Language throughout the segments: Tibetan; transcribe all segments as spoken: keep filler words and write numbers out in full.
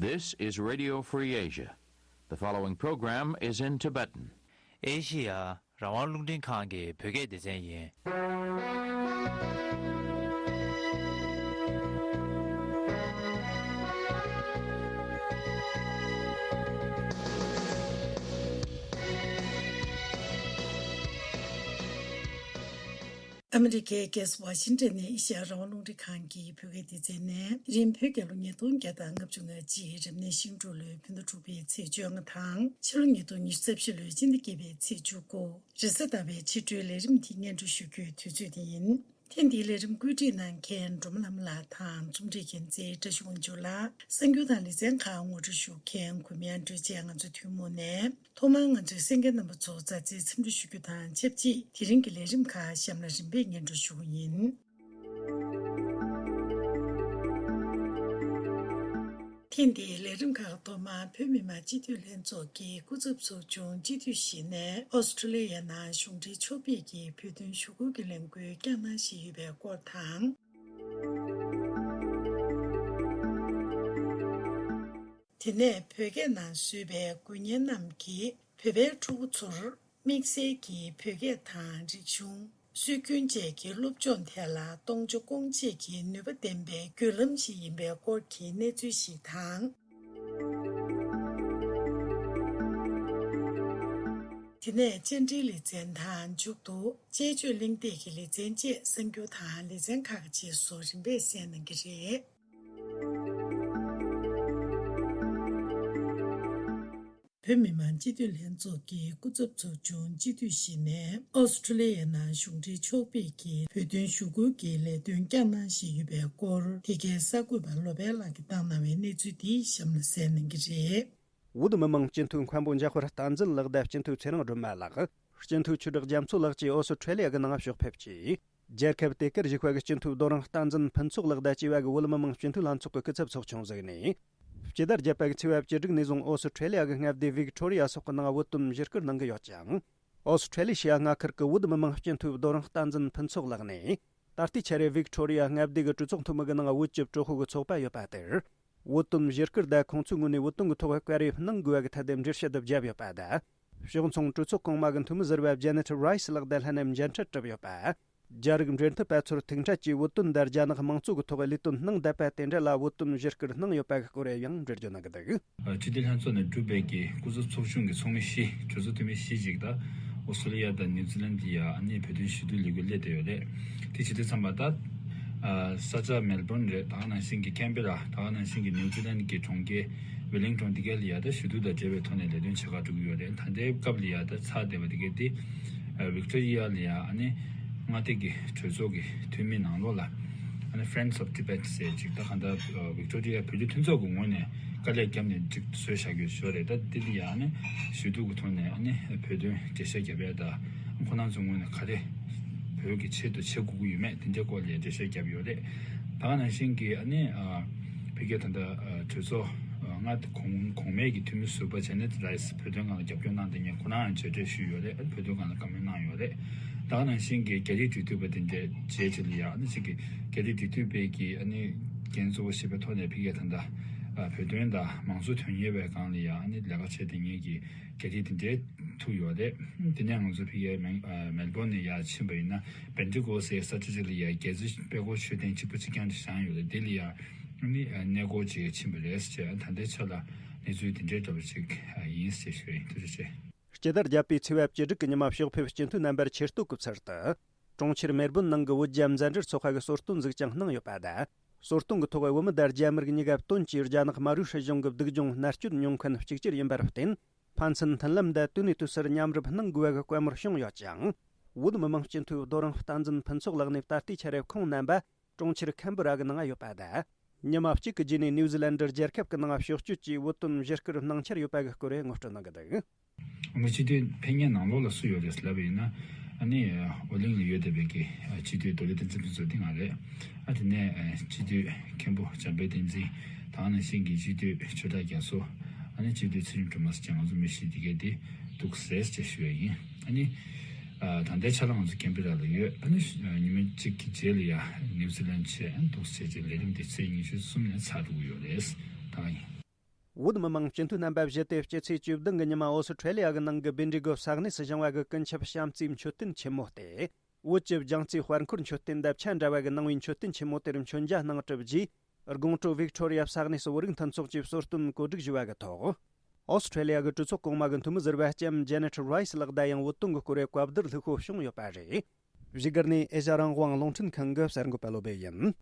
This is Radio Free Asia. The following program is in Tibetan. ཨེ་ཤི་ཡ་རང་དབང་རླུང་འཕྲིན་ཁང་གི་བོད་སྐད་སྡེ་ཚན་ཡིན། ཨ་མི་རི་ཀའི་རྒྱལ་ས་ཝ་ཤིང་ཏོན་ནས་ཨེ་ཤ་ཡ་རང་དབང་རླུང་འཕྲིན་ཁང་གི་བོད་སྐད་སྡེ་ཚན་ནས། དེ་རིང་བོད་རྒྱལ་ལོ་ཉིས་སྟོང་བརྒྱ་དང་ལྔ་བཅུ་ང་གཅིག་རབ་གནས་ཤིང་འབྲུག་ལོའི་བོད་ཟླ་དྲུག་པའི་ཚེས་བཅོ་ལྔ་དང་། ཕྱི་ལོ་ཉིས་སྟོང་ཉི་ཤུ་རྩ་བཞི་ལོའི་སྤྱི་ཟླ་བརྒྱད་པའི་ཚེས་བཅུ་དགུ། རེས་གཟའ་ཟླ་བའི་ཕྱི་དྲོའི་ལས་རིམ་འདི་སྙན་སྒྲོན་ཞུ་རྒྱུའི་དུས་ཚོད་འདི་ཡིན། ཐེངས་འདིའི་ལས་རིམ་བཀོད་སྒྲིག་གནང་མཁན་སྒྲོལ་མ་ལྷ་མོ་ལགས་དང་རྩོམ་སྒྲིག་མཁན་རྩེ་བཀྲ་ཤིས་དབང་ཕྱུག་ལགས། གསར་འགྱུར་དང་ལེ་ཚན་ཁག་ངོ་སྤྲོད་ཞུ་མཁན་གུས་མེ་ཨན་ཏྲེ་བཅས་ང་ཚོ་ཐུན་མོང་ནས། ཐོག་མར་ང་ཚོའི་གསན་མཁན་རྣམ་པ་ཚོར་མཛའ་བརྩེའི་འཚམས་འདྲི་ཞུ་རྒྱུ་དང་ཆབས་ཅིག་དེ་རིང་གི་ལས་རིམ་ཁག་གཤམ་ལ་རིམ་པས་སྙན་སྒྲོན་ཞུ་གི་ཡིན། ཐེངས་འདིའི་ལས་རིམ་ཁག་ཐོག་མར་བོད་མི་མང་སྤྱི་འཐུས་ལྷན་ཚོགས་ཀྱི་སྐུ་ཚབ་ཚོགས་ཆུང་སྤྱི་འཐུས་ཤིག་ནས་ཨོ་སི་ཁྲུ་ལི་ཡའི་ནང་གཞུང་འབྲེལ་ཕྱོགས་ཕེབས་ཀྱིས་བོད་དོན་ཞུ་སྐུལ་གྱི་ལས་འགུལ་བསྐྱངས་གནང་བཞིན་ཡོད་པའི་སྐོར་དང་། དེ་ནས་བོད་སྐད་ནང་བཟོས་པའི་འགུལ་བརྙན་རྣམས་ཀྱིས་བོད་པའི་ཕྲུ་གུ་ཚོར་དམིགས་བསལ་གྱིས་བོད་སྐད་དང་རིག་གཞུང་། སྲོལ་རྒྱུན་བཅས་ཀྱི་སློབ་སྦྱོང་ཐད་ལ་གཏོང་ཆོག་སྐོང་བྱེད་ཀྱི་ནུས་པ་ལྡན་པའི་བརྒྱུད་ལམ་ཞིག་ཡིན་པའི་སྐོར་གྱི་གནས་ཚུལ་ཞིག་དང་། དེ་ནས་བཅར་འདྲིའི་ལེ་ཚན་དང་མཇུག་ཏུ་དཔྱད་བརྗོད་གླེང་སྟེགས་ཀྱི་ལེ་ཚན་བཅས་གསར་འགྱུར་དང་ལེ་ཚན་ཁག་གི་རྗེས་སུ་རིམ་པས་གསན་གནང་གི་རེད། བོད་མི་མང་སྤྱི་འཐུས་ལྷན་ཚོགས་ཀྱི་སྐུ་ཚབ་ཚོགས་ཆུང་སྤྱི་འཐུས་ཤིག་ནས་ཨོ་སི་ཁྲུ་ལི་ཡའི་ནང་གཞུང་འབྲེལ་ཕྱོགས་ཕེབས་ཀྱིས་བོད་དོན་ཞུ་སྐུལ་གྱི་ལས་དོན་བསྐྱངས་གནང་བཞིན་ཡོད་པའི་སྐོར། དེ་གའི་གསར་འགོད་པ་བློ་དཔལ་ལགས་ཀྱིས་བཏང་གནང་བའི་གནས་ཚུལ་འདི་གཤམ་ལ་གསན་གནང་གི་རེད། བོད་མི་མང་སྤྱི་འཐུས་མཁན་པོ་འཇམ་དཔལ་བསྟན་འཛིན་ལགས་དང་སྤྱི་འཐུས་ཚེ་རིང་སྒྲོལ་མ་ལགས། སྤྱི་འཐུས་ཆོས་གྲགས་རྒྱ་མཚོ་ལགས་བཅས་ཨོ་སི་ཁྲུ་ལི་ཡ་གི་ནང་ཕྱོགས་ཕེབས་ཀྱིས། རྒྱལ་ཁབ་དེ་གར་བཞུགས་པ་གི་སྤྱི་འཐུས་རྡོ་རིང་བསྟན་འཛིན་ཕུན་ཚོགས་ལགས་དང་བཅས་པ་གི་བོད་མི་མང་སྤྱི་འཐུས་ལྷན་ཚོགས་ཀྱི་སྐུ་ཚབ་ཚོགས་ཆུང་ཟིག་ནས། སྤྱི་ཟླ་བརྒྱད་པ་གི་ཚེས་པ་བཅུ་དྲུག་ནས་བཟུང་ཨོ་སི་ཁྲུ་ལི་ཡ་གི་མངའ་སྡེ་ཝིག་ཐོ་རི་ཡ་སོགས་ཀྱི་ནང་བོད་དོན་བཞུགས་སྒར་གནང་གི་ཡོད་ཅིང་། ཨོ་སི་ཁྲུ་ལི་ཤི་ཡ་མངའ་ཁུལ་གྱི་བོད་མི་མང་སྤྱི་འཐུས་རྡོ་རིང་བསྟན་འཛིན་ཕུན་ཚོགས་ལགས་ནས། ད་ལྟའི་ཆར་ཝིག་ཐོ་རི་ཡ་མངའ་སྡེ་གི་གྲོས་ཚོགས་འཐུས་མི་གི་ནང་བོད་ཀྱི་གྲོས་ཚོགས་ཀྱི་ཚོགས་པ་ཡོད་པ་དེར། བོད་དོན་བཞུགས་སྒར་དང་ཁོང་ཚོའི་ངོས་ནས་བོད་དོན་གྱི་ཐོག་བཀའ་རེ་གནང་དགོས་པ་གི་ཐད་དེ་འགྲེལ་བཤད་དུ་བརྒྱབ་ཡོད་པ་དང་། ཕྱོགས་མཚུངས་གྲོས་ཚོགས་གོང་མ་གི་འཐུས་མི་ཟུར་པ་ཇེ་ནེ་ཊི་རའི་སི་ལགས་དང་ལྷན་ནས་མཇལ་འཕྲད་གྲུབ་ཡོད་པ། རྒྱ་རིགས་འབྲེལ་མཐུད་པ་ཚོར་ཐུག་འཕྲད་ཀྱིས་བོད་དོན་དང་རྒྱ་ནག་དམངས་གཙོ་གི་ཐོག་ལས་དོན་གནང་བསྡད་པ་དེ་འདྲ་ལ་བོད་དོན་བཞུགས་སྒར་གནང་ཡོད་པ་གི་སྐོར་ཡང་འགྲེལ་བརྗོད་གནང་གི་འདུག། སྤྱི་འཐུས་ལྷན་ཚོགས་ནས་གྲུབ་པའི་གི་སྐུ་ཚབ་ཚོགས་ཆུང་གི་ཚོགས་མི་བཞི། གྲོས་ཚོགས་འཐུས་མི་བཞི་ཅིག་ད་ཨོ་སི་ཁྲུ་ལི་ཡ་དང་ནིའུ་ཛི་ལན་དེ་ཡ་ཨ་ནི་བོད་དོན་ཞུ་གཏུག་ལས་འགུལ་སླེབས་བསྡད་ཡོད་རེད། དེ་བྱེད་དུས་ཙམ་པ་ད། ཨ། ས་ཆ་མེལ་བོན་རེད། ད་ག་ནང་བཞིན་གྱི་ཀན་བེ་ར། ད་ག་ནང་བཞིན་གྱི་ནིའུ་ཛི་ལན་གྱི་གྲོང་ཁྱེར་ཝེ་ལིང་ཊོན་དེ་ག་ལ་ཡ་ད་ཞུ་གཏུག་དང་འབྲེལ་བའི་ཐོག་ནས་ལས་དོན་བྱེད་ག་འགྲོ་གི་ཡོད་རེད། ད་ལྟའི་སྐབས་ལ་ཡ་ད་ཚར་བསྡད་པ་དེ་ག་དེ། ཨ། ཝིག་ཊོ་རི་ཡ་ལ་ཡ་ཨ་ནི་མངའ་སྡེ་གི་གྲོས་ཚོགས་ཀྱི་འཐུས་མི་ནང་ལོགས་ལ། ཨ་ནི་Friends of Tibet ཟེར་ཅིག་ད་གང་ལྟར་ཝིག་ཊོ་རི་ཡ་བོད་རིགས་མཐུན་ཚོགས་ཀྱི་ངོས་ནས་དཀའ་ལས་བརྒྱབ་ནས་ཅིག་བཟོས་བཞག་ཡོད་ཞོར་རེད། ད་དེ་ལ་ཡ་ཨ་ནི་ཞུ་གཏུག་གི་ཐོག་ནས་ཨ་ནི་བོད་དོན་འགྲེལ་བཤད་རྒྱབ་ཡ་ད་ཁོ་རང་ཚོའི་ངོས་ནས་ག་རེ་བོད་ཀྱི་ཆེད་དུ་བྱེད་དགོས་ཀྱི་ཡོད་མེད་དེ་འདྲའི་སྐོར་ལ་འགྲེལ་བཤད་བརྒྱབ་ཡོད་རེད། ད་ག་ནང་བཞིན་གྱི་ཨ་ནི་ཨ་ཕ་གིའི་ད་ལྟ་ཨ་གྲོས་ཚོགས་ཨ་མངའ་སྡེ་གོང་གོང་མའི་གི་འཐུས་མི་ཟུར་པ་ཇེ་ནེ་ཊི་རའི་སི་བོད་དོན་སྒང་ལ་རྒྱབ་སྐྱོར་གནང་བསྡད་མཁན་ཁོ་རང་ཡང་མཇལ་འཕྲད་ཞུས་ཡོད་རེད། བོད་དོན་སྒང་ལ་བཀའ་མོལ་གནང་ཡོད་རེད། ད་ག་ནང་བཞིན་གྱི་རྒྱ་རིགས་འབྲེལ་མཐུད་པ་དེ་འདྲའི་རྗེས་ཅིག་ལ་ཡ་ཨ་ནི་ཅིག་གི་རྒྱ་རིགས་འབྲེལ་མཐུད་པའི་གི་ཨ་ནི་འགན་གཙོ་བོ་བཞེས་པའི་ཐོག་ནས་ཕ་གིའི་ད་ལྟ་ཨ་བོད་དོན་དང་མང་གཙོ་དོན་གཉེར་བའི་སྒང་ལ་ཡ་ཨ་ནི་ལས་ཀ་བྱས་བསྡད་མཁན་གྱི་རྒྱ་རིགས་དེ་འདྲའི་ཐུག་ཡོད་རེད། དེ་ནས་ང་ཚོ་ཕ་གིའི་མེལ་ཨ་མེལ་བོན་ནས་ཡར་ཕྱིན་པ་ཡིན་ན་བེན་ཏི་ཀོ་སི་ས་ཆ་ཅིག་ལ་ཡ་རྒྱལ་རྩེ་དཔལ་འཁོར་མཆོད་རྟེན་གཅིག་པ་གཅིག་རྐྱང་དེ་བཞེངས་ཡོད་རེད། དེ་ལ་ཡ་ཨ་ནི་ཨ་གནས་སྐོར་ཅིག་ཕྱིན་པ་རེད་ཟེར། ད་ལྟའི་ཆ་ལ་གནས་ཚུལ་དེ་འདྲའི་འདྲ་པོ་ཅིག་ཨ་ཡིན་ཟེར་ཞུ་ཡ་ཡིན། ཐུགས་རྗེ་ཆེ། སྤྱི་ཟླ་བརྒྱད་པའི་ཚེས་པ་བཅུ་དྲུག་གི་ཉི་མ་ཕྱོགས་ཕེབས་སྤྱི་འཐུས་རྣམ་པར་ཆེ་བསྟོད་སྐུ་ཚར་དུ། གྲོང་ཁྱེར་མེལ་བོན་ནང་གི་བོད་རྒྱ་མཛའ་འབྲེལ་ཚོགས་པ་གི་གསོལ་སྟོན་ཟིག་ཀྱང་གནང་ཡོད་པ་དང་། གསོལ་སྟོན་གྱི་ཐོག་བོད་མི་དང་རྒྱ་མི་རིགས་གཉིས་ཀ་བཏོན་གྱིས་རྒྱ་ནག་དམར་པོའི་སྲིད་གཞུང་གི་སྡུག་སྦྱོང་མནར་གཅོད་མྱོང་མཁན་གཅིག་གྱུར་ཡིན་པར་བརྟེན། ཕན་ཚུན་མཐུན་ལམ་དང་དུས་ནས་དུས་སུར་མཉམ་རུབ་གནང་དགོས་པ་གི་བཀའ་མོལ་བྱུང་ཡོད་ཅིང་། བོད་མི་མང་སྤྱི་འཐུས་རྡོ་རིང་བསྟན་འཛིན་ཕུན་ཚོགས་ལགས་ནས་ད་ལྟའི་ཆར་ཁོང་རྣམ་པ་གྲོང་ཁྱེར་ཁན་བུ་ར་གི་ནང་ཡོད་པ་དང་། ཉི་མ་གཅིག་གི་རྗེས་ནས་ནིའུ་ཛི་ལན་ཌར་རྒྱལ་ཁབ་ཀྱི་ནང་ཕྱོགས་བསྐྱོད་ཀྱིས་བོད་དོན་བཞུགས་སྒར་གནང་འཆར་ཡོད་པ་གི་སྐོར་ངོ་སྤྲོད་གནང་གི་འདུག། ཨ་མ་སྤྱི་འཐུས་ཕེབས་མཁན་ནང་ལོགས་ལ་སུ་ཡོད་རེད་ལབ་པ་ཡིན་ན། ཨ་ནི་ཨོ་གླིང་ལ་ཡོད་བསྡད་པའི་གི་སྤྱི་འཐུས་རྡོ་རྗེ་བསྟན་འཛིན་ཕུན་ཚོགས་འདི་ང་རེད། ཨ་དེ་ནས་སྤྱི་འཐུས་མཁན་པོ་འཇམ་དཔལ་བསྟན་འཛིན། ད་ག་ནང་བཞིན་གྱི་སྤྱི་འཐུས་ཆོས་གྲགས་རྒྱ་མཚོ། ཨ་ནི་སྤྱི་འཐུས་ཚེ་རིང་སྒྲོལ་མ་སོགས་ཀྱི་ང་ཚོ་མི་བཞི་འདི་གས་འདི་འདུག་ཟེར་ཅེས་ཞུ་ཡ་ཡིན། ཨ་ནི་ད་ལྟའི་ཆ་ལ་ང་ཚོ་ཀན་བེ་ར་ལ་ཡོད། ཨ་ནི་ཉི་མ་གཅིག་གི་རྗེས་ལ་ཡ་ནིའུ་ཛི་ལན་ཆེད་འདུག་ཟེར་ཅེས་ལས་རིམ་འདི་ཚེས་ཉི་ཤུ་གསུམ་ནས་ཚར་འགྲོ་གི་ཡོད་རེད། ད་ག་ཡིན། བོད་མི་མང་སྤྱི་འཐུས་རྣམ་པ་བཞི་དེ་སྤྱི་ཚེས་བཅུ་བདུན་གྱི་ཉི་མ་ཨོ་སི་ཁྲེ་ལི་ཡ་གི་ནང་གི་བྷིན་ཌི་གོ་ས་གནས་སུ་བཞེངས་པ་གི་ཀུན་ཁྱབ་བྱམས་བརྩེའི་མཆོད་རྟེན་ཆེན་མོ་སྟེ། བོད་ཀྱི་རྒྱལ་རྩེའི་དཔལ་འཁོར་མཆོད་རྟེན་དང་ཆ་འདྲ་བ་གི་ནང་པའི་མཆོད་རྟེན་ཆེན་མོ་དེར་མཆོད་མཇལ་གནང་གྲུབ་རྗེས། དགོང་དྲོ་ཝིག་ཊོ་རི་ཡ་ས་གནས་སུ་བོད་རིགས་མཐུན་ཚོགས་ཀྱིས་གསོལ་སྟོན་གོ་སྒྲིག་ཞུས་པ་གི་ཐོག་ཨོ་སི་ཁྲེ་ལི་ཡ་གི་གྲོས་ཚོགས་གོང་མ་གི་འཐུས་མི་ཟུར་པ་ལྕམ་ཇེ་ནེ་ཊི་རའི་སི་ལགས་དང་ཡང་བོད་དོན་གྱི་སྐོར་བའི་བཀའ་བསྡུར་ལྷུག་པོ་བྱུང་ཡོད་པ་རེད། བཞུགས་སྒར་ནས་ཨེ་ཤ་ཡ་རང་དབང་རླུང་འཕྲིན་ཁང་གི་གསར་འགོད་པ་བློ་བྷེ་ཡིན།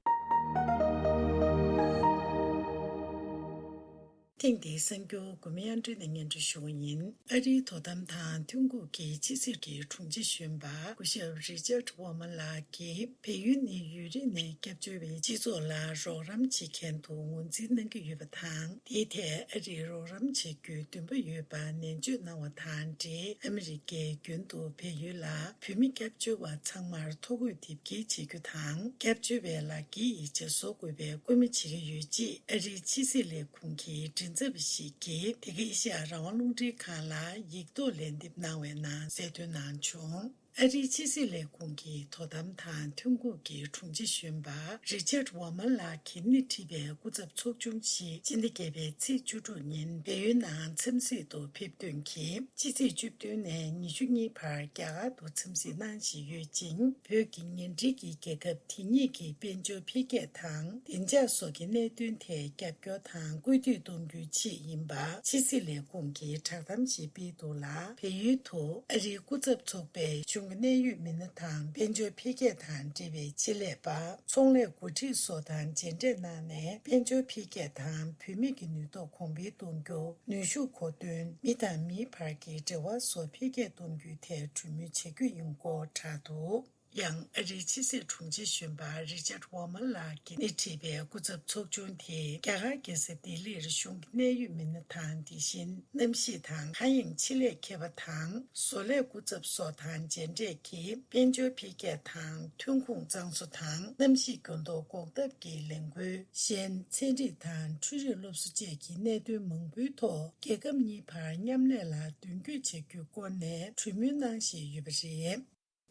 ཐེངས་འདིའི་གསར་འགྱུར་དགོས་མེད་ཨ་འབྲུ་ནས་སྙན་སྒྲོན་ཞུ་བ་ཡིན། ཨ་རིའི་དོ་དམ་དང་ཐོན་ཁུངས་ཀྱི་ཕྱི་སྲིད་ཀྱི་དྲུང་ཆེ་གཞོན་པ་སྐུ་ཞབས་རི་ཅར་ཝོ་མན་ལགས་ཀྱིས། བལ་ཡུལ་ནི་ཡུན་རིང་ནས་སྐྱབས་བཅོལ་བའི་སྤྱི་ཚོགས་ལ་རོགས་རམ་བྱེད་མཁན་དུ་ངོས་འཛིན་གནང་གི་ཡོད་པ་དང་། དེའི་ཐད་ཨ་རིས་རོགས་རམ་བྱེད་རྒྱུའི་འདུན་པ་ཡོད་པ་ནན་བརྗོད་གནང་བ་དང་འབྲེལ། ཨ་མི་རི་ཀས་རྒྱུན་དུ་བལ་ཡུལ་ལ་བོད་མི་སྐྱབས་བཅོལ་བ་ཚང་མར་ཐོ་འགོད་དེབ་སྐྱེལ་བྱེད་རྒྱུ་དང་། སྐྱབས་བཅོལ་བའི་ལག་འཁྱེར་ཡིག་ཆ་བཟོ་དགོས་པའི་སྐུལ་མ་བྱེད་ཀྱི་ཡོད་ཅེས་ཨ་རིའི་ཕྱི་སྲིད་ལས་ཁུངས་ཀྱི་མགྲིན་ཚབ་པ་ཞིག་གིས་འདི་ག་ཨེ་ཤ་ཡ་རང་དབང་རླུང་འཕྲིན་ཁང་ལ་ཡིག་ཐོག་ལན་འདེབས་གནང་བའི་ནང་གསལ་སྟོན་གནང་བྱུང་། ཨ་རིའི་ཕྱི་སྲིད་ལས་ཁུངས་ཀྱི་དོ་དམ་དང་ཐོན་ཁུངས་ཀྱི་དྲུང་ཆེ་གཞོན་པ་རི་ཅར་ཝོ་མན་ལགས་ཀྱིས་སྣེ་ཁྲིད་པའི་སྐུ་ཚབ་ཚོགས་ཆུང་ཞིག་སྤྱི་ཟླ་བརྒྱད་པའི་ཚེས་བཅུ་དྲུག་ཉིན་བལ་ཡུལ་ནང་འཚམས་གཟིགས་དུ་ཕེབས་དོན་གྱིས། ཕྱི་ཚེས་བཅུ་བདུན་ནས་ཉི་ཤུ་གཉིས་བར་རྒྱ་གར་དུ་འཚམས་གཟིགས་གནང་བཞིན་ཡོད་ཅིང་། བོད་ཀྱི་ཉེ་འབྲེལ་གྱི་རྒྱལ་ཁབ་དེ་གཉིས་ཀྱི་དཔལ་འབྱོར་འཕེལ་རྒྱས་དང་བདེ་འཇགས་སོགས་ཀྱི་གནད་དོན་ཐད་རྒྱབ་སྐྱོར་དང་སྐུལ་འདེད་གཏོང་རྒྱུའི་ཆེད་ཡིན་པ་ཕྱི་སྲིད་ལས་ཁུངས་ཀྱིས་བསྒྲགས་གཏམ་ཞིག་སྤེལ་འདུག་ལ། བལ་ཡུལ་དུ་ཨ་རིའི་སྐུ་ཚབ་ཚོགས་པས་གཞུང་གི་གནད་ཡོད་མི་སྣ་དང་དཔལ་འབྱོར་འཕེལ་རྒྱས་དང་འབྲེལ་བའི་ཆེད་ལས་པ། ཚོང་ལས་འགོ་ཁྲིད་སོགས་དང་མཇལ་འཕྲད་གནང་ནས། དཔལ་འབྱོར་འཕེལ་རྒྱས་དང་བུད་མེད་ཀྱི་ནུས་སྟོབས་གོང་འཕེལ་གཏོང་རྒྱུ། ནུས་ཤུགས་མཁོ་འདོན། མི་དང་མིའི་བར་གྱི་འབྲེལ་བ་སོགས་འཕེལ་རྒྱས་གཏོང་རྒྱུའི་ཐད་གྲོས་མོལ་བྱ་རྒྱུ་ཡིན་སྐོར་བསྒྲགས་འདུག་ཡང་ཨ་རིའི་ཕྱི་སྲིད་དྲུང་ཆེ་གཞོན་པ་རི་ཅར་ཝོ་མན་ལགས་ཀྱིས་སྣེ་ཁྲིད་པའི་སྐུ་ཚབ་ཚོགས་ཆུང་དེས་རྒྱ་གར་རྒྱལ་ས་ལྡི་ལིར་གཞུང་གི་གནད་ཡོད་མི་སྣ་དང་། དེ་བཞིན་གནམ་གཤིས་དང་མཁའ་དབྱིངས་ཆེད་ལས་མཁས་པ་དང་། བཟོ་ལས་སྐུ་ཚབ་སོགས་དང་མཇལ་འཕྲད་ཀྱིས། དཔལ་འབྱོར་འཕེལ་རྒྱས་དང་། ཐོན་ཁུངས་གཙང་བཟོ་དང་། གནམ་གཤིས་འགྱུར་ལྡོག་འགོག་ཐབས་ཀྱི་ལས་འགུལ། གཞན། ཚན་རིག་དང་འཕྲུལ་རིག་སློབ་གསོ་བཅས་ཀྱི་གནད་དོན་མང་པོའི་ཐོག་རྒྱལ་ཁབ་གཉིས་བར་མཉམ་ལས་ལ་མདུན་སྐྱོད་བྱ་རྒྱུའི་སྐོར་ནས་གྲོས་མོལ་གནང་བཞིན་ཡོད་པ་རེད།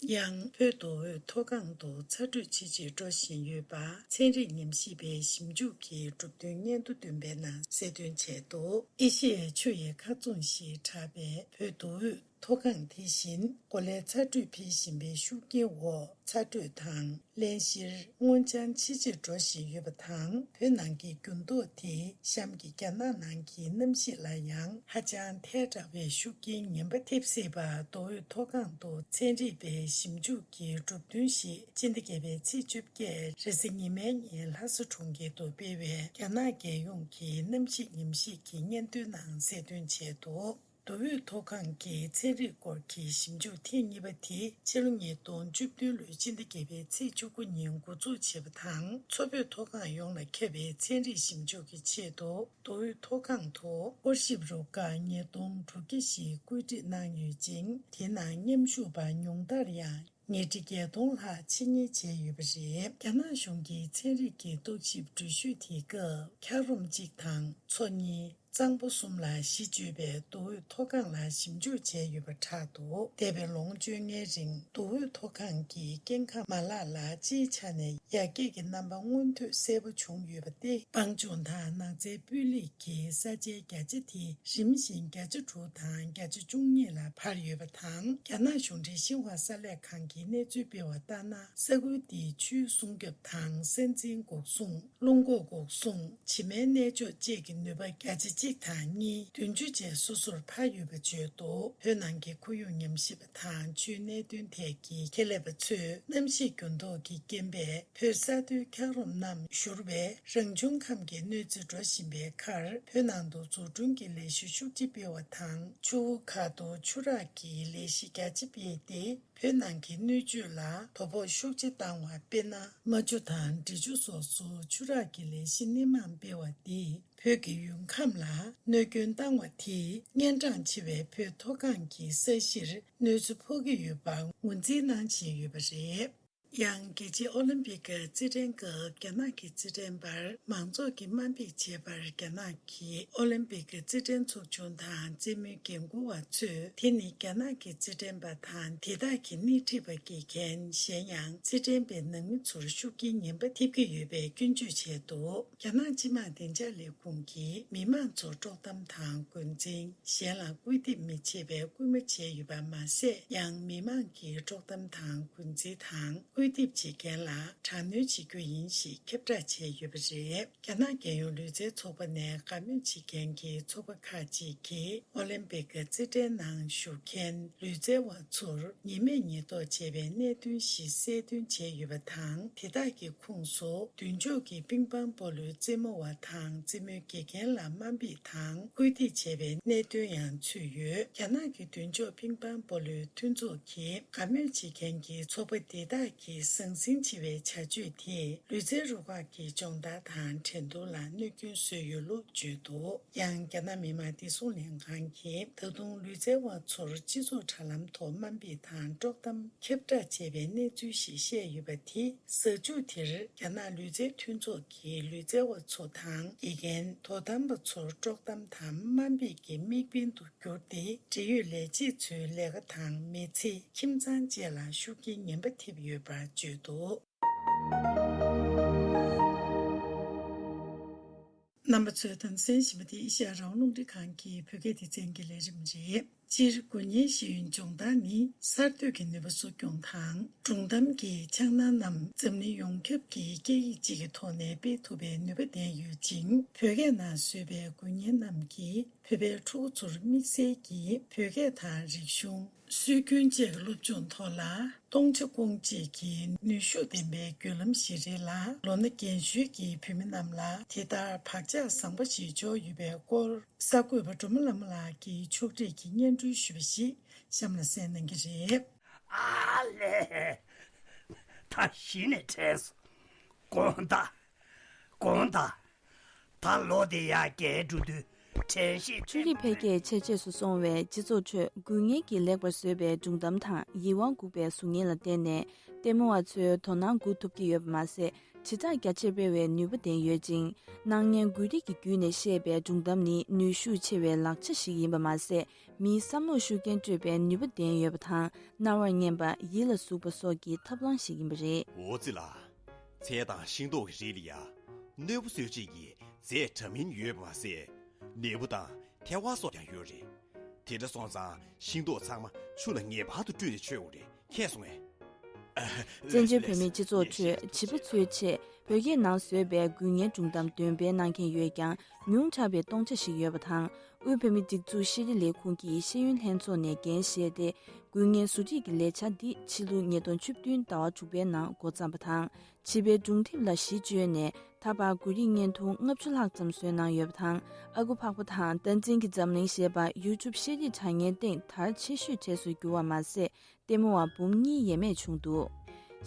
ཡང་། བོད་མདོ་དབུས་མཐོ་སྒང་དུ་ཚ་དྲོད་ཆེ་ཆེར་འགྲོ་བཞིན་ཡོད་པ། ཚན་རིག་ཉམས་ཞིབ་པའི་ཞིབ་འཇུག་གི་གྲུབ་དོན་སྙན་ཐོ་བཏོན་པའི་ནང་གསལ་སྟོན་བྱས་འདུག་ཨེ་ཤེ་ཡའི་ཆུ་ཡི་མཁར་རྫོང་ཞེས་གྲགས་པའི་བོད་མདོ་དབུས་མཐོ་སྒང་དེ་བཞིན་གོ་ལའི་ཚ་དྲོད་འཕེལ་བཞིན་པའི་ཤུགས་རྐྱེན་འོག་ཚ་དྲོད་དང་། བརླན་གཤེར། སྔོ་ལྗང་ཆེ་ཆེར་འགྲོ་བཞིན་ཡོད་པ་དང་། བོད་ནང་གི་འགྱུར་ལྡོག་དེས་གཤམ་གྱི་རྒྱ་ནག་ནང་གི་གནམ་གཤིས་ལ་ཡང་ཧ་ཅང་ཐལ་དྲགས་པའི་ཤུགས་རྐྱེན་ངན་པ་ཐེབས་སྲིད་པ། མདོ་དབུས་མཐོ་སྒང་དུ་ཚན་རིག་པའི་ཞིབ་འཇུག་གི་གྲུབ་དོན་ཞིག་སྤྱི་ཟླ་བརྒྱད་པའི་ཚེས་བཅོ་བརྒྱད་རེས་གཟའ་ཉི་མའི་ཉིན་ལྷ་ས་གྲོང་ཁྱེར་དུ་སྤེལ་བའི་རྒྱ་ནག་རྒྱལ་ཡོངས་ཀྱི་གནམ་གཤིས་ཉམས་ཞིབ་ཀྱི་སྙན་ཐོའི་ནང་གསལ་སྟོན་བྱས་འདུག་མདོ་དབུས་མཐོ་སྒང་གི་ཚན་རིག་སྐོར་གྱི་ཞིབ་འཇུག་ཐེངས་གཉིས་པ་དེ་ཕྱི་ལོ་ཉིས་སྟོང་བཅུ་བདུན་ལོའི་སྤྱི་ཟླ་བརྒྱད་པའི་ཚེས་བཅུ་དགུ་ཉིན་འགོ་འཛུགས་བྱས་པ་དང་། མཚོ་བོད་མཐོ་སྒང་ཡོངས་ལ་ཁྱབ་པའི་ཚན་རིག་ཞིབ་འཇུག་གི་ཆེད་དུ་མདོ་དབུས་མཐོ་སྒང་དུ་སྐོར་ཞིབ་རུ་ཁག་ཉིས་སྟོང་དྲུག་བརྒྱ་ཞིག་བཀོད་སྒྲིག་གནང་ཡོད་ཅིང་། དེ་ནང་མཉམ་ཞུགས་པ་ཉུང་མཐར་ཡང་ཉིས་ཁྲི་བརྒྱད་སྟོང་ལྷག་ཕྱི་ཉལ་བྱས་ཡོད་པ་རེད། རྒྱ་ནག་གཞུང་གི་ཚན་རིག་གི་རྟོག་ཞིབ་འགྲུལ་བཞུད་དེའི་སྐབས་འཁྱགས་རོམ་གཅིག་དང་མཚོ་གཉིས། གཙང་པོ་གསུམ་ལ་གཞི་བཅོལ་བའི་མདོ་དབུས་མཐོ་སྒང་ལ་ཞིབ་འཇུག་བྱས་ཡོད་པ་བསྒྲགས་འདུག་འདས་པའི་ལོ་ངོ་བཅོ་ལྔའི་རིང་མདོ་དབུས་མཐོ་སྒང་གི་སྐྱེ་ཁམས་མ་ལག་ལ་སྤྱིའི་ཆ་ནས་ཡར་རྒྱས་ཀྱི་རྣམ་པ་མངོན་ཐོས་གསལ་པོ་བྱུང་ཡོད་པ་སྟེ། སྤང་ལྗོངས་དང་ནགས་ཚལ་སྤུས་ལེགས་ཀྱི་ས་ཆའི་བརྒྱ་ཆ་དེ་རིམ་བཞིན་བརྒྱ་ཆ་དྲུག་དང་བརྒྱ་ཆ་བཅུ་གཉིས་ལ་འཕར་ཡོད་པ་དང་། རྒྱ་ནག་གཞུང་འབྲེལ་ཤིན་ཧྭ་གསར་ལས་ཁང་གིས་གནས་ཚུལ་སྤེལ་བ་ལྟར་ན། ས་ཁུལ་དེའི་ཆུའི་སྲུང་སྐྱོབ་དང་། ས་འཛིན་འགོག་སྲུང་། རླུང་འགོག་འགོག་སྲུང་། བྱེ་མའི་གནས་མཆོག་བཅས་ཀྱི་ནུས་པ་བརྒྱ་ཆ་གཅིག་དང་གཉིས། བདུན་ཅུ་བཅས་སོ་སོར་འཕར་ཡོད་པ་བརྗོད་འདུག་བོད་ནང་གི་ཁོར་ཡུག་ཉམས་ཞིབ་པ་དང་ཆུའི་གནད་དོན་ཐད་ཀྱི་ཁྱད་ལས་པ་ཚོས། གནམ་གཤིས་འགྱུར་ལྡོག་གི་རྐྱེན་པས་བོད་ས་མཐོའི་འཁྱགས་རོམ་རྣམས་བཞུར་བས། རང་བྱུང་ཁམས་ཀྱི་གནོད་འཚེ་འགྲོ་བཞིན་པའི་ཁར། བོད་ནང་དུ་འཛུགས་སྐྲུན་གྱི་ལས་གཞི་ཤུགས་ཆེ་སྤེལ་བ་དང་། ཆུ་བོ་ཁག་ཏུ་ཆུ་རགས་ཀྱི་ལས་གཞི་རྒྱ་ཆེ་སྤེལ་ཏེ། བོད་ནང་གི་སྣོད་བཅུད་ལ་དོ་ཕོག་ཤུགས་ཆེ་བཏང་བ། དཔེར་ན། རྨ་ཆུ་དང་འབྲི་ཆུ་སོགས་སུ་ཆུ་རགས་ཀྱི་ལས་གཞི་སྣེ་མང་སྤེལ་བ་འདིས། བོད་ཀྱི་ཡུལ་ཁམས་ལ་གནོད་སྐྱོན་བཏང་བ་དེས། གཉན་འཕྲང་ཆེ་བའི་བོད་མཐོ་སྒང་གི་ས་གཞིར་གནོད་འཚེ་ཕོག་གི་ཡོད་པ་ངོས་འཛིན་གནང་བཞིན་ཡོད་པ་རེད། ཡང་རྒྱལ་སྤྱིའི་ཨོ་ལིམ་པིག་གི་རྩེད་འགྲན་སྐབས་རྒྱ་ནག་གི་རྩེད་འགྲན་པར་མང་ཚོགས་ཀྱིས་དམའ་འབེབས་བྱས་པར། རྒྱ་ནག་གི་ཨོ་ལིམ་པིག་གི་རྩེད་འགྲན་ཚོགས་ཆུང་དང་རྩེད་མོའི་འགན་འཁུར་བ་ཚོས་དེ་ནི་རྒྱ་ནག་གི་རྩེད་འགྲན་པ་དང་དེ་དག་གི་སྣེ་ཁྲིད་པ་དགེ་རྒན། གཞན་ཡང་རྩེད་འགྲན་པའི་ནང་མི་ཚོར་ཤུགས་རྐྱེན་ངན་པ་ཐེབས་ཀྱི་ཡོད་པའི་སྐྱོན་བརྗོད་བྱས་འདུག་རྒྱ་ནག་སྤྱི་དམངས་བདེ་འཇགས་ལས་ཁུངས་ཀྱིས་མི་མང་ཚོར་དཀྲོག་གཏམ་དང་འགོ་འཛིན། གཞན་ལ་སྐུལ་འདེབས་མི་བྱེད་པའི་སྐུལ་མ་བྱས་ཡོད་པ་མ་ཟད། ཡང་མི་མང་གིས་དཀྲོག་གཏམ་དང་འགོ་འཛིན་དང་སྐུལ་འདེབས་བྱེད་མཁན་ལ་དྲག་གནོན་བྱེད་རྒྱུ་ཡིན་ཞེས་ཁྱབ་བསྒྲགས་བྱས་ཡོད་པ་རེད། རྒྱ་ནག་རྒྱལ་ཡོངས་ལུས་རྩལ་ཚོགས་པ་ནས་དགའ་མོས་བྱེད་མཁན་གྱི་ཚོགས་པ་ཁག་ཅིག་གིས་ཨོ་ལིམ་པིག་གི་རྩེད་འགྲན་ནང་ཞུགས་མཁན་ལུས་རྩལ་བ་ཚོར་ཉེས་མེད་ཉེས་རྟོག་བྱས་པའི་གནད་དོན་ཞིག་གསལ་སྟོན་བྱས་ཡོད་པ་དང་། དེ་དག་གི་ཁོངས་སུ་མདུན་ཅོག་གི་པིང་པང་སྤོ་ལོའི་རྩེད་མོ་བ་དང་རྩེད་མོའི་དགེ་རྒན་ལ་དམའ་འབེབས་དང་སྐུལ་འདེད་བྱས་པའི་གནད་དོན་ཡང་ཚུད་ཡོད། རྒྱ་ནག་གི་མདུན་ཅོག་པིང་པང་སྤོ་ལོའི་མཐུན་ཚོགས་ཀྱིས་དགའ་མོས་བྱེད་མཁན་གྱི་ཚོགས་པ་དེ་དག་གིས་ཟང་ཟིང་ཆེ་བའི་བྱ་སྤྱོད་དེས་ལུས་རྩལ་རུ་ཁག་གི་སྦྱོང་བརྡར་དང་འགྲན་བསྡུར་ལ་གནོད་སྐྱོན་བཟོས་ཡོད་ལུགས་བརྗོད་འདུག་ཡང་རྒྱ་ནག་མི་དམངས་བདེ་སྲུང་ལྷན་ཁང་གིས་ད་དུང་ལུས་རྩལ་བ་ཚོར་སྤྱི་ཚོགས་དྲ་ལམ་ཐོག་དམའ་འབེབས་དང་དཀྲོག་གཏམ་ཁྱབ་བསྒྲགས་བྱས་པའི་གནས་ཚུལ་ཞིག་བཤད་ཡོད་པ་དེ། གཟའ་མཇུག་དེར་རྒྱ་ནག་ལུས་རྩལ་མཐུན་ཚོགས་ཀྱི་ལུས་རྩལ་བ་ཚོ་དང་དགེ་རྒན། དོ་དམ་པ་ཚོར་དཀྲོག་གཏམ་དང་དམའ་འབེབས་ཀྱི་དམིགས་འབེན་དུ་གྱུར་ཏེ། འབྲེལ་ཡོད་ལས་བྱེད་ཚོའི་ལས་ཀ་དང་མི་ཚེ། ཁྱིམ་ཚང་བཅས་ལ་ཤུགས་རྐྱེན་ངན་པ་ཐེབས་ཡོད་པར་བརྗོད་འདུག་རྣམ་པ་ཚོས་དོན་ཚན་ཞིབ་པ་དེ་ཨེ་ཤ་ཡ་རང་དབང་རླུང་འཕྲིན་ཁང་གི་བོད་སྐད་སྡེ་ཚན་གྱི་ལས་རིམ་རེད། སྤྱིར་དགུ་བརྙན་ཤེས་ཡོན་སྦྱོང་བརྡར་ནི་གསར་གཏོད་ཀྱི་ནུས་པ་གསོ་སྐྱོང་དང་། སྒྲུང་གཏམ་གྱི་འཆར་སྣང་རྣམས་འཛམ་གླིང་ཡོངས་ཁྱབ་ཀྱི་སྐད་ཡིག་གཅིག་གི་ཐོག་ནས་སྤེལ་ཐུབ་པའི་ནུས་པ་ལྡན་ཡོད་ཅིང་། བོད་སྐད་ནང་བཟོས་པའི་དགུ་བརྙན་རྣམས་ཀྱིས་བོད་པའི་ཕྲུ་གུ་ཚོར་དམིགས་བསལ་གྱིས་བོད་སྐད་དང་རིག་གཞུང་། སྲོལ་རྒྱུན་བཅས་ཀྱི་སློབ་སྦྱོང་ཐོག་ལ་སྟོང་ཆ་སྐོང་བཅས་ཀྱི་ནུས་ཤུགས་ལྡན་པའི་བརྒྱུད་ལམ་ཞིག་རེད་ལ། ལོ་ན་རྒན་གཞོན་གྱི་བོད་མི་རྣམས་ལ་དེ་ལྟར་བག་ཆགས་བཟང་པོ་ཞིག་འཇོག་ཡོད་པའི་སྐོར་གསར་འགོད་པ་སྒྲོལ་མ་ལྷ་མོ་ལགས་ཀྱིས་ཕྱོགས་སྒྲིག་གིས་སྙན་སྒྲོན་ཞུས་པ་ཞིག་གཤམ་ལ་གསན་གནང་གི་རེད། ཨ་ལས། ད་གཞི་ནས་དྲན་སོང་། དགོངས་དག་དགོངས་དག་ད་ལོ་དེ་ཡར་རྒྱས་འགྲོ་དུས་དྲན་ཤེས། འཕྲུལ་རིག་འཕེལ་རྒྱས་ཆེས་ཆེར་སོང་བས། སྤྱི་ཚོགས་ཁྲོད་དགུ་བརྙན་གྱིས་ལེགས་པར་བཟོས་པའི་སྒྲུང་གཏམ་དང་ཡིད་དབང་འགུག་པའི་གཟུགས་བརྙན་ལ་བརྟེན་ནས། ལྟད་མོ་བ་ཚོའི་དོ་སྣང་སྒུག་ཐུབ་ཀྱི་ཡོད་པ་མ་ཟད། དྲིལ་བསྒྲགས་རྒྱ་ཆེར་སྤེལ་བའི་ནུས་པ་ལྡན་ཡོད་ཅིང་། སྣང་བརྙན་འགུལ་རིས་ཀྱི་བརྒྱུད་ནས་བཤད་པའི་སྒྲུང་གཏམ་ནི་ནུས་ཤུགས་ཆེ་བའི་ལག་ཆ་ཞིག་ཡིན་པ་མ་ཟད། མིའི་བསམ་བློར་ཤུགས་རྐྱེན་སྤྲོད་པའི་ནུས་པ་ལྡན་ཡོད་པ་དང་། རྣ་བར་སྙན་པ། ཡིད་ལ་ཟུག་པ་སོགས་ཀྱི་ཐབས་ལམ་ཞིག་ཡིན་པ་རེད། འོ་ཙི་ལ། ཚལ་དང་ཤིང་ཏོག་གི་རིགས་ལ་ཡ། གནོད་པ་བཟོ་བྱེད་ཀྱི་རྫས་དྲ་མིན་ཡོད་པ་མ་ཟད། ནད་འབུ་དང་ཐལ་བ་སོགས་ཀྱང་ཡོད་རེད། དེ་འདྲ་སོང་ཙང་ཤིང་ཏོག་ཚང་མ་ཆུ་ལ་ངེས་པར་དུ་བཀྲུས་ནས་མཆོད་དགོས་རེད། མཁྱེན་སོང་ངས། བཙན་བྱོལ་བོད་མིའི་སྤྱི་ཚོགས་ཁྲོད་བྱིས་པ་ཚོའི་ཆེད་བོད་སྐད་ནང་བཟོས་པའི་དགུ་བརྙན་སྒྲུང་གཏམ་འདོན་སྤེལ་གནང་མཁན་ཡོད་ཀྱང་། ཉུང་དྲགས་པའི་སྟོང་ཆ་ཞིག་ཡོད་པ་དང་། དབུས་བོད་མིའི་སྒྲིག་འཛུགས་ཤེས་རིག་ལས་ཁུངས་ཀྱི་ཤེས་ཡོན་ལྷན་ཚོགས་ནས་འགན་བཞེས་ཏེ། དགུ་བརྙན་བཟོ་སྒྲིག་གི་ལས་འཆར་འདི་ཕྱི་ལོ་ཉིས་སྟོང་བཅུ་བདུན་ཟླ་བ་དྲུག་པའི་ནང་འགོ་བརྩམས་པ་དང་། བྱིས་པའི་སྒྲུང་དེབ་ལ་གཞི་བཅོལ་ནས། ད་བར་འགུལ་རིས་བརྙན་ཐུང་ལྔ་བཅུ་ལྷག་ཙམ་བཟོས་གནང་ཡོད་པ་དང་། ཨ་ཁུ་ཕག་པ་དང་བསྟན་འཛིན་གྱི་འཛམ་གླིང་ཞེས་པ་ཡུ་ཊུབ་ཤེས་རིག་དྲ་བརྙན་སྟེང་དར་ཆེ་ཤོས་གྲས་སུ་གྱུར་བ་མ་ཟད། ལྟད་མོ་བ་འབུམ་གཉིས་ཡས་མས་བྱུང་འདུག་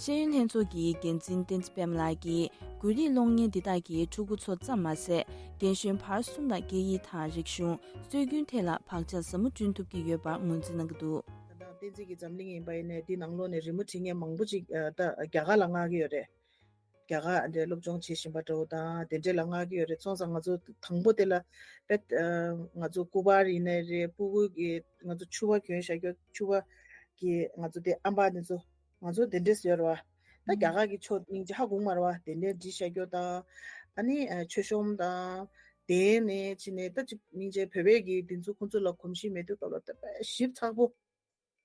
ཤེས་ཡོན་ལྷན་ཚོགས་ཀྱི་འགན་འཛིན་བསྟན་འཛིན་པད་མ་ལགས་ཀྱིས། འགུལ་རིས་གློག་བརྙན་འདི་དག་གིས་ཕྲུ་གུ་ཚོ་ཙམ་མ་ཟད། རྒན་གཞོན་བར་གསུམ་ལ་སྐད་ཡིག་དང་རིག་གཞུང་། སྲོལ་རྒྱུན་ཐད་ལ་བག་ཆགས་ཟབ་མོ་བསྐྲུན་ཐུབ་ཀྱི་ཡོད་པར་ངོས་འཛིན་གནང་གི་འདུག་ད་ལྟ་བསྟན་འཛིན་གྱི་འཛམ་གླིང་ཡིན་པ་ཡིན་ནའི་འདི་ནང་ལོགས་ནས་རི་མོ་བྲིས་མཁན་མང་པོ་ཅིག་ཨ་ད་རྒྱ་གར་ལ་མངགས་ཀྱི་ཡོད་རེད། རྒྱ་གར་འདྲའི་སློབ་སྦྱོང་བྱེད་བཞིན་པ་འདྲ་བོ་དང་དེ་འདྲའི་ལ་མངགས་ཀྱི་ཡོད་རེད། སོང་ཙང་ང་ཚོ་དང་པོ་དེ་ལ་དཔེ་ཨ་ང་ཚོ་སྐུ་པར་ཡིན་ནའི་རེད། སྤུ་གུ་གི་ང་ཚོ་ཕྱུ་པ་གྱོན་བཞག་རྒྱུ། ཕྱུ་པ་གི་ང་ཚོ་དེ་ཨམ་པ་དེ་ཚོ་ང་ཚོ་དེ་འདྲས་ཡོད་རེད་བ། ད་རྒྱ་གར་གྱི་ཆོས་སྙིང་རྗེ་ཧ་གོ་མ་རེད་བ། དེ་འདྲས་བྲིས་བཞག་རྒྱུ་དང་། ཨ་ནི་ཨ་མཆོད་གཤོམ་དང་། དེ་ནས་ཕྱིན་ནས་ད་ཅིག་སྙིང་རྗེ་བོད་པའི་གི་དེ་ཚོ་ཁོང་ཚོ་ལ་གོམས་གཤིས་མེད་དུས་སྐབས་ལ་ད་དཔེ་ཞིབ་ཚགས་པོ།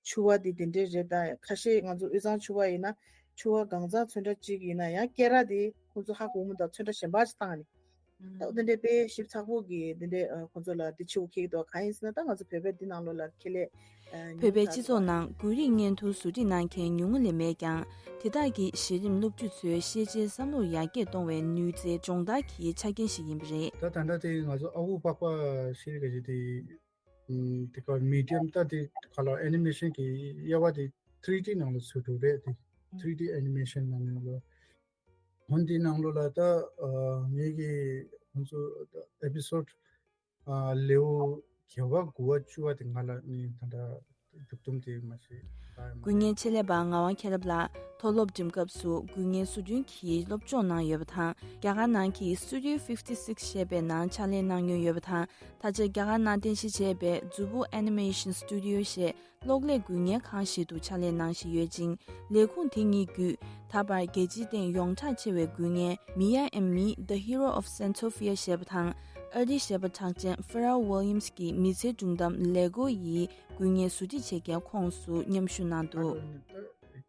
ཕྱུ་པ་དེ་དེ་འདྲས་རེད། ད་ཁ་ཤས་ང་ཚོ་དབུས་གཙང་ཕྱུ་པ་ཡིན་ན་ཕྱུ་པ་གང་ཚང་ཚོན་ཁྲ་གཅིག་ཡིན་ན་ཡང་སྐེ་རགས་དེ་ཁོང་ཚོ་ཧ་གོ་མ་ད་ཚོན་ཁྲ་གཞན་པ་ཞིག་བཏང་ནས། ད་འོ་དེ་འདྲའི་དཔེ་ཞིབ་ཚགས་པོ་གི་དེ་འདྲའི་ཨ་ཁོང་ཚོ་ལ་དེ་ཆེ་བོ་འཁྱེར་གྱི་འདུག་གང་ཡིན་ཟེར་ན་ད་ང་ཚོ་བོད་པའི་འདི་ནང་ལོགས་ལ་ཁེ་ལས་ཨ་བོད་པའི་སྤྱི་ཚོགས་ནང་འགུལ་རིས་བརྙན་ཐུང་བཟོ་སྒྲིག་གནང་མཁན་ཉུང་ངུ་ལས་མེད་ཀྱང་། དེ་དག་གིས་གཞི་རིམ་སློབ་ཕྲུག་ཚོའི་ཤེས་བྱའི་བསམ་བློར་ཡར་རྒྱས་གཏོང་བའི་ནུས་རྩལ་སྦྱོང་བརྡར་གྱི་ཆ་རྐྱེན་ཞིག་ཡིན་པ་རེད། ད་ད་ལྟ་དེ་ང་ཚོ་ཨ་ཁུ་པགས་པ་ཤེས་རིག་ག་ཞིག་དེ་དེ་ག་མི་ཌི་ཡམ་ད་དེ་ག་ལ་ཨེ་ནི་མེ་ཤན་གྱི་དབྱེ་བ་དེ་ཐི་རི་ཌི་ནང་ལ་ཚུད་འགྲོ་རེད། དེ་ཐི་རི་ཌི་ཨེ་ནི་མེ་ཤན་ནང་ནས་ལ། འོན་ཏེ་ནང་ལོགས་ལ་ད་ཨ་ངེད་ཀྱི་ང་ཚོ་ཨེ་པི་སོ་ཌི་ཨ་ལེའུ་བརྒྱད་པ་དགུ་པ་བཅུ་པ་དེ་ང་ལ་ནི་ད་ལྟ་ མཇུག་སྡོམ་དེ་མ་ཞིག་ད་ཡང་མ། འགུལ་རྙེད་ཆེད་ལས་པ་ངག་དབང་མཁྱེན་རབ་ལགས་མཐོ་སློབ་འགྲིམ་སྐབས་སུ་འགུལ་རྙེད་བཟོ་སྐྲུན་གྱི་སློབ་སྦྱོང་གནང་ཡོད་པ་དང་། རྒྱ་གར་ནང་གི་Studio fifty six ཞེས་པའི་ནང་ཕྱག་ལས་གནང་མྱོང་ཡོད་པ་དང་། ད་ཆ་རྒྱ་གར་ནང་རྟེན་གཞི་བྱས་པའི་མཛུ་བུ་Animation Studio ཞེས་གློག་ཀླད་འགུལ་རྙེད་ཁང་ཞིག་ཏུ་ཕྱག་ལས་གནང་བཞིན་ཡོད་ཅིང་། ལས་ཁུངས་དེ་གཉིས་བརྒྱུད་ད་བར་རྒྱལ་སྤྱིའི་སྟེང་ཡོངས་གྲགས་ཆེ་བའི་འགུལ་རྙེད་Mia and Me, The Hero of Santofia ཞེས་པ་དང་། ཨ་རིའི་གཞས་པ་གྲགས་ཅན་Pharrell Williams གྱི་མི་ཚེའི་སྒྲུང་གཏམ་Lego ཡི་འགུལ་རྙེད་བཟོ་སྒྲིག་བྱེད་མཁན་ཁོངས་སུ་མཉམ་ཞུགས་གནང་འདུག།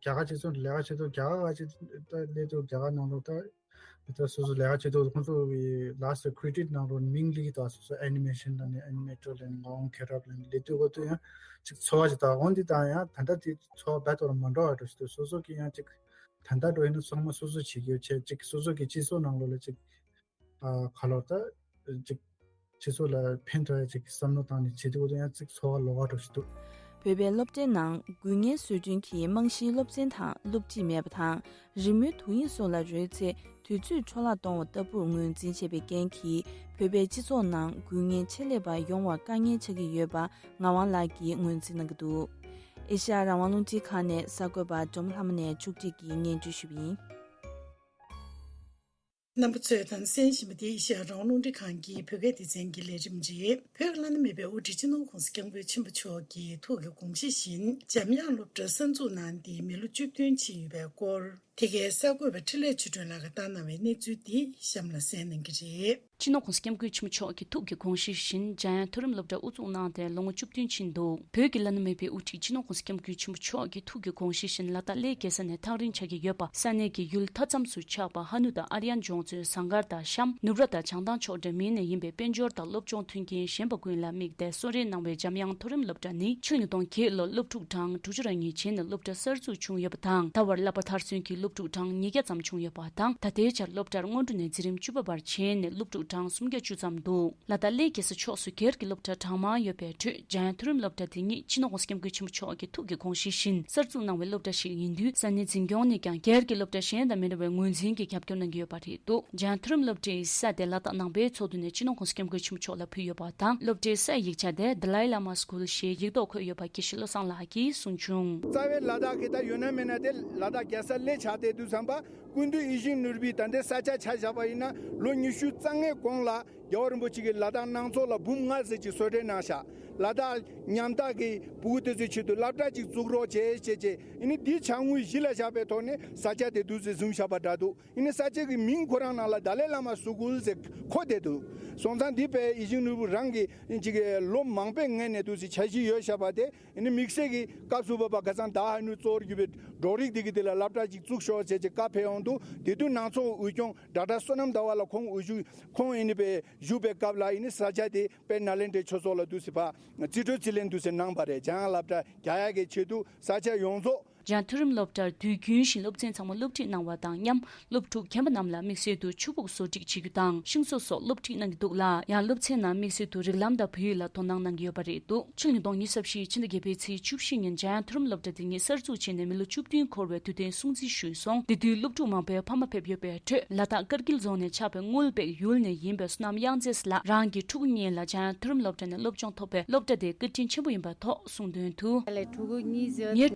རྒྱ་གར་སྤྱི་ཚོགས་ལས་ཀ་བྱེད་དུས་རྒྱ་གར་བ་ཅིག་ད་སླེབས་དུས་རྒྱ་གར་ནང་ལོགས་ད་ད་སོ་སོ་ལས་ཀ་བྱེད་དུས་ཁོང་ཚོ་གི་last credit ནང་ལོགས་མིང་ལི་དང་སོ་སོ་animation དང་ནི་animator ལ་ངག་དབང་མཁྱེན་རབ་ལ་སླེབས་དུས་འོ་དུ་ཡང་ཅིག་ཚོར་བ་ཅིག་དང་འོན་ཏེ་དང་ཡང་ད་ལྟ་དེ་ཚོར་བ་རྦད་དེ་མ་འགྲོ་བ་འགྲོ་ཞིག་འདུག། སོ་སོ་གི་ཡང་ཅིག་ད་ལྟ་འགྲོ་ཡིན་ན་ཚང་མ་སོ་སོ་བྱེད་རྒྱུ་བྱས་ཅིག་སོ་སོ་གི་སྤྱི་ཚོགས་ནང་ལོགས་ལ་ཅིག་ཨ་ག་ལོར་ད་ཅིག་སྤྱི་ཚོགས་ལ་ཕན་ཐོགས་ཡ་ཅིག་བསམ་བློ་བཏང་ནས་བྱེད་དུས་ཡང་ཅིག་ཚོར་བ་ལོག་པ་འགྲོ་ཞིག་འདུག། བོད་པའི་སློབ་གྲྭའི་ནང་འགུལ་རྙེད་བཟོ་སྐྲུན་གྱི་རྨང་གཞིའི་སློབ་ཚན་དང་སློབ་ཁྲིད་མེད་པ་དང་། རི་མོའི་དུག་ཨིན་སོགས་ལ་རོལ་ཚེ་དུས་ཚོད་འཕྲོ་བརླག་གཏོང་བ་ལྟ་བུར་ངོས་འཛིན་བྱས་པའི་རྐྱེན་གྱིས། བོད་པའི་སྤྱི་ཚོགས་ནང་འགུལ་རྙེད་ཆེད་ལས་པ་ཡོང་བར་དཀའ་ངལ་ཆགས་ཀྱི་ཡོད་པ་ངག་དབང་ལགས་ཀྱིས་ངོས་འཛིན་གནང་གི་འདུག། ཨེ་ཤ་ཡ་རང་དབང་རླུང་འཕྲིན་ཁང་ནས་གསར་འགོད་པ་འབྲོམ་ལྷ་མོ་ནས་ཕྱོགས་སྒྲིག་གིས་སྙན་སྒྲོན་ཞུས་པ་ཡིན། རྣམ་པ་ཚོས་དང་གསན་བཞིན་པ་དེ་ཨེ་ཤ་ཡ་རང་དབང་རླུང་འཕྲིན་ཁང་གི་བོད་སྐད་སྡེ་ཚན་གྱི་ལས་རིམ་རེད། བོད་ཀྱི་བླ་ན་མེད་པའི་དབུ་ཁྲིད་སྤྱི་ནོར་༸གོང་ས་༸སྐྱབས་མགོན་ཆེན་པོ་མཆོག་གི་ཐུགས་ཀྱི་དགོངས་གཞི་བཞིན་འཇམ་དབྱངས་སློབ་གྲྭ་གསར་འཛུགས་གནང་སྟེ་མི་ལོ་བཅུ་བདུན་ཕྱིན་ཡོད་པའི་སྐོར། དེ་གའི་གསར་འགོད་པ་འཕྲིན་ལས་ཆོས་སྒྲོན་ལགས་ཀྱིས་བཏང་གནང་བའི་གནས་ཚུལ་འདི་གཤམ་ལ་གསན་གནང་གི་རེད། སྤྱི་ནོར་༸གོང་ས་༸སྐྱབས་མགོན་ཆེན་པོ་མཆོག་གི་ཐུགས་ཀྱི་དགོངས་གཞི་བཞིན་འཇམ་དབྱངས་མཐོ་རིམ་སློབ་གྲྭ་དབུ་འཛུགས་གནང་སྟེ་ལོ་ངོ་བཅུ་བདུན་ཕྱིན་འདུག། བོད་ཀྱི་བླ་ན་མེད་པའི་དབུ་ཁྲིད་སྤྱི་ནོར་༸གོང་ས་༸སྐྱབས་མགོན་ཆེན་པོ་མཆོག་གི་ཐུགས་ཀྱི་དགོངས་གཞི་བཞིན་ལ་དྭགས་གླེ་རྒྱལ་ས་ནས་ཐག་རིང་ཆགས་ཀྱི་ཡོད་པ། ས་གནས་ཀྱི་ཡུལ་མཐའ་མཚམས་སུ་ཆགས་པ་ཧ་ནུ་དང་ཨར་ཡན་ལྗོངས་ཚོའི་ཟངས་དཀར་དང་གཤམ་ནུབ་ར་དང་བྱང་ཐང་ཕྱོགས་འདྲ་མིན་ནས་ཡིན་པའི་དཔལ་འབྱོར་དང་སློབ་སྦྱོང་མཐུན་རྐྱེན་ཞན་པ་ཀུན་ལ་དམིགས་ཏེ་གསོལ་རས་གནང་བའི་འཇམ་དབྱངས་མཐོ་རིམ་སློབ་གྲྭ་ནི་ཕྱི་ལོ་ཉིས་སྟོང་བརྒྱད་ལོར་སློབ་ཕྲུག་གྲངས་དྲུག་ཅུ་རེ་གཉིས་བྱས་ནས་སློབ་གྲྭ་གསར་འཛུགས་བྱུང་ཡོད་པ་དང་། ད་བར་བསླབ་པ་མཐར་སོན་གྱི་སློབ་ཕྲུག་གྲངས་ཉིས་བརྒྱ་ཙམ་བྱུང་ཡོད་པ་དང་། ད་ལྟའི་ཆར་སློབ་གྲྭར་སྔོན་འགྲོ་ནས་འཛིན་རིམ་བཅུ་པ་བར་བྱས་ནས་སློབ་ཕྲུག་གྲངས་སུམ་བརྒྱ་བཅུ་ཙམ་འདུག། ལ་དྭགས་གླེ་རྒྱལ་ས་ཕྱོགས་སུ་སྒེར་གྱི་སློབ་གྲྭ་གྲངས་མང་ཡོད་པའི་ཁྲོད་འཇམ་དབྱངས་མཐོ་རིམ་སློབ་གྲྭ་འདི་ཉིད་སྤྱི་ནོར་༸གོང་ས་༸སྐྱབས་མགོན་ཆེན་པོ་མཆོག་གི་ཐུགས་ཀྱི་དགོངས་གཞི་བཞིན་གསར་འཛུགས་གནང་བའི་སློབ་གྲྭ་ཞིག་ཡིན་དུས། ས་གནས་འཛིན་སྐྱོང་ནས་ཀྱང་སྒེར་གྱི་སློབ་གྲྭ་གཞན་དང་མི་འདྲ་བའི་ངོས་འཛིན་གྱི་རྒྱབ་སྐྱོར་གནང་གི་ཡོད་པ་རེད་འདུག། འཇམ་དབྱངས་མཐོ་རིམ་སློབ་གྲྭའི་ས་དེ་ལ་དྭགས་ནང་པའི་ཚོགས་འདུ་ནས་སྤྱི་ནོར་༸གོང་ས་༸སྐྱབས་མགོན་ཆེན་པོ་མཆོག་ལ་ཕུལ་ཡོད་པ་དང་། སློབ་གྲྭའི་སའི་ཡིག་ཆ་དེ་The Dalai Lama School ཞེས་ཡིག་ཐོག་འཁོད་ཡོད་པ་དགེ་བཤེས་བློ་བཟང་ལགས་ཀྱིས་གསུངས་བྱུང་། རྩ་བའི་ལ་དྭགས་ཀྱི་ད་ཡོད་ན་མེད་ན་དེ་ལ་དྭགས་རྒྱལ་ས་གླེ་ཆགས་བསྡད་དུས་ཙམ་པ། སྐུ་མདུན་ཡིད་བཞིན་ནོར་བུས་ད་ལྟའི་ས་ཆ་ཆ་བཞག་པ་ཡིན་ན་ལོ་ཉི་ཤུ་རྩ་ལྔའི་གོང་ལ་རྒྱལ་བ་རིན་པོ་ཆེ་གིས་ལ་དྭགས་གནང་ཚོགས་ལ་འབུམ་ལྔ་ཙམ་ཅིག་གསོལ་རས་གནང་བཞག། ལ་དྭགས་ཉམ་ཐག་གི་ཕྲུ་གུ་དེ་ཚོའི་ཆེད་དུ་སློབ་གྲྭ་ཅིག་བཙུགས་རོགས་བྱེད་ཅེས་བྱས། ཨ་ནི་འདིའི་བྱ་དངོས་གཞི་ལ་བཞག་པའི་ཐོག་ནས་ས་ཆ་དེ་འདུག་སེ་བཟུང་བཞག་པ་འདྲ་འདུག། ཨ་ནི་ས་ཆ་གི་མིང་ཁོ་རང་ནང་ལ་དཱ་ལའི་བླ་མ་སི་ཀུལ་ཟེར་འཁོད་བསྡད་འདུག། སོང་ཙང་འདི་དཔེ་ཡིད་བཞིན་ནོར་བུ་རང་གི་ཅིག་ལོ་མང་པོའི་སྔོན་ནས་འདུག་སེ་འཆར་གཞི་ཡོད་བཞག་པ་དེ། ཨ་ནི་དམིགས་བསལ་གྱི་སྐབས་སུ་བབ་པ་ཁ་སང་དཱ་ཧ་ནུ་གཙོ་བོར་གྱུར་པའི་འབྲོག་རིགས་འདི་གི་དེ་ལ་སློབ་གྲྭ་ཅིག་བཙུགས་ཤོག་ཅེས་ཀྱི་བཀའ་ཕེབས་ཡོང་དུས། དེ་དུས་ནང་ཚོགས་འོས་སྐྱོང་ཌོག་ཊར་བསོད་ནམས་ཟླ་བ་ལགས་ཁོང་འོས་ཤོག་ཁོང་ཨ་ནི་དཔེ་བཞུགས་པའི་སྐབས་ལ་ཨ་ནི་ས་ཆ་དེ་དཔལ་ནཱ་ལེནྡྲའི་ཆོས་ཚོགས་ལ་འདུག་སེ་ཕར་རྩིས་སྤྲོད་རྩིས་ལེན་འདུག་སེ་གནང་བ་རེད། འཇམ་དབྱངས་སློབ་གྲྭ་རྒྱག་ཡག་གི་ཆེད་དུ་ས་ཆ་ཡོངས་རྫོགས། འཇམ་དབྱངས་མཐོ་རིམ་སློབ་གྲྭར་དུས་རྒྱུན་བཞིན་སློབ་ཚན་ཚང་མ་སློབ་ཁྲིད་གནང་བ་དང་མཉམ། སློབ་ཕྲུག་རྒན་པ་རྣམས་ལ་དམིགས་བསལ་དུ་ཆུ་ཕུག་བཟོ་སྒྲིག་བྱེད་རྒྱུ་དང་ཤིང་བཟོ་སོགས་སློབ་ཁྲིད་གནང་གི་འདུག་ལ། ཡང་སློབ་ཚན་ནང་དམིགས་བསལ་དུ་རིགས་ལམ་དང་བོད་ཡིག་ལ་དོ་སྣང་གནང་གི་ཡོད་པ་རེད་འདུག། ཕྱི་ལོ་ཉིས་སྟོང་ཉི་ཤུ་རྩ་བཞི་ཕྱི་ཟླ་བརྒྱད་པའི་ཚེས་བཅུ་བཞི་ཉིན་འཇམ་དབྱངས་མཐོ་རིམ་སློབ་གྲྭ་འདི་ཉིད་གསར་འཛུགས་བྱས་ནས་མི་ལོ་བཅུ་བདུན་འཁོར་བའི་དུས་སྟོན་སྲུང་བརྩི་ཞུས་སོང་། འདི་དུས་སློབ་ཕྲུག་མང་པོའི་ཕ་མ་ཕེབས་ཡོད་པའི་ཁྲོད། ལ་དྭགས་ཀར་གིལ་རྫོང་ནས་ཆགས་པའི་དངུལ་སྦེག་ཡུལ་ནས་ཡིན་པའི་བསོད་ནམས་དབྱངས་མཛེས་ལགས་རང་གི་ཕྲུ་གུ་གཉིས་ལ་འཇམ་དབྱངས་མཐོ་རིམ་སློབ་གྲྭ་ནས་སློབ་སྦྱོང་ཐོབ་པས་སློབ་གྲྭ་དེ་བཀའ་དྲིན་ཆེན་པོ་ཡིན་པ། ཐོག་གསུངས་དོན་དུ། ངའི་ཕྲུ་གུ་གཉིས་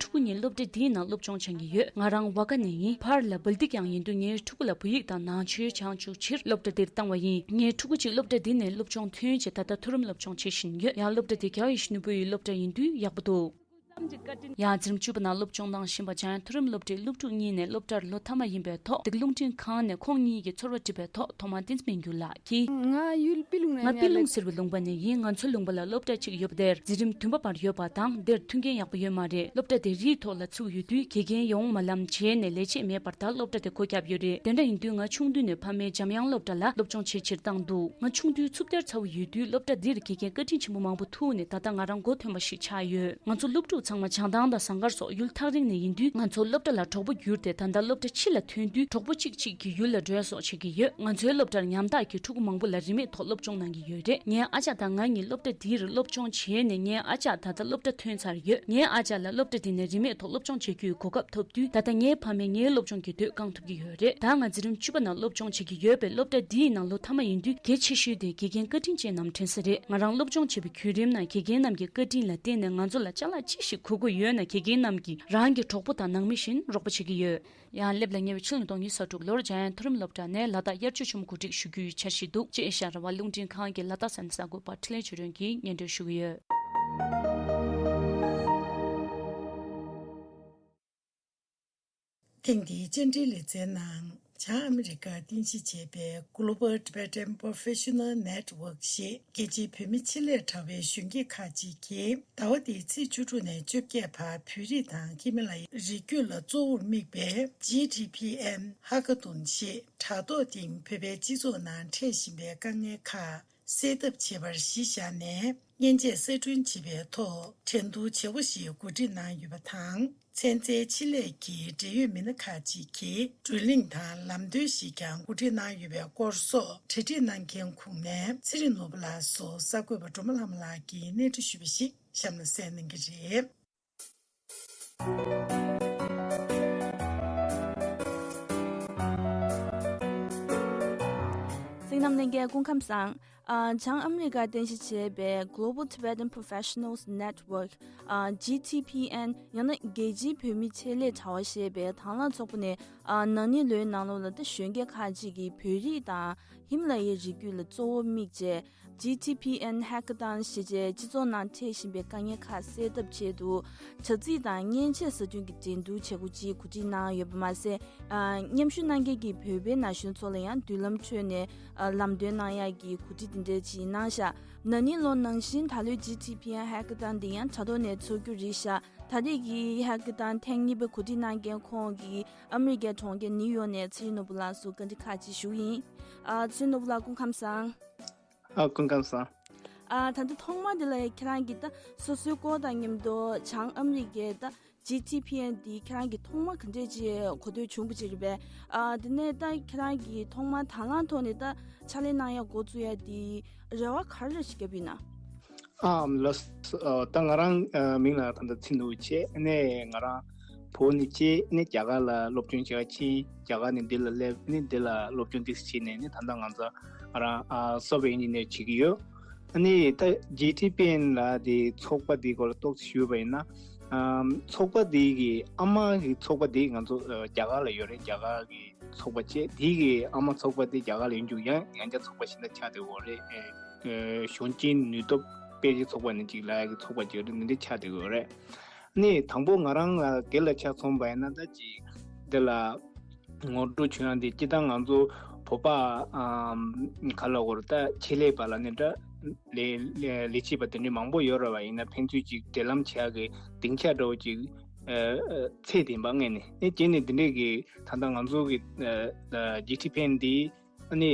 སློབ་གྲྭ་འདིའི་ནང་སློབ་སྦྱོང་སྦྱང་གི་ཡོད། ང་རང་ཝ་ག་ནས་ཡིན། ཕར་ལ་བལ་ཏི་ཀྱང་ཡིན་དུས་ངའི་ཕྲུ་གུ་ལ་བོད་ཡིག་དང་ནང་ཆོས་སྦྱང་བཅུག་ཕྱིར་སློབ་གྲྭ་འདིར་བཏང་བ་ཡིན། ངའི་ཕྲུ་གུ་གཅིག་སློབ་གྲྭ་འདི་ནས་སློབ་སྦྱོང་ཐོན་རྗེས་ད་ལྟ་མཐོ་རིམ་སློབ་སྦྱོང་བྱེད་བཞིན་ཡོད། ཡང་སློབ་གྲྭ་འདི་རྒྱལ་བ་ཡིད་བཞིན་ནོར་བུ་ཡི་སློབ་གྲྭ་ཡིན་དུས་ཡག་པོ་འདུག། ཡང་འཛིན་རིམ་བཅུ་པ་ནང་སློབ་སྦྱོང་གནང་བཞིན་པ་འཇམ་དབྱངས་མཐོ་རིམ་སློབ་གྲྭའི་སློབ་ཕྲུག་གཉིས་ནས་སློབ་གྲྭར་ལོ་མཐའ་མ་ཡིན་པའི་ཐོག་འདི་ག་རླུང་འཕྲིན་ཁང་ནས་ཁོང་གཉིས་ཀྱི་ཚོར་བ་དྲིས་པའི་ཐོག་ཐོག་མར་བསྟན་འཛིན་སྨོན་འགྱུར་ལགས་ཀྱིས། ང་ཡུལ་པི་ལུང་ནས་ང་ཡིན། པི་ལུང་ཟེར་བའི་ལུང་པ་ནས་ཡིན། ང་ཚོའི་ལུང་པ་ལ་སློབ་གྲྭ་གཅིག་ཡོད་པ་དེར་འཛིན་རིམ་བདུན་པ་བར་ཡོད་པ་དང་། དེར་མཐུན་རྐྱེན་ཡག་པོ་ཡོད་མ་རེད། སློབ་གྲྭ་དེ་རིའི་ཐོག་ལ་ཚུགས་ཡོད་དུས་དགེ་རྒན་ཡོང་མ་ལམ་བྱས་ནས་ལས་བྱེད་མེད་པར་ད་སློབ་གྲྭ་དེ་སྒོ་བརྒྱབ་ཡོད་རེད། དེ་འདྲ་ཡིན་དུས་ང་ཆུང་དུས་ནས་ཕ་མས་འཇམ་དབྱངས་སློབ་གྲྭ་ལ་སློབ་སྦྱོང་བྱེད་ཕྱིར་བཏང་འདུག། ང་ཆུང་དུས་འཚུབ་བསྟར་ཚ་བོ་ཡོད་དུས་སློབ་གྲྭ་འདིར་དགེ་རྒན་བཀའ་དྲིན་ཆེན་པོ་མང་པོ་ཐུག་ནས་ད་ལྟ་ང་རང་མགོ་ཐོན་པ་ཞིག་ཆགས་ཡོད། ང་ཚོ་སློབ་ཕྲུག་ཚང་མ་བྱང་ཐང་དང་ཟངས་དཀར་སོགས་ཡུལ་ཐག་རིང་ནས་ཡིན་དུས་ང་ཚོ་སློབ་གྲྭ་ལ་གྲོགས་པོ་གྱུར་ཏེ་ད་ལྟ་སློབ་གྲྭ་ཕྱི་ལ་ཐོན་དུས་གྲོགས་པོ་གཅིག་གཅིག་གི་ཡུལ་ལ་འགྲོ་ཡ་སོགས་བྱེད་ཀྱི་ཡོད། ང་ཚོའི་སློབ་གྲྭར་ཉམ་ཐག་གི་ཕྲུ་གུ་མང་པོ་ལ་རིན་མེད་ཐོག་སློབ་སྦྱོང་གནང་གི་ཡོད་རེད། ངའི་ཨ་ཅག་དང་ང་གཉིས་སློབ་གྲྭ་འདིར་སློབ་སྦྱོང་བྱས་ནས་ངའི་ཨ་ཅག་ད་ལྟ་སློབ་གྲྭ་ཐོན་ཚར་ཡོད། ངའི་ཨ་ཅག་ལ་སློབ་གྲྭ་འདི་ནས་རིན་མེད་ཐོག་སློབ་སྦྱོང་བྱེད་རྒྱུའི་གོ་སྐབས་ཐོབ་དུས་ད་ལྟ་ངའི་ཕ་མས་ངའི་སློབ་སྦྱོང་གི་དུས་བསྐང་ཐུབ་ཀྱི་ཡོད་རེད། ད་ང་འཛིན་རིམ་བཅུ་པ་ནང་སློབ་སྦྱོང་བྱེད་ཀྱི་ཡོད་པས་སློབ་གྲྭ་འདིའི་ནང་ལོ་མཐའ་མ་ཡིན་དུས་གལ་ཆེ་ཤོས་དེ་དགེ་རྒན་བཀའ་དྲིན་ཅན་ནམ་དྲན་ས་རེད། ང་རང་སློབ་སྦྱོང་བྱེད་པའི་བརྒྱུད་རིམ་ནང་དགེ་རྒན་རྣམས་ཀྱི་བཀའ་དྲིན་ལ་བརྟེན་ནས་ང་ཚོ་ལ་ཅ་ལག་ཅི་ཞིག་ དགོས་མཁོ་ཡོད་ན་དགེ་རྒན་རྣམས་ཀྱིས་རང་གི་གྲོགས་པོ་དང་ནང་མི་བཞིན་རོགས་པ་བྱེད་ཀྱི་ཡོད། ཡང་སླེབས་ལ་ཉེ་བའི་ཕྱི་ལོ་ཉིས་སྟོང་ཉི་ཤུ་རྩ་དྲུག་ལོར་འཇམ་དབྱངས་མཐོ་རིམ་སློབ་གྲྭ་ནས་ལ་དྭགས་དབྱར་ཆོས་ཆེན་མོ་གོ་སྒྲིག་ཞུ་རྒྱུའི་འཆར་གཞི་འདུག་ཅེས་ཤར་བ་རླུང་འཕྲིན་ཁང་གི་ལ་དྭགས་ས་གནས་གསར་འགོད་པ་འཕྲིན་ལས་ཆོས་སྒྲོན་གྱིས་སྙན་སྒྲོན་ཞུ་གི་ཡོད། ཐེངས་འདིའི་བཅར་འདྲིའི་ལེ་ཚན་ནང་། བྱང་ཨ་མི་རི་ཀར་རྟེན་གཞི་བྱས་པའི་Global Tibetan Professional Network ཞེས་རྒྱལ་སྤྱིའི་བོད་མི་ཆེད་ལས་དྲ་བའི་གཞོན་སྐྱེས་ཁག་ཅིག་གིས་ཟླ་བ་འདིའི་ཚེས་བཅུ་དྲུག་ནས་བཅོ་བརྒྱད་བར་བོད་རིགས་དང་ཧི་མ་ལ་ཡའི་རི་རྒྱུད་ལ་གཙོ་བོར་དམིགས་པའི་G T P N Hackathon ཞེས་དྲ་ཐོག་སྟེང་བོད་པའི་སྤྱི་ཚོགས་ནང་འཕྲད་བཞིན་པའི་དཀའ་ངལ་ཁག་སེལ་ཐབས་བྱེད་པར་གཞི་བཞག་ནས། མཉེན་ཆས་གསར་སྐྲུན་བྱེད་པའི་ཐོག་འགྲན་བསྡུར་བྱེད་སྒོ་ཞིག་གོ་སྒྲིག་གནང་ཡོད་པ་དང་། ཚན་རྩལ་ཆེད་ལས་ཀྱི་འབྲེལ་ཡོད་མི་སྣ་ཁག་ཅིག་གིས་བགྲོ་གླེང་དང་ལམ་སྟོན་ཞིག་ཀྱང་གོ་སྒྲིག་གནང་ཡོད་པའི་སྐོར་སོགས་གྲ་སྒྲིག་གནང་མཁན་ཁོངས་ནས་ཚེ་རིང་ནོར་བུ་ལགས་སུ་གསར་འགོད་པ་སྒྲོལ་མ་ལྷ་མོ་ལགས་ཀྱིས་སྙན་སྒྲོན་ཞུས་པ་ཞིག་གཤམ་ལ་གསན་གནང་གི་རེད། གཟིགས་རྣམ་ལྷན་རྒྱས་སྐུ་ཁམས་བཟང་། ཨ། བྱང་ཨ་མི་རི་ཀར་རྟེན་གཞི་བྱས་པའི་Global Tibetan Professionals Network ཨ། G T P N ཡང་ན་རྒྱལ་སྤྱིའི་བོད་མི་ཆེད་ལས་དྲ་བ་ཞེས་པའི་དང་བླངས་ཚོགས་པ་ནས། ཨ། ན་ནིང་ལོའི་ནང་ལོགས་ལ་ད་གཞོན་སྐྱེས་ཁག་ཅིག་གིས་བོད་རིགས་དང་ཧི་མ་ལ་ཡའི་རི་རྒྱུད་ལ་གཙོ་བོ་དམིགས་བྱས། G T P N Hackathon ཞེས་བྱས་སྤྱི་ཚོགས་ནང་འཕྲད་བཞིན་པའི་དཀའ་ངལ་ཁག་སེལ་ཐབས་ཆེད་དུ། དྲ་ཚིགས་དང་མཉེན་ཆས་གསར་སྐྲུན་གྱི་འགྲན་བསྡུར་བྱེད་སྒོ་ཅིག་གོ་སྒྲིག་གནང་ཡོད་པ་མ་ཟད། ཨ། མཉམ་ཞུགས་གནང་མཁན་གྱི་བོད་པའི་ན་གཞོན་ཚོ་ལ་ཡང་མདུན་ལམ་ཁྲོད་ནས། ཨ། ལམ་སྟོན་གནང་ཡག་གི་གོ་སྒྲིག་དེ་འདྲ་ཅིག་གནང་ཤག་ན་ནིང་ལོ་ནང་བཞིན་ད་ལོའི་G T P N Hackathon འདི་ཡང་དྲ་ཐོག་ནས་འཚོགས་རྒྱུ་རེད་ཤག་ད་རེས་ཀྱི་Hackathon ཐེངས་གཉིས་པ་གོ་སྒྲིག་གནང་མཁན་ཁོང་གིས་ཨ་མི་རི་ཀའི་གྲོང་ཁྱེར་ནིའུ་ཡོག་ནས་ཚེ་རིང་ནོར་བུ་ལགས་སུ་བཀའ་འདྲི་ཁག་ཅིག་ཞུ་གི་ཡིན། ཨ། ཚེ་རིང་ནོར་བུ་ལགས་སྐུ་ཁམས་བཟང་། ཨ། སྐུ་ཁམས་བཟང་། ཨ། ད་ལྟ་ཐོག་མ་འདི་ལ་ཁྱེད་རང་གིས་ད་སོ་སོའི་སྐོར་དང་མཉམ་དུ་བྱང་ཨ་མི་རི་ཀའི་ད་G T P N འདི་ཁྱེད་རང་གིས་ཐོག་མ་ག་འདྲས་ཅིག་གོ་ཐོས་བྱུང་བ་ཅིག་རེད་པས། ཨ། དེ་ནས་ད་ཁྱེད་རང་གིས་ཐོག་མ་དང་བླངས་ཐོག་ནས་ད་ཕྱག་ལས་གནང་ཡག་འགོ་བཙུགས་ཡག་འདི་རེ་བ་ག་རེ་ཞིག་བརྒྱབ་ཡིན་ན། ཨ། ལགས། ཨ། ད་ང་རང་། ཨ། མིང་ལ་ད་ལྟ་ཚེ་རིང་ནོར་བུ་བྱས། ཨ་ནས་ང་རང་བོད་ནས་སྐྱེས། ཨ་ནས་རྒྱ་གར་ལ་སློབ་སྦྱོང་བྱེད་པར་ཕྱིན། རྒྱ་གར་ནས་འདི་ལ་སླེབས། ཨ་ནས་འདི་ལ་སློབ་སྦྱོང་འདི་བྱས་ནས། ཨ་ནས་ད་ལྟ་ང་ཚོ་ང་རང་ཨ་software engineer བྱེད་ཀྱི་ཡོད། ཨ་ནི་ད་G T P N ལ་དེ་ཚོགས་པ་དེའི་སྐོར་ལ་ཏོག་ཙམ་ཞུས་པ་ཡིན་ན། ཨམ། ཚོགས་པ་དེ་གི་ཨ་མ་གི་ཚོགས་པ་དེ་ང་ཚོ་ཨ་རྒྱ་གར་ལ་ཡོད་རེད། རྒྱ་གར་གི་ཚོགས་པ་བྱས། དེ་གི་ཨ་མ་ཚོགས་པ་དེ་རྒྱ་གར་ལ་ཡོད་རྒྱུ་ཡང་ཡང་བསྐྱར་ཚོགས་པ་གཞན་དག་ཆགས་བསྡད་ཡོད་རེད། ཨེ། ཨེ། གཞོན་སྐྱེས་ནུས་སྟོབས་སྤེལ་གྱི་ཚོགས་པ་ནི་ཅིག་ལབ་ཡག་གི་ཚོགས་པ་ཅིག་རེད། འདི་འདྲ་ཆགས་བསྡད་ཡོད་རེད། ནི་དང་པོ་ང་རང་ལ་སྒེར་ལ་ཆ་མཚོན་པ་ཡིན་ན། ད་ཅིག་འདི་ལ་ངོ་སྤྲོད་བྱུང་ཡག་འདི་སྤྱིར་བཏང་ང་ཚོ་བོད་པ། ཨམ། ག་ལབ་དགོས་རེད། ད་ཆེད་ལས་པ་ལབ་ནས་འདྲ། ལས་ལས་ལས་བྱེད་པ་དེ་འདྲ་མང་པོ་ཡོད་རེད་པ། ཡིན་ན་ཕན་ཚུན་ཅིག་འབྲེལ་ལམ་བྱེད་ཡག་གི་སྡིངས་ཆ་འདྲ་བོ་ཅིག་ཨ། ཨ། ཚད་ལྡན་པ་ངེས་ནས། ཨ་ནི་བྱས་ནས་འདི་འདྲས་ཀྱི་ད་ལྟ་ང་ཚོ་གི་ཨ། ཨ། G T P N འདི་ཨ་ནི་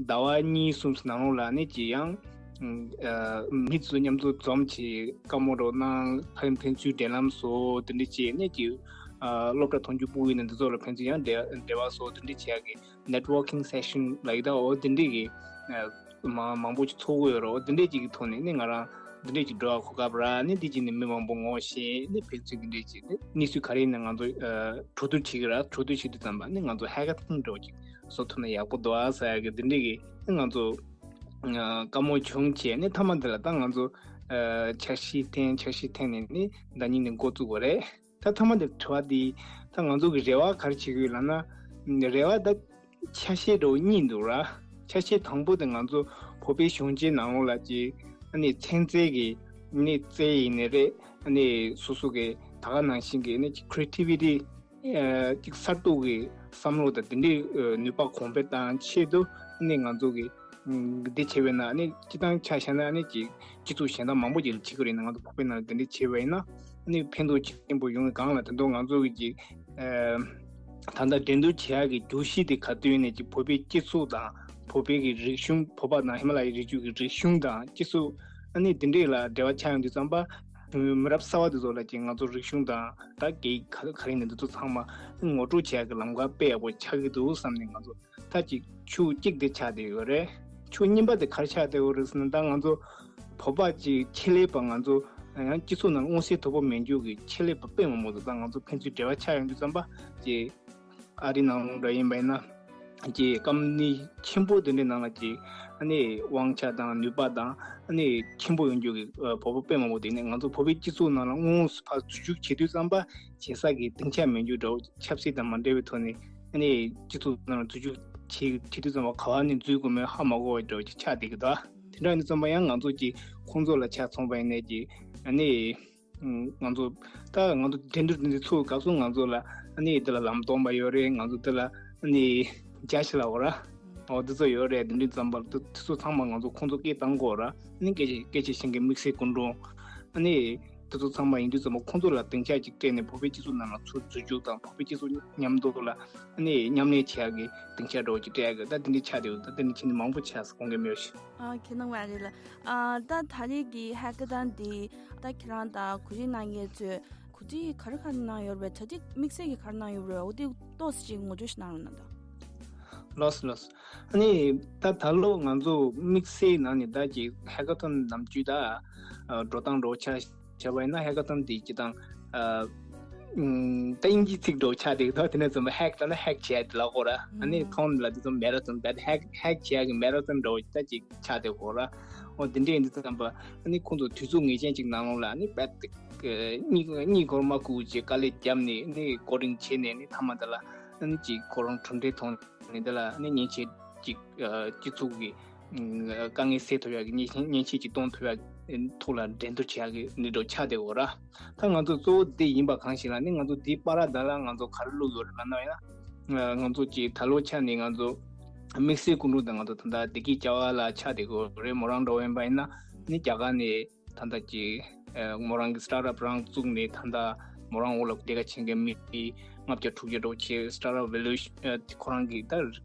ཟླ་བ་གཉིས་གསུམ་ནང་ལོགས་ལ་ཨ་ནི་ཅིག་ཡང་། ཨ། མི་ཚོ་མཉམ་དུ་འཛོམས་བྱས་བཀའ་མོལ་འདྲ་བོ་གནང་། ཕན་ཕན་ཚུན་འབྲེལ་ལམ་བཟོ། དེ་འདྲ་བྱས་ནས་ཅིག་ཨ། སློབ་གྲྭ་མཐོང་རྒྱུ་ཕྲུ་གུ་ཡིན་ན་འདི་ཚོ་ལ་ཕན་ཚུན་ཡང་འབྲེལ་འབྲེལ་བ་བཟོ། དེ་འདྲ་བྱེད་ཡག་གི་networking session ལབ་ཀྱི་འདུག་འོ་དེ་འདྲས་ཀྱི་ཨ། མང་མང་པོ་ཅིག་ཚོགས་ཀྱི་ཡོད་རེད། འོ་དེ་འདྲས་ཅིག་གི་ཐོག་ནས་ནི་ང་རང་འདི་འདྲས་ཅིག་འགྲོ་བ་གོ་སྐབས་རག་ནི། དེ་ཅིག་ནི་མི་མང་པོ་ངོ་ཤེས་ནི། ཕན་ཚུན་འདི་འདྲས་ཅིག་ནི་གནས་ཚུལ་ག་རེ་ཡིན་ན་ང་ཚོ་ཨ། གྲོས་བསྡུར་བྱེད་ཀྱི་རེད། གྲོས་བསྡུར་བྱེད་དུས་ཙམ་པ་ནི་ང་ཚོ་hackathon འདྲ་བོ་ཅིག་བཟོ་ཐུབ་ན་ཡག་པོ་འདུག་ཨ་ཟེར་ཡག་གི་འདི་འདྲས་ཀྱི་ནི་ང་ཚོ་ཨ། བཀའ་མོལ་བྱུང་བྱས་ནི་མཐའ་མ་འདི་ལ་ད་ང་ཚོ་ཨ། འཆར་གཞི་འཐེན། འཆར་གཞི་འཐེན་ནས་ནི་ཟླ་ཉིན་ནས་འགོ་བཙུགས་པ་རེད། ད་མཐའ་མ་དེར་དྲི་བ་འདི། ད་ང་ཚོ་གི་རེ་བ་ག་རེ་བྱེད་ཀྱི་ཡོད་ལབ་ན། རེ་བ་ད་ཆ་ཤས་འདྲ་བོ་གཉིས་འདུག་ར། ཆ་ཤས་དང་པོ་དེ་ང་ཚོ་བོད་པའི་གཞོན་སྐྱེས་ནང་ལོགས་ལ་ཅིག་ཨ་ནི་ཚན་རྩལ་གྱི་ནི་རྩལ་ཡིན་ནི་རེད། ཨ་ནི་སོ་སོ་གི་ད་ག་ནང་བཞིན་གྱི་ནི་creativity ཨ། ཅིག་གསར་གཏོད་ཀྱི་བསམ་བློ་དང་དེ་འདྲའི་ཨ། ནུས་པ་གོང་འཕེལ་གཏང་ཆེད་དུ་ཨ་ནི་ང་ཚོ་གི་འདི་བྱས་པས་ན། ཨ་ནི་སྤྱིར་བཏང་ཆ་བཞག་ན་ཨ་ནི་ཅིག་སྤྱི་ཚོགས་གཞན་དག་མང་པོ་ཅིག་ལ་བྱེད་ཀྱི་རེད། ང་ཚོ་བོད་པའི་ནང་ལ་དེ་འདྲ་བྱས་པ་ཡིན་ན་ཨ་ནི་ཕན་ཐོགས་ཆེན་པོ་ཡོང་གི། གང་ལ་དེ་ཚོ་ང་ཚོ་གི་ཅིག་ཨ། ད་ལྟ་འགྲན་བསྡུར་བྱེད་ཡག་གི་བརྗོད་གཞི་དེ་ག་དུས་ནས་ཅིག་བོད་པའི་སྤྱི་ཚོགས་དང་། བོད་པའི་གི་རིག་གཞུང་། བོད་པ་དང་ཧི་མ་ལ་ཡའི་རི་རྒྱུད་ཀྱི་རིག་གཞུང་དང་སྤྱི་ཚོགས་ཨ་ནི་དེ་འདྲས་ལ་འབྲེལ་བ་ཆགས་ཡོང་དུས་ཙམ་པ། མི་རབས་གསར་པ་དེ་ཚོ་ལ་ཅིག་ང་ཚོ་རིག་གཞུང་དང་ད་ག་ག་རེ་ཡིན་ན་འདི་ཚོ་ཚང་མ་ངོ་སྤྲོད་བྱེད་ཡག་གི་ལམ་ཁ་དཔེ་ཡག་པོ་ཆགས་ཀྱི་འདུག་བསམ་ནས། ང་ཚོ་ད་ཅིག་ཕྱོགས་གཅིག་དེ་ཆགས་བསྡད་ཡོད་རེད། ཕྱོགས་གཉིས་པ་དེ་ག་རེ་ཆགས་བསྡད་ཡོད་རེད་ཟེར་ན། ད་ང་ཚོ་བོད་པ་ཅིག་ཆེད་ལས་པ། ང་ཚོ་ཡང་སྤྱི་ཚོགས་ནང་མངོན་གསལ་དོད་པོ་མེད་རྒྱུ་གི་ཆེད་ལས་པ་དཔེ་མང་པོ་འདུག་ད་ང་ཚོ་ཕན་ཚུན་འབྲེལ་བ་ཆགས་ཡོང་དུས་ཙམ་པ་ཅིག་ཨ་རི་ནང་ལོགས་འདྲ་ཡིན་པ་ཡིན་ན། ཀྱི་ཀམ་པ་ནི་ཆེན་པོ་དེ་འདྲའི་ནང་ལ་ཅིག་ ཨ་ནི་དབང་ཆ་དང་ནུས་པ་དང་ཨ་ནི་ཆེན་པོ་ཡོང་རྒྱུ་གི་ཨ་བོད་པ་དཔེ་མང་པོ་དེ་ནས་ང་ཚོ་བོད་པའི་སྤྱི་ཚོགས་ནང་ལ་དངོས་སུ་ཕར་འཛུལ་ཞུགས་བྱེད་དུས་ཙམ་པ་བྱེད་ས་གི་སྡིངས་ཆ་མེད་རྒྱུ་འདྲ་བོ། ཆབ་སྲིད་དང་མ་འབྲེལ་བའི་ཐོག་ནས་ཨ་ནི་སྤྱི་ཚོགས་ནང་ལ་འཛུལ་ཞུགས་བྱེད་བྱེད་དུས་ཙམ་པ་ག་བ་ནས་འཛུལ་དགོས་མིན་ཧ་མ་གོ་བ་འདྲ་བོ་ཅིག་ཆགས་བསྡད་ཀྱི་འདུག་དེ་འདྲ་ཡིན་དུས་ཙམ་པ་ཡང་ང་ཚོ་གི་ཁོང་ཚོ་ལ་ཆ་མཚོན་པ་ཡིན་ནའི་ཀྱི་ཨ་ནི། ང་ཚོ་ད་ང་ཚོ་འགྲན་བསྡུར་འདི་ཚུགས་སྐབས་སུ་ང་ཚོ་ལ་ཨ་ནི་འདི་ལ་ལམ་སྟོན་པ་ཡོད་རེད། ང་ཚོ་འདི་ལ་ཨ་ནི་ཇ་ཇི་ལབ་དགོས་ར། འོ་འདི་ཚོ་ཡོད་རེད། འདི་འདྲའི་ཙམ་པ་འདི་ཚོ་ཚང་མ་ང་ཚོ་ཁོང་ཚོ་སྐད་བཏང་དགོས་ར། ཨ་ནི་སྐད་ཆ་སྐད་ཆ་བཤད་མཁན་དམིགས་བསལ་སྐུ་མགྲོན་ཨ་ནི་འདི་ཚོ་ཚང་མ་ཡིན་དུས་ཙམ་པ་ཁོང་ཚོ་ལ་སྡིངས་ཆ་ཅིག་སྤྲད་ནས་བོད་པའི་སྤྱི་ཚོགས་ནང་ལ་ཚུར་འཛུལ་ཞུགས་དང་བོད་པའི་སྤྱི་ཚོགས་མཉམ་དུ་ལ་ཨ་ནི་མཉམ་ལས་བྱེད་ཡག་གི་སྡིངས་ཆ་འདྲ་བོ་ཅིག་སྤྲད་ཡག་གི་ད་འདི་འདྲའི་ཆགས་བསྡད་ཡོད། ད་འདི་འདྲའི་ཕྱིན་ནས་མང་པོ་ཆགས་སོང་གི་མེད་ཤི། ཨ་ཁྱེད་རང་མ་རེད་ལ། ཨ་ད་ད་རེས་ཀྱི་ཧེ་ཀ་ཐོན་འདི་ད་ཁྱེད་རང་དང་གོ་སྒྲིག་གནང་མཁན་ཚོས་གོ་སྒྲིག་ག་རེ་ག་རེ་གནང་ཡོད་རེད། གྲ་སྒྲིག་དམིགས་བསལ་གྱི་ག་རེ་གནང་ཡོད་རེད། འོ་དེ་ཏོག་ཙམ་ཅིག་ངོ་སྤྲོད་ཞིག་གནང་རོགས་གནང་དང་། ལགས་སོ་ལགས་སོ། ཨ་ནི་ད་ད་ལོ་ང་ཚོ་དམིགས་བསལ་ནང་ནས་ད་ཀྱི་ཧེ་ཀ་ཐོན་ནམ་རྒྱུན་ད་འགྲོ་སྟངས་འགྲོ་ཆ་བྱས་པ་ཡིན་ན་ཧེ་ཀ་ཐོན་འདི་སྤྱི་དང་། ད་དབྱིན་ཇིའི་ཚིག་འདྲ་བོ་ཆགས་བསྡད་ཀྱི་འདུག་དེ་ནས་ཙམ་པ་ཧེག་ལབ་ན་ཧེག་བྱས་ཏེ་ལབ་དགོས་ར། ཨ་ནི་ཐོང་ལ་དེ་ཚོ་མེ་ར་ཐོན་བེད་ཧེག་ཧེག་བྱས་ཀྱི་མེ་ར་ཐོན་འདྲ་བོ་ད་ཅིག་ཆགས་བསྡད་དགོས་ར། འོ་དེ་འདྲས་ཡིན་དུས་ཙམ་པ་ཨ་ནི་ཁོང་ཚོ་དུས་ཚོད་ངེས་ཅན་ཅིག་ནང་ལོགས་ལ་ཨ་ནི་བེད་གཉིད་གཉིད་ཁོར་མ་ཁུག་ཅིག་དཀའ་ལས་བརྒྱབ་ནས་ཨ་ནི་ཀོ་རིང་བྱས་ནས་ཨ་ནི་མཐའ་མ་དེ་ལ་ཨ་ནི་ཅིག་ཁོ་རང་གྲུབ་འབྲས་ཐོན་ནས་དེ་ལ་ཨ་ནི་མཉེན་ཆས་ཅིག་སྤྱི་ཚོགས་ཀྱི་དཀའ་ངལ་སེལ་ཐུབ་ཡག་གི་མཉེན་ཆས་མཉེན་ཆས་ཅིག་གཏོང་ཐུབ་ཡག་ཐོག་ལ་འགྲན་བསྡུར་བྱེད་ཡག་གི་འདི་འདྲ་ཆགས་བསྡད་ཡོད་ར། ད་ང་ཚོ་གཙོ་བོ་འདི་ཡིན་པ་གང་ཞིག་ལ་ནི་ང་ཚོ་འདིའི་བར་ད་ལ་ང་ཚོ་ག་རེ་བླུགས་ཡོད་རེད་ལབ་ན་ཡང་ང་ཚོ་ཀྱི་ད་ལོ་ཆ་ནས་ང་ཚོ་དམིགས་བསལ་སྐུ་མགྲོན་དང་ང་ཚོ་ད་ལྟ་བདེ་སྐྱིད་རྒྱ་གར་ལ་ཆགས་བསྡད་ཡོད་རེད། མོ་རང་འགྲོ་ཡིན་པ་ཡིན་ན་ནི་རྒྱ་གར་ནས་ད་ལྟ་ཀྱི་མོ་རང་གི་སི་ཊར་ཨབ་རང་བཙུགས་ནས་ད་ལྟ་མོ་རང་འོག་ལ་ལས་ཀ་བྱེད་མཁན་མི་ལྔ་བརྒྱ་དྲུག་བརྒྱ་འགྲོ་ཆེ་སི་ཊར་ཨབ་ཝེ་ལུ་ཤ་ཁོ་རང་གི་ད་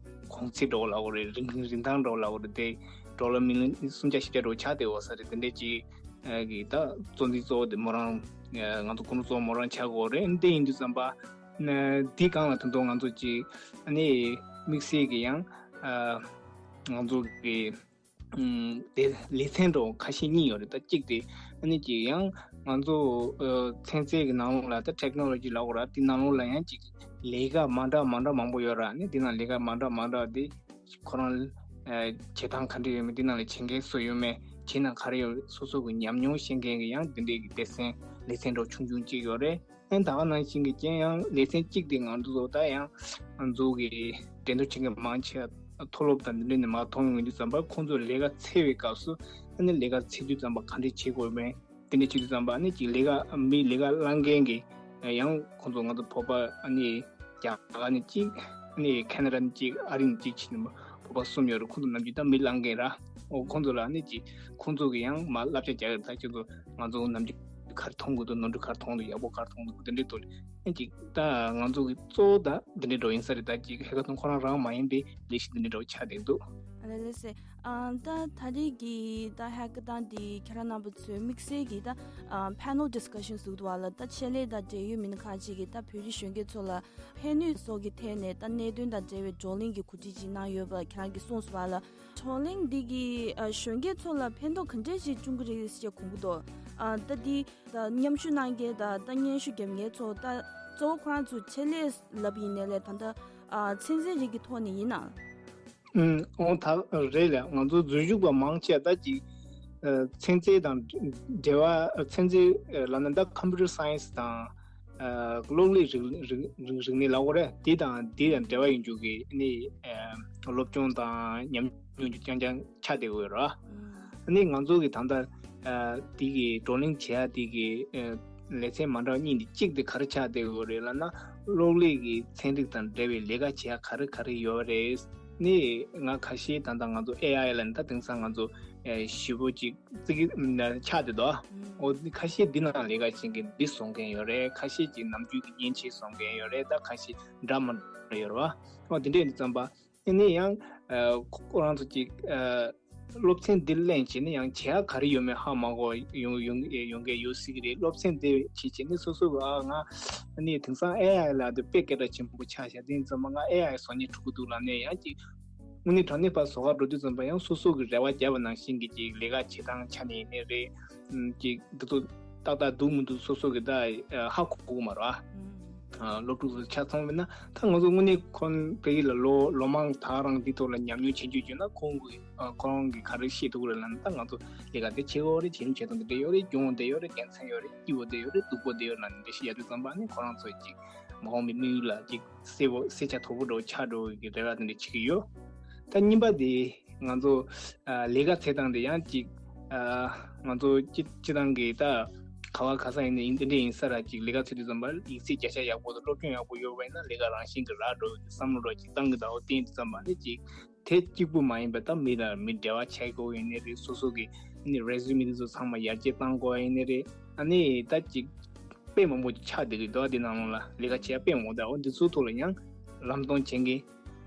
གོང་ཚད་འགྲོ་ལ་འོ་རེད། རིན་རིན་ཐང་འགྲོ་ལ་འོ་རེད། དེ་ཌོ་ལར་མི་ལི་ཡོན་སུམ་བརྒྱ་བཞི་བརྒྱ་འགྲོ་ཆགས་བསྡད་ཡོད་ས་རེད། དེ་འདྲས་ཀྱི་གི་ད་གཙོ་འཛིན་གཙོ་བོ་དེ་མོ་རང་ང་ཚོ་སྐུ་མགྲོན་གཙོ་བོ་མོ་རང་ཆགས་ཀྱི་ཡོད་རེད། འདི་ཡིན་དུས་ཙམ་པ་འདི་སྒང་ལ་ད་དུང་ང་ཚོ་ཅིག་ཨ་ནི་དམིགས་བསལ་གྱི་ཡང་ང་ཚོ་གི་དེ་ལེ་ཚན་འདྲ་བོ་ཁ་ཤས་གཉིས་ཡོད་རེད། ད་གཅིག་དེ་ཨ་ནི་ཅིག་ཡང་ང་ཚོ་ཚན་རྩལ་གྱི་ནང་ལོགས་ལ་ད་ཊེག་ནོ་ལོ་ཇི་ལབ་དགོས་ར། དེ་ནང་ལོགས་ལ་ཡང་ཅིག་ལས་ཀ་མ་འདྲ་མ་འདྲ་མང་པོ་ཡོད་ར། ཨ་ནི་དེ་ནང་ལས་ཀ་མ་འདྲ་མ་འདྲ་དེ་ཁོ་རང་བྱེད་སྟངས་ག་འདྲ་ཡོད་མེད། དེ་ནང་ལ་བྱེད་མཁན་སུ་ཡོད་མེད། བྱེད་ན་ག་རེ་ཡོད། སོ་སོ་གི་ཉམས་མྱོང་ཤེས་མཁན་གྱི་ཡང་དེ་འདྲའི་གི་སྡེ་ཚན་ལེ་ཚན་འདྲ་ཆུང་ཆུང་གཅིག་ཡོད་རེད། ཨ་ནི་ད་ག་ནང་བཞིན་གྱི་རྐྱེན་ཡང་ལེ་ཚན་གཅིག་དེ་ང་ཚོ་ཚོ་ད་ཡང་ང་ཚོ་གི་འགྲན་བསྡུར་བྱེད་མཁན་མང་ཆེ་བ་མཐོ་སློབ་དང་འདི་འདྲ་ནས་མར་ཐོན་ཡོང་དུས་ཙམ་པ་ཁོང་ཚོ་ལས་ཀ་འཚོལ་བའི་སྐབས་སུ་ཨ་ནི་ལས་ཀ་འཚོལ་དུས་ཙམ་པ་ག་འདྲ་བྱེད་དགོས་མེད། དེ་འདྲ་བྱེད་དུས་ཙམ་པ་ཨ་ནི་ཅིག་ལས་ཀ་མི་ལས་ཀ་བླངས་མཁན་གྱི་ཡང་ཁོང་ཚོ་ང་ཚོ་བོད་པ་ཨ་ནི་རྒྱ་གར་ནས་གཅིག་ཨ་ནི་ཁེ་ན་ཌ་ནས་གཅིག་ཨ་རི་ནས་གཅིག་བྱས་ནས་བོད་པ་གསུམ་ཡོད་རེད། ཁོང་ཚོ་ནམ་རྒྱུན་ད་མི་བླངས་མཁན་ར། འོ་ཁོང་ཚོ་ལ་ཨ་ནི་ཅིག་ཁོང་ཚོ་གི་ཡང་མར་བསླབ་བྱ་རྒྱག་ཡོད། ད་ཁྱོད་ཚོ་ང་ཚོ་ནམ་རྒྱུན་ག་རེ་མཐོང་དགོས་འདུག་ནོར་འཁྲུལ་ག་རེ་མཐོང་འདུག་ཡག་པོ་ག་རེ་མཐོང་འདུག་དེ་འདྲའི་ཐོག་ལ་ཨ་ནི་ཅིག་ད་ང་ཚོ་གི་གཙོ་བོ་ད་འདི་འདྲའི་འགྲོ་ཡིན་ས་རེད། ད་ཅིག་ཧེ་ཀ་ཐོན་ཁོ་རང་རང་མ་ཡིན་པའི་ལས་གཞི་འདི་འདྲའི་འགྲོ་ཆགས་བསྡད་འདུག་ཨ་ལེ་ལེ་སེ། ཨ་ད་ད་རེས་ཀྱི་ད་ཧེ་ཀ་ཐོན་འདི་ཁྱེད་རང་རྣམ་པ་ཚོའི་དམིགས་བསལ་གྱི་ད་ཨ་ཕེ་ནལ་ཌིས་ཀ་ཤན་ཟེར་གྱི་འདུག་པ་ལ། ད་ཆེད་ལས་དང་འབྲེལ་ཡོད་མི་སྣ་ཁག་ཅིག་གིས་ད་བོད་རིགས་གཞོན་སྐྱེས་ཚོ་ལ་ཕན་ནུས་སོགས་ཀྱི་ཐད་ནས་ད་གནད་དོན་དང་འབྲེལ་བའི་བགྲོ་གླེང་གི་གོ་སྒྲིག་ཅིག་གནང་ཡོད་པ་ཁྱེད་རང་གིས་གསུངས་སོང་བ་ལ། བགྲོ་གླེང་འདི་གིས་ཨ་གཞོན་སྐྱེས་ཚོ་ལ་ཕན་ཐོགས་ག་འདྲས་ཤིག་བྱུང་གི་རེད་ཅེས་དགོངས་ཀྱི་འདུག་ཨ་ད་འདི་ད་མཉམ་ཞུགས་གནང་མཁན་དང་ད་སྙན་ཞུ་རྒྱབ་མཁན་ཚོ་ད་གཙོ་བོ་ཁོ་རང་ཚོ་ཆེད་ལས་ལབ་ཡིན་ནའི་ལས་ད་ད་ཨ་ཚན་རྩལ་རིགས་ཀྱི་ཐོག་ནས་ཡིན་ན། ཨུམ། འོ་ད་རེད་ལ། ང་ཚོ་འཛུལ་ཞུགས་པ་མང་ཆེ་བ་ད་ཅིག་ཨ་ཚན་རྩལ་དང་འབྲེལ་བ། ཨ་ཚན་རྩལ་ལབ་ན་ད་ཀམ་པུ་ཊར་སའེན་སི་དང་ཨ་གློག་ཀླད་རིག་རིག་རིག་རིག་གནས་ལབ་དགོས་རེད། དེ་དང་དེ་དང་འབྲེལ་བ་ཡོད་རྒྱུ་གི་ཨ་ནི་ཨ་སློབ་སྦྱོང་དང་ཉམས་མྱོང་རྒྱུ་རྐྱང་རྐྱང་ཆགས་བསྡད་ཡོད་རེད། ཨ་ནི་ང་ཚོ་གི་ད་ལྟ་ཨ་དེ་གི་བགྲོ་གླེང་བྱེད་ཡ་དེ་གི་ཨ་ལེ་ཚན་མ་འདྲ་བ་གཉིས་འདི། གཅིག་དེ་ག་རེ་ཆགས་བསྡད་ཡོད་རེད་ལབ་ན། གློག་ཀླད་ཀྱི་ཚན་རིག་དང་འབྲེལ་བའི་ལས་ཀ་བྱེད་ཡ་ག་རེ་ག་རེ་ཡོད་རེད། ནི་ང་ཁ་ཤས་ད་ལྟ་ང་ཚོ་ཨེ་ཨའི་ལ་ནི་ད་དེང་སང་ང་ཚོ་ཨེ་ཞེ་པོ་ཅིག་ཙིག་ཆགས་བསྡད་འདུག་འོ་ཁ་ཤས་འདི་ནང་ལས་ཀ་བྱེད་མཁན་འདི་བཟོ་མཁན་ཡོད་རེད། ཁ་ཤས་ཅིག་ནམ་རྒྱུན་གྱི་མཉེན་ཆས་བཟོ་མཁན་ཡོད་རེད། ད་ཁ་ཤས་འདྲ་མི་འདྲ་ཡོད་རེད་བ། འོ་དེ་འདྲ་ཡིན་དུས་ཙམ་པ་ཨ་ནི་ཡང་ཨ་ཁོ་རང་ཚོ་ཅིག་ཨ་སློབ་ཚན་འདི་ལེན་བྱས་ནས་ཡང་བྱེད་ཡ་ག་རེ་ཡོད་མེད་ཧ་མ་གོ་ཡོང་ཡོང་ཡོང་མཁན་ཡོད་སྲིད་ཀྱི་རེད། སློབ་ཚན་འདི་བྱས་བྱས་ནས་སོ་སོ་གི་ཨ་ང་ཨ་ནི་དེང་སང་ཨེ་ཨའི་ལ་དེ་དཔེ་སྐད་གྲགས་ཆེན་པོ་ཆགས་ཤག་དེ་ཡིན་ཙམ་པ་ང་ཨེ་ཨའི་བཟོ་སྙིང་བྲོ་གི་འདུག་ལབ་ནས་ཡང་ཅིག་དངོས་གནས་དྲང་གནས་ཕར་བཟོ་ག་འགྲོ་དུས་ཙམ་པ་ཡང་སོ་སོ་གི་རེ་བ་བརྒྱབ་པ་ནང་བཞིན་གྱི་ཅིག་ལས་ཀ་བྱེད་སྟངས་ཆ་ནས་ཡིན་ནའི་རེད། ཅིག་འདི་ཚོ་ཏག་ཏག་འདུག་མི་འདུག་སོ་སོ་གི་ད་ཧ་གོ་གི་མ་རེད་བ། སློབ་ཕྲུག་ཚོ་ཆ་ཚང་མིན་ན། ད་ང་ཚོ་དངོས་གནས་ཁོང་བོད་ཡིག་ལ་ལོ་ལོ་མང་ད་རང་འདི་ཐོག་ལ་ཉམས་མྱོང་ཆེན་པོ་ཡོད་ན། ཁོང་གི་ཁོ་རང་གི་ག་རེ་ཤེས་ཐུབ་རེད་ལབ་ན། ད་ང་ཚོ་ལས་ཀ་དེ་བྱེད་དགོས་རེད། བྱེད་རིན་བྱེད་གཏོང་དེ་འདྲ་ཡོད་རེད། གྱོང་དེ་ཡོད་རེད། དགེ་མཚན་ཡོད་རེད། སྐྱིད་པོ་དེ་ཡོད་རེད། སྡུག་པོ་དེ་ཡོད་ལབ་ནས་འགྲེལ་བཤད་ཡག་པོ་བརྩམས་པ་ནི། ཁོ་རང་ཚོ་ཅིག་མ་འོངས་པའི་དམིགས་ཡུལ་ལ་ཅིག་གསལ་པོ་གསལ་ཆ་དོད་པོ་འདྲ་པོ་ཆགས་འགྲོ་གི་རེ་བ་དེ་འདྲ་བྱེད་ཀྱི་ཡོད། ད་གཉིས་པ་དེ་ང་ཚོ་ཨ་ལས་ཀ་བྱེད་སྟངས་དེ་ཡང་ཅིག་ཨ་ང་ཚོ་སྤྱི་སྤྱི་བཏང་གི་ད་ག་བ་ག་ས་ཡིན་ན་ཡིན། དེ་འདྲ་ཡིན་ས་ར། ཅིག་ལས་ཀ་བྱེད་དུས་ཙམ་པ་ཡིག་ཚད་བརྒྱ་ཆ་ཡག་པོ་དང་སློབ་སྦྱོང་ཡག་པོ་ཡོད་པ་ཡིན་ན། ལས་ཀ་རང་བཞིན་གྱིས་རག་འགྲོ་གི་བསམ་བློ་འདྲ་ཅིག་བཏང་གི་འདུག་བསྟན་དུས་ཙམ་པ་ནི། ཅིག་དེ་གཅིག་པུ་མ་ཡིན་པ་ད་མི་དང་མི་འབྲེལ་བ་བྱེད་དགོས་ཡིན་ནི་རེད། སོ་སོ་གི་ནི་རེ་ཟུ་མེ་དེ་ཚོ་ཚང་མ་ཡར་རྒྱས་བཏང་དགོས་ཡིན་ནི་རེད། ཨ་ནི་ད་ཅིག་དཔེ་མང་པོ་ཆགས་བསྡད་ཀྱི་འདུག་དེ་ནང་ལོགས་ལ་ལས་ཀ་བྱེད་ཡ་དཔེ་མང་པོ་འདུག་འོ་འདི་ཚོའི་ཐོག་ལ་ཡང་ལམ་སྟོན་བྱེད་མཁན།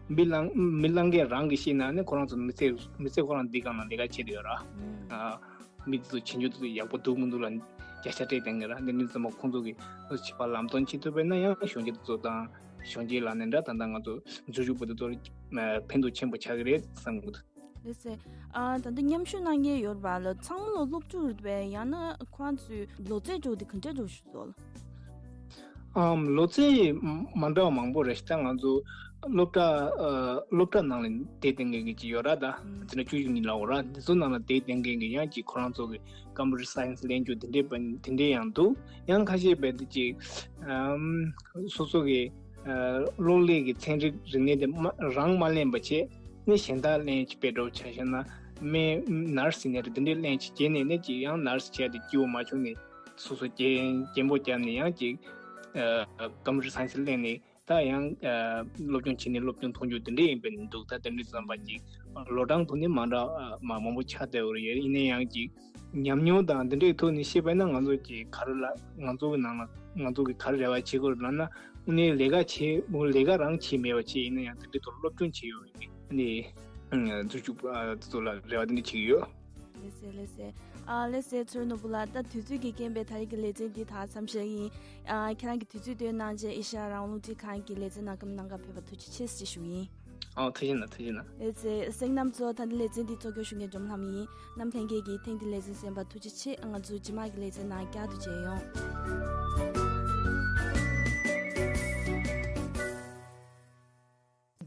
མི་ལང་མི་ལང་མཁན་རང་གིས་ཤེས་ན་ནི། ཁོ་རང་ཚོ་མི་ཚེ་མི་ཚེ་ཁོ་རང་འདི་སྒང་ལ་ལས་ཀ་བྱེད་བསྡད་ཡོད་ར། ཨ་མི་དེ་ཚོ་བྱེད་རྒྱུ་དེ་ཚོ་ཡག་པོ་འདུག་མི་འདུག་ལ་བརྒྱ་ཆ་སྤྲད་བསྡད་མཁན་ར། འདི་འདྲ་ཚང་མ་ཁོང་ཚོ་གིས་བྱེད་པ་ལམ་སྟོན་བྱེད་ཐུབ་པ་ཡིན་ན། ཡང་གཞོན་སྐྱེས་དེ་ཚོ་དང་གཞོན་སྐྱེས་ལབ་ནའི་འདྲ། ད་ལྟ་ང་ཚོ་འཛུལ་ཞུགས་པ་དེ་ཚོར་ཕན་ཐོགས་ཆེན་པོ་ཆགས་ཀྱི་རེད་བསམ་གྱི་འདུག་ལགས་སེ། ཨ་ད་ལྟ་མཉམ་ཞུགས་གནང་མཁན་ཡོད་རེད་པ། ལ་ཚང་མ་ལ་སློབ་ཕྲུག་རེད་པས། ཡང་ན་ཁོ་རང་ཚོའི་ལོ་ཚད་འགྲོ་དེ་ག་འདྲ་འགྲོ་ཞུ་ཚོད། ཨམ་ལོ་ཚད་མ་འདྲ་བ་མང་པོ་རེད་ཤག་ད་ང་ཚོ་སློབ་གྲྭ་ཨ་སློབ་གྲྭ་ནང་ལ་དེབ་འདོན་མཁན་གྱི་ཅིག་ཡོད་ར། ད་ཨ་དེ་ནས་བཅུ་བཞི་ཉིན་ལ་འོ་ར། དེ་ཚོ་ནང་ལ་དེབ་འདོན་མཁན་གྱི་ཡང་ཅིག་ཁོ་རང་ཚོ་གི་ཀམ་པུ་ཊར་སའེན་སི་ལེན་རྒྱུ་དེ་འདྲའི་དེ་འདྲའི་ཡང་འདུག་ཡང་ཁ་ཤས་བས་དེ་ཅིག་ཨམ་སོ་སོ་གི་ཨ་གློག་ཀླད་ཀྱི་ཚན་རིག་རིག་གནས་དེ་མ་རང་མ་ལེན་པ་བྱས་ནས་གཞན་དག་ལེན་ཅིག་དཔེ་འདྲ་བོ་ཆ་བཞག་ན་སྨན་ནར་སི་ཡིན་ནའི་རེད། དེ་འདྲའི་ལེན་ཅིག་བྱས་ནས་ནས་ཅིག་ཡང་ནར་སི་བྱས་ཏེ་སྐྱིད་པོ་མ་བྱུང་ནས་སོ་སོ་རྒྱན་རྒྱན་པོ་བརྒྱབ་ནས་ཡང་ཅིག་ཨ་ཀམ་པུ་ཊར་སའེན་སི་ལེན་ནས། ད་ཡང་ཨ་སློབ་སྦྱོང་བྱས་ནས་སློབ་སྦྱོང་མཐོང་རྒྱུ་དེ་འདྲ་ཡིན་པ་འདུག་ད་དེ་འདྲ་བསམ་པ་ཅིག་ལོ་གྲངས་ཐོག་ནས་མ་འདྲ་ཨ་མ་མང་པོ་ཆགས་བསྡད་ཡོད་རེད། ཡིན་ན་ཡང་ཅིག་ཉམས་མྱོང་དང་འདི་འདྲའི་ཐོག་ནས་བཤད་པ་ཡིན་ན། ང་ཚོ་ཅིག་ག་རེ་ལ་ང་ཚོ་གི་ནང་ལ་ང་ཚོ་གི་ག་རེ་རེ་བ་བྱེད་དགོས་རེད་ལབ་ན། དངོས་གནས་ལས་ཀ་བྱེད་མོ་ལས་ཀ་རང་བྱེད་མེད་པ་བྱས། ཡིན་ན་ཡང་དེ་འདྲའི་ཐོག་སློབ་སྦྱོང་བྱེད་ཡོད་རེད། ནས་འཛུལ་ཞུགས་པ་དེ་ཚོ་ལ་རེ་བ་དེ་འདྲ་བྱེད་ཀྱི་ཡོད། ལགས་སེ། ལགས་སེ། ཨ་ལགས་སེ། ཚུར་ནོར་བུ་ལགས། ད་དུས་ཚོད་ཀྱི་རྐྱེན་པས་ད་རེས་ཀྱི་ལེ་ཚན་འདི་ད་མཚམས་བཞག་ཡིན། ཨ་ཁྱེད་རང་གིས་དུས་ཚོད་བཏོན་གནང་བྱས་ཨེ་ཤ་ཡ་རང་དབང་རླུང་འཕྲིན་ཁང་གི་ལེ་ཚན་ནང་བཀའ་མོལ་གནང་གར་ཕེབས་པ་ཐུགས་རྗེ་ཆེ་ཞེས་ཞུ་ཡིན། ཨོ་ཐུགས་རྗེ་གནང་། ཐུགས་རྗེ་གནང་། ལགས་སེ། གསན་མཁན་རྣམ་ཚོ། ད་ནི་ལེ་ཚན་འདི་གཙོ་སྐྱོང་ཞུ་མཁན་འབྲོམ་ལྷམ་ཡིན། རྣམ་ལྷན་རྒྱས་ཀྱིས་ཐེངས་འདིའི་ལེ་ཚན་གསན་པར་ཐུགས་རྗེ་ཆེ། ང་ཚོ་རྗེས་མ་གི་ལེ་ཚན་ནང་བསྐྱར་དུ་མཇལ་ཡོང་།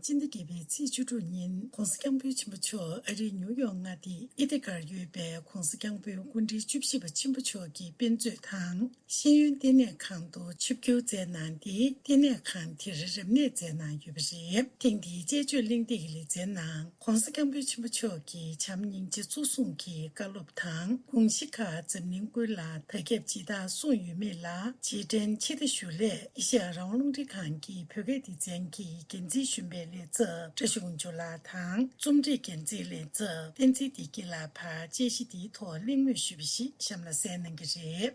སྤྱི་ཟླ་བརྒྱད་པའི་ཚེས་བཅུ་དྲུག་ཉིན་༸གོང་ས་༸སྐྱབས་མགོན་ཆེན་པོ་མཆོག་ཨ་རིའི་ནིའུ་ཡོག་མངའ་སྡེའི་ཨི་ཐི་ཀར་ཡོད་པའི་༸གོང་ས་༸སྐྱབས་མགོན་སྐུ་ཕྲེང་བཅུ་བཞི་པ་ཆེན་པོ་མཆོག་གིས་དཔེ་མཛོད་དང་ཤེས་ཡོན་ལྟེ་གནས་ཁང་དུ་ཆིབས་བསྒྱུར་མཛད་གནང་སྟེ། ལྟེ་གནས་ཁང་དེར་རབ་གནས་མཛད་གནང་ཡོད་པ་རེད། ཐེངས་འདིའི་དཔྱད་བརྗོད་གླེང་སྟེགས་ཀྱི་ལེ་ཚན་ནང་༸གོང་ས་༸སྐྱབས་མགོན་ཆེན་པོ་མཆོག་གིས་བྱམས་སྙིང་རྗེ་གཙོ་བཟུང་གི་བཀའ་སློབ་དང་། དགོངས་གཞི་ཁག་འཛམ་གླིང་ཀུན་ལ་དར་ཁྱབ་ཇི་ལྟར་སོང་ཡོད་མེད་ལ་རྗེས་དྲན་ཕྱི་ཟླ་བཞི་ལོའི་ཨེ་ཤ་ཡ་རང་དབང་རླུང་འཕྲིན་ཁང་གི་བོད་སྐད་སྡེ་ཚན་གྱི་འགན་འཛིན་གཞོན་པའི་ལས་ཚབ་བཀྲ་ཤིས་དབང་ཕྱུག་ལགས་དང་། རྩོམ་སྒྲིག་འགན་འཛིན་ལས་ཚབ་བསྟན་འཛིན་བདེ་སྐྱིད་ལགས་ཕར་དཔྱད་གཞི་འདིའི་ཐོག་གླེང་མོལ་ཞུས་པ་ཞིག་གཤམ་ལ་གསན་གནང་གི་རེད།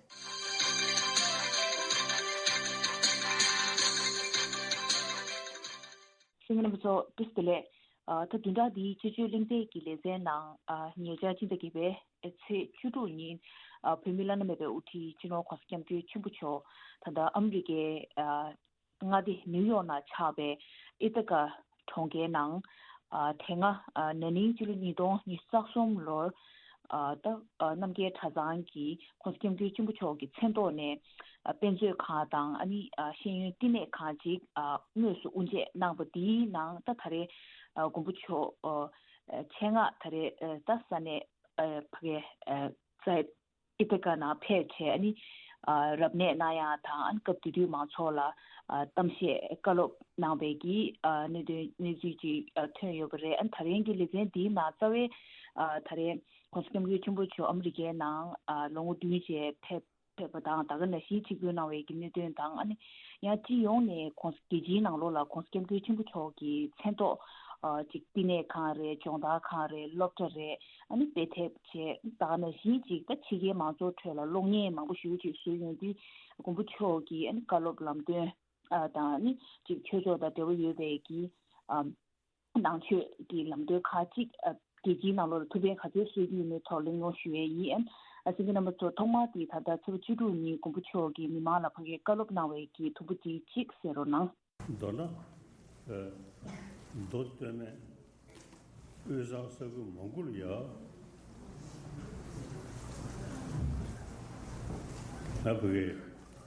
གསན་མཁན་རྣམ་པ་ཚོ་བཀྲ་ཤིས་བདེ་ལེགས། ཨ་ད་བདུན་ཕྲག་འདིའི་དཔྱད་བརྗོད་གླེང་སྟེགས་ཀྱི་ལེ་ཚན་ནང་ཨ་ཉེ་ཆར་སྤྱི་ཟླ་བརྒྱད་པའི་ཚེས་བཅུ་དྲུག་ཉིན་ཨ་བོད་མི་བླ་ན་མེད་པའི་དབུ་ཁྲིད་སྤྱི་ནོར་༸གོང་ས་༸སྐྱབས་མགོན་ཆེན་པོ་མཆོག་ད་ལྟ་ཨ་མི་རི་ཀའི་ཨ་མངའ་སྡེ་ནིའུ་ཡོག་ནང་ཆགས་པའི་ཨི་ཐི་ཀ་གྲོང་ཁྱེར་ནང་ཨ་དེ་སྔ་ཨ་ན་ནིང་ཕྱི་ལོ་ཉིས་སྟོང་ཉི་ཤུ་རྩ་གསུམ་ལོར་ཨ་ད་ཨ་རྣམ་རྒྱལ་གྲྭ་ཚང་གི་༸གོང་ས་༸སྐྱབས་མགོན་ཆེན་པོ་མཆོག་གི་མཚན་ཐོག་ནས་ཨ་དཔེ་མཛོད་ཁང་དང་ཨ་ནི་ཨ་ཤེས་ཡོན་བསྟི་གནས་ཁང་ཅིག་ཨ་དངོས་སུ་དབུ་འབྱེད་གནང་པ་འདིའི་ནང་ད་ད་རེས་ཨ་མགོན་པོ་མཆོག་ཨ་ཆེད་མངགས་ད་རེས་ཨ་ད་ས་གནས་ཨ་ཕ་གའི་ཨ་ས་ཨི་ཐི་ཀ་ནང་ཕེབས་བྱས་ཨ་ནི་ཨ་རབ་གནས་གནང་ཡག་དང་། ཨ་ནི་སྐབས་དེ་དུས་མང་ཚོགས་ལ་ཨ་གཏམ་བཤད་བཀའ་སློབ་གནང་བའི་གི་ཨ་གནད་དོན་གནས་ཚུལ་ཅིག་ཨ་ཐོན་ཡོད་པ་རེད། ཨ་ནི་ད་རིང་གི་ལེ་ཚན་འདིའི་ནང་རྩ་བའི་ཨ་ད་རེས་༸གོང་ས་༸སྐྱབས་མགོན་ཆེན་པོ་མཆོག་ཨ་མི་རི་ཀའི་ནང་ཨ་ལོ་ངོ་བདུན་བྱས་ཕེབས་ཕེབས་པ་དང་། ད་ག་ནང་བཞིན་ཆིབས་བསྒྱུར་གནང་བའི་གི་གནད་དོན་དང་། ཨ་ནི་ཡང་སྤྱི་ཡོངས་ནས་༸གོང་ས་རྒྱལ་སྤྱིའི་ནང་ལོགས་ལ་༸གོང་ས་༸སྐྱབས་མགོན་ཆེན་པོ་མཆོག་གི་མཚན་ཐོག་ཨ་ཅིག་བསྟི་གནས་ཁང་རེད། སྦྱོང་བརྡར་ཁང་རེད། སློབ་གྲྭ་རེད། ཨ་ནི་དཔེ་དེབ་བྱས། ད་ག་ནང་བཞིན་ཅིག་ད་ཕྱི་རྒྱལ་མང་ཚོགས་ཁྲོད་ལ་གློག་བརྙན་མང་པོ་ཞེ་པོ་ཅིག་བཟོས་ཡོང་དུས་མགོན་པོ་མཆོག་གི་ཨ་ནི་བཀའ་སློབ་ལམ་སྟོན་ཨ་དང་ཨ་ནི་ཅིག་ཆོས་ཕྱོགས་དང་འབྲེལ་བ་ཡོད་པའི་གི་ཨ་ནང་ཆོས་ཀྱི་ལམ་སྟོན་ཁག་ཅིག་ཨ་རྒྱལ་སྤྱིའི་ནང་ལོགས་ལ་ཐུགས་ཕན་ག་ཚོད་གསོས་ཀྱི་ཡོད་མེད་ཐོག་གླེང་སློང་ཞུ་ཡས་ཡིན། ཨ་གསན་མཁན་རྣམ་པ་ཚོ། ཐོག་མར་དེ་ད་ལྟ་ཚེས་པ་བཅུ་དྲུག་ཉིན་མགོན་པོ་མཆོག་གིས་མི་མང་ལ་ཕ་གིའི་བཀའ་སློབ་གནང་བའི་གི་ཐུང་ཕུ་ཅིག་ཅིག་གསན་རོགས་གནང་། མདོར་ན། ཨ་མདོ་སྟོད་སྨད་དབུས་གཙང་ས་ཁུལ་མང་པོ་ལ་ཡ། ང་ཕ་གིའི་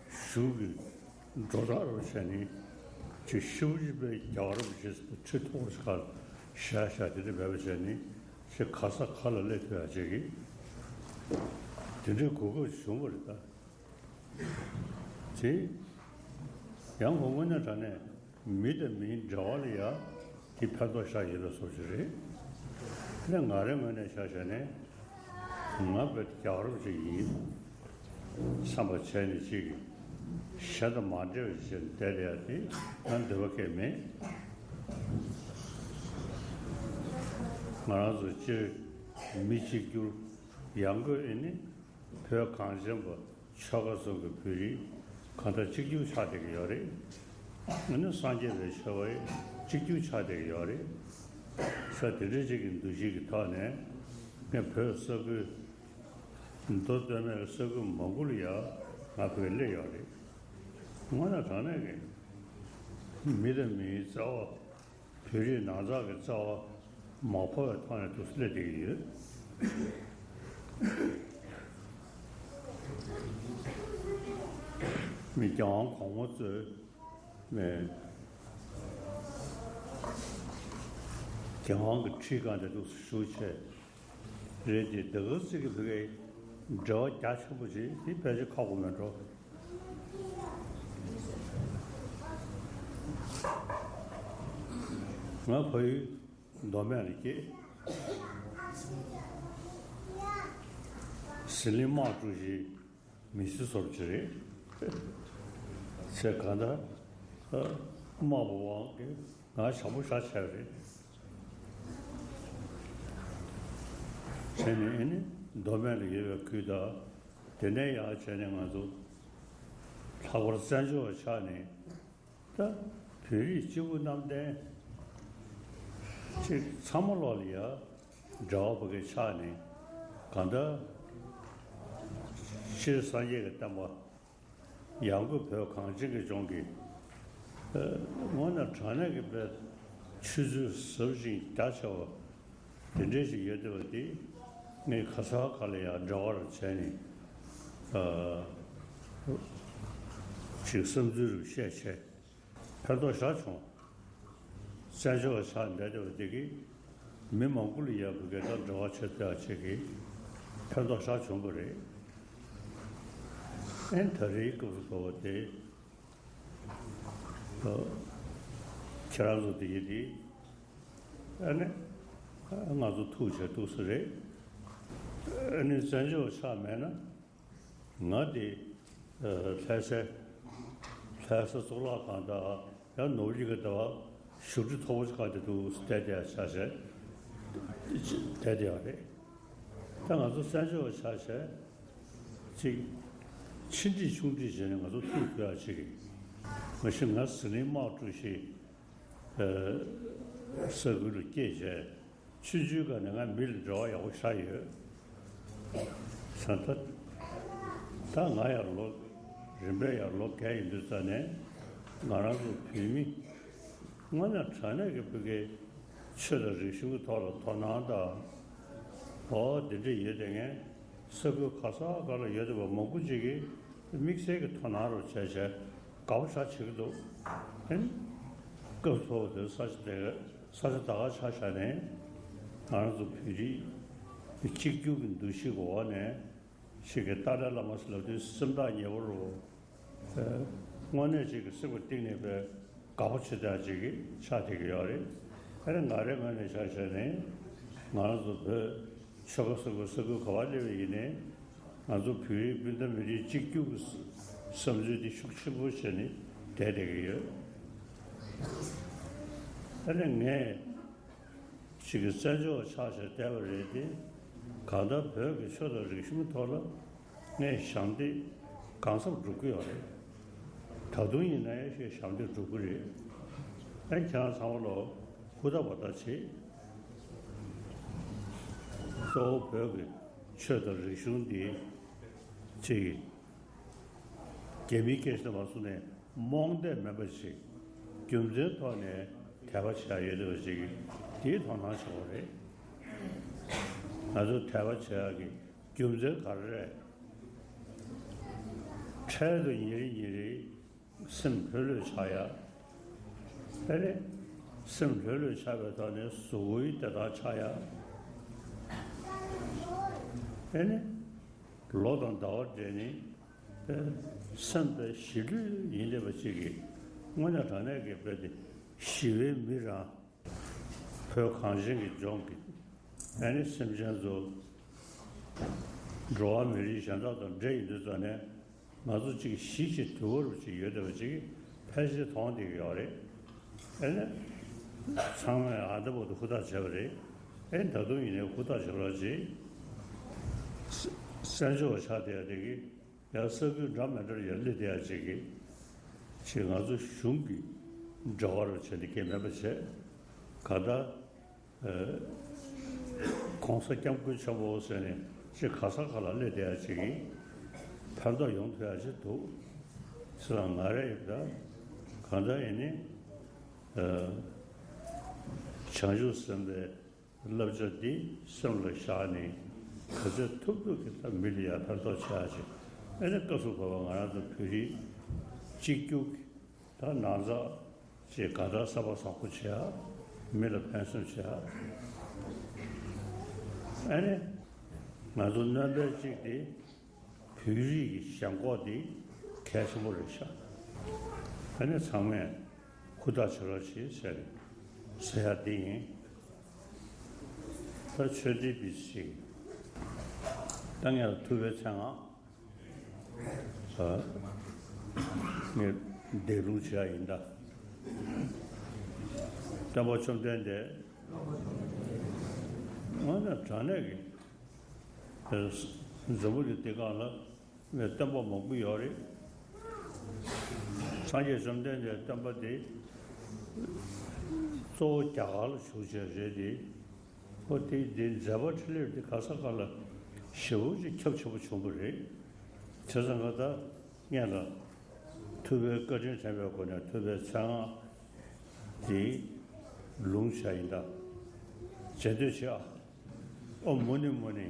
གཞུང་གི་ སྒྲོ་བཏགས་རུ་བྱས་ནས་ཅིག་ཤུགས་ཀྱིས་པའི་རྒྱལ་བ་རིན་པོ་ཆེ་ཁྲི་ཐོག་ཅིག་ཁར་བཞག་བཞག་དེ་འདྲ་བས་པ་བྱས་ནས་ཅིག་ག་ས་ག་ལ་སླེབས་ཐུབ་ཡ་ཅིག་གི་དེ་འདྲའི་གོ་སྐབས་བྱུང་བ་རེད་ད། དེ་ཡང་ཁོ་དངོས་གནས་དྲང་གནས་མི་དང་མིའི་འབྲེལ་བ་ལ་ཡ་དེ་ཕན་ཐོགས་ཤར་ཡོད་པའི་བཟོ་ཅིག་རེད། དེ་ནས་ང་རའི་ངོས་ནས་ཆ་བཞག་ནས་ང་བོད་རྒྱལ་བ་རིན་པོ་ཆེ་ཡིན་བསམ་པ་བྱས་ནས་ཅིག་གཞན་དང་མ་འབྲེལ་བ་བྱས་ནས་བསྡད་ཡ་དེ་ང་འདོད་པ་སྐྱེ་མེད། ང་རང་ཚོ་སྤྱིར་མི་གཅིག་གྱུར་ཡང་སྒོས་ཨེ་ནི་བོད་གངས་ཅན་པ་ཆོལ་ཁ་གསུམ་གྱི་བོད་རིགས་གང་ལྟར་གཅིག་གྱུར་ཆགས་བསྡད་ཀྱི་ཡོད་རེད། ཨ་ནི་སངས་རྒྱས་པའི་ཆོས་པ་ཡང་གཅིག་གྱུར་ཆགས་བསྡད་ཀྱི་ཡོད་རེད། ས་དེ་འདྲ་ཅིག་གི་འདུ་ཤེས་ཀྱི་ཐོག་ནས་ངས་བོད་ས་ཁུལ་མདོ་སྟོད་སྨད་ཀྱི་ས་ཁུལ་མང་པོ་ལ་ཡང་ང་བོད་སླེབས་ཡོད་རེད། དངོས་གནས་དྲང་གནས་ཀྱི་མི་དང་མིའི་རྩ་བ། བོད་རིགས་ནང་ཚགས་ཀྱི་རྩ་བ་མ་བོར་བའི་ཐོག་ནས་འདུག་སེ་སླེབས་བསྡད་ཀྱི་ཡོད། མི་རྒྱལ་དབང་གོང་མ་གཙོས་མི་རྒྱལ་དབང་གི་ཁྲི་སྒང་དེ་འདུག་སེ་བཞུགས་བྱས། རེད་དེ་ད་ག་ཚོད་ཀྱི་ཕ་གིའི་འབྲེལ་བ་རྒྱ་ཆེན་པོ་ཅིག་དེ་ཕལ་ཆེར་ཁག་པོ་མེད་འགྲོ། ང་ཕ་ཡུལ་མདོ་སྨད་ལ་སྐྱེས། ཟི་ལིང་དམག་གྲུ་བཞིའི་མི་སེར་ཚོར་གྱི་རེད། ཚེ་གང་ལྟར་དམག་པ་དབང་གིས་ང་བྱམས་པོ་ཞེ་དྲག་བྱས་པ་རེད། བྱས་ནས་ཨེ་ནི་མདོ་སྨད་ལ་ཡོད་པའི་ཁུལ་དང་དེ་ནས་ཡར་བྱས་ནས་ང་ཚོ་ལྷག་པར་བཙན་བྱོལ་བ་ཆགས་ནས་ད་བོད་རིགས་སྐྱེ་བོ་གནམ་བསྟན་ཅིག་ཚང་མ་ལོག་ལ་ཡ་འབྲེལ་བ་ཕ་གིར་ཆགས་ནས་གང་ལྟར་སྤྱིར་སངས་རྒྱས་ཀྱི་བསྟན་པ། ཡང་སྒོས་བོད་གངས་ཅན་གྱི་ལྗོངས་ཀྱི་ཨ་དངོས་གནས་དྲང་གནས་ཀྱི་དཔེ་ཆུ་ཚོད་ཟབ་ཅིང་རྒྱ་ཆེ་བ་དེ་འདྲས་ཞིག་ཡོད་བསྡད་པ་དེ་ངས་ག་ས་ག་ལ་ཡང་འབྲེལ་བ་རུ་བྱས་ནས་ཨ་ཅིག་བསམ་ཚུལ་རུ་བཤད་བྱས། ཕན་ཐོགས་ཞེ་དྲག་བྱུང་། བཙན་བྱོལ་བ་ཆགས་བསྡད་བསྡད་པ་དེ་གིས་མི་མང་པོ་ལ་ཡག་པོ་གལ་ཏེ་འབྲེལ་བ་བྱེད་ཐུབ་ཡག་ཅིག་གི་ཕན་ཐོགས་ཞེ་དྲག་བྱུང་བ་རེད། ཨེ་ད་རེས་སྐབས་སུ་བབས་པ་དེ་ཨ་ཁྱེད་རང་ཚོ་དེ་ཡིན་དེ་ཨ་ནི་ང་ཚོ་ཐུག་བྱས་ཐུག་ས་རེད། ཨ་ནི་བཙན་བྱོལ་བ་ཆགས་མེད་ན། ང་དེ་ལྷ་སའི་ལྷ་ས་གཙུག་ལག་ཁང་དང་ཡང་ནོར་གླིང་གི་ཟླ་བ་བཞུགས་ཁྲི་མཐོ་པོ་ཅིག་ག་དེ་འདུག་བསྡད་བསྡད་ཆ་བྱས་བསྡད་བསྡད་ཡོད་རེད། ད་ང་ཚོ་བཙན་བྱོལ་བ་ཆ་བྱས་ཅིག་ཆེ་འབྲིང་ཆུང་འབྲིང་བྱས་ནས་ང་ཚོ་ཐུག་ཐུབ་ཡག་ཅིག་གི་མ་གཞི་ང་ཟི་ལིང་དམག་གྲུ་བཞི་ས་ཁུལ་ལ་སྐྱེས་བྱས། ཆུང་ཆུང་སྒང་ནས་ང་མི་ལ་འབྲེལ་བ་ཡག་པོ་ཞེ་དྲག་ཡོད། ས་ད་ད་ང་ཡར་ལོ་རིམ་པས་ཡར་ལོ་རྒས་ཡིན་དུས་ཙ་ནས་ང་རང་ཚོ་བོད་མི་དངོས་གནས་དྲང་གནས་ཀྱི་བོད་ཀྱི་ཆོས་དང་རིག་གཞུང་གི་ཐོག་ལ་དོ་སྣང་དང་འོ་དེ་འདྲ་ཡོད་དེ་ངས་ས་ཁུལ་ག་ས་ག་ལ་ཡོད་བསྡད་པ་མང་པོ་ཅིག་གིས་དམིགས་བསལ་གྱི་དོ་སྣང་རོགས་བྱས་བྱས་དགའ་པོ་ཞེ་དྲག་བྱེད་ཀྱི་འདུག་ཨེ་སྐབས་ཐོག་དེ་ས་ཆ་དེ། ས་ཆ་ད་ག་ཆ་བཞག་ནས་ང་རང་ཚོ་བོད་རིགས་གཅིག་གྱུར་གྱི་འདུ་ཤེས་ཀྱི་འོག་ནས་ཞིག་གི་ཏཱ་ལའི་བླ་མ་ཟེར་ལབ་དུས་སེམས་ཐག་ཉེ་བོ་རུ་དངོས་གནས་ཅིག་གི་སེམས་ཀྱི་གཏིང་ནས་དཔེ་དགའ་པོ་བྱེད་ཡག་ཅིག་གི་ཆགས་བསྡད་ཀྱི་ཡོད་རེད། ཨ་ནི་ང་རའི་ངོས་ནས་ཆ་བཞག་ནས་ང་རང་ཚོ་བོད་ཆོལ་ཁ་གསུམ་གྱི་ས་ཁུལ་ག་པར་སླེབས་པ་ཡིན་ནའི། ང་ཚོ་བོད་རིགས་སྤུན་ཟླ་མི་རིགས་གཅིག་གྱུར་གྱི་བསམ་ཚུལ་འདི་ཤུགས་ཆེན་པོ་བྱས་ནས་བསྡད་བསྡད་ཀྱི་ཡོད། ཨ་ནི་ངས་ཅིག་གི་བཙན་བྱོལ་བ་ཆགས་བྱས་བསྡད་པ་རེད་དེ། གང་ལྟར་བོད་ཀྱི་ཆོས་དང་རིག་གཞུང་ཐོག་ལ་ངས་ཞབས་འདེགས་གང་འཚམ་སྒྲུབ་ཀྱི་ཡོད་རེད། ད་དུང་ཡིན་ན་ཡང་ཞིག་ཞབས་འདེགས་སྒྲུབ་ཀྱི་རེད། ཨ་ནི་ཁྱེད་རང་ཚང་མ་ལོ་ཧུར་ཐག་འབད་ཐག་བྱེད། གཙོ་བོ་བོད་ཀྱི་ཆོས་དང་རིག་གཞུང་འདི་ཅིག་རྒྱ་མིའི་སྐད་ཆ་མ་གསུངས་ནས་རྨོངས་དད་མེད་པ་ཞིག་རྒྱུ་མཚན་ཐོག་ནས་དད་པ་བྱེད་ཡ་ཡོད་པ་ཞིག་དེའི་དོ་སྣང་བྱེད་དགོས་རེད། ང་ཚོ་དད་པ་བྱེད་ཡ་གི་རྒྱུ་མཚན་ག་རེ་རེད། འཕྲལ་དུ་ཉིན་རེ་ཉིན་རེ་ སེམས་ལྷོད་ལྷོད་ཆགས་ཡ། ཨེ་ནི། སེམས་ལྷོད་ལྷོད་ཆགས་པའི་ཐོག་ནས་གཟུགས་པོའི་དེ་དག་ཆགས་ཡ། ཨེ་ནི། ལོ་དང་ཟླ་བ་འདྲེས་ནས་དེ་སེམས་དཔའ་ཞི་ལྷོད་ཡིན་བསྡད་པ་ཅིག་གིས་དངོས་གནས་དྲང་གནས་ཀྱི་དཔེ་དེ་ཞི་བའི་མི་རང་བོད་གངས་ཅན་གྱི་ལྗོངས་ཀྱི་ཨེ་ནི་སེམས་ཅན་ཚོ་འགྲོ་བ་མི་རིགས་གཞན་དག་དང་འདྲེས་ཡིན་དུས་ཙང་ནས། ང་ཚོ་གཅིག་གཞིས་ཀྱི་དུས་འཁོར་ཅིག་ཡོད་བསྡད་པ་ཅིག་ཕལ་ཆེར་མཐོང་བསྡད་ཀྱི་ཡོད་རེད། ཨེ་ནས། ཚང་མས་ཨ་འདྲ་པོ་དུ་ཧུར་ཐག་བྱས་པ་རེད། ཨེ་ད་དུང་ཡིན་ནའི་ཧུར་ཐག་བྱེད་རོགས་གྱིས། ས་བཙན་བྱོལ་བ་ཆགས་བསྡད་ཡ་དེ་གི་ཡང་ས་ཁུལ་འདྲ་མི་འདྲར་ཡར་སླེབས་བསྡད་ཡ་ཅིག་གི་ཅིག་ང་ཚོ་གཞུང་གི་འབྲེལ་བ་རུ་བྱས་ནས་སྐད་མེད་པ་བྱས། ག་ད། ཨ། ༸གོང་ས་༸སྐྱབས་མགོན་ཆེན་པོ་ཟེར་ནས་ཅིག་ག་ས་ག་ལ་སླེབས་བསྡད་ཡ་ཅིག་གིས་ཕན་ཐོགས་ཡོང་ཐུབ་ཡ་ཅིག་འདུག་ཟེར་ལ་ང་རེ་ཡིན་ད། གང་ལྟར་ཡིན་ནི། ཨ། བྱང་ཆུབ་སེམས་དཔའི་བསླབ་བྱ་འདི་སེམས་ལ་བཞག་ནས་ག་ཚོད་ཐུབ་ཐུབ་ཀྱིས་ད་མི་ལ་ཡ་ཕན་ཐོགས་བྱེད་ཡ་ཅིག་ཨེ་ནས་སྐབས་སུ་བབས་པ་ང་རང་ཚོ་བོད་རིགས་གཅིག་གྱུར་གྱི། ད་ན་ཚ་ཅེས་ག་ད་ས་པ་བཟང་པོ་བྱེད་ཡ། མི་ལ་ཕན་སེམས་བྱེད་ཡ། ཨ་ནི། ང་ཚོ་སྣོན་པ་གཅིག་དེ་བོད་རིགས་ཀྱི་ཞེན་ཁོག་དེ་གལ་ཆེན་པོ་རེད་ཤག་ཨ་ནི་ཚང་མས་ཧུར་ཐག་བྱེད་རོགས་བྱེད་ཟེར་ཟེར་ཡ་དེ་ཡིན། ད་ཆོས་འབྲེལ་པི་ཅིག་ད་ངས་ཐུབ་པའི་མཚན་སྔགས། ངས་འདས་ལུང་བྱས་ཡིན་ད། སྟོན་པ་བཅོམ་ལྡན་འདས། དངོས་གནས་དྲང་གནས་ཀྱི་འཛམ་བུ་གླིང་འདི་སྒང་ལ་སྟོན་པ་མང་པོ་ཡོད་རེད། སངས་རྒྱས་བཅོམ་ལྡན་འདས་སྟོན་པ་དེ་གཙོ་བོ་རྒྱ་གར་ལ་བཞུགས་བྱས་རེད་དེ། ཨོ་དེ་དེ་མཛད་པ་འཕྲིན་ལས་དེ་ག་ས་ག་ལ་ཞེ་པོ་ཅིག་ཁྱབ་ཆེན་པོ་བྱུང་བ་རེད། བྱས་ཙང་ང་ད་སྔོན་ལ་ཐུབ་པའི་བཀའ་དྲིན་དྲན་པའི་སྒོ་ནས་ཐུབ་པའི་མཚན་སྔགས་དེ་ལུང་བྱ་ཡིན་ད། རྗེས་ཟློས་བྱེད་ཨ། ཨོཾ་མུ་ནི་མུ་ནི།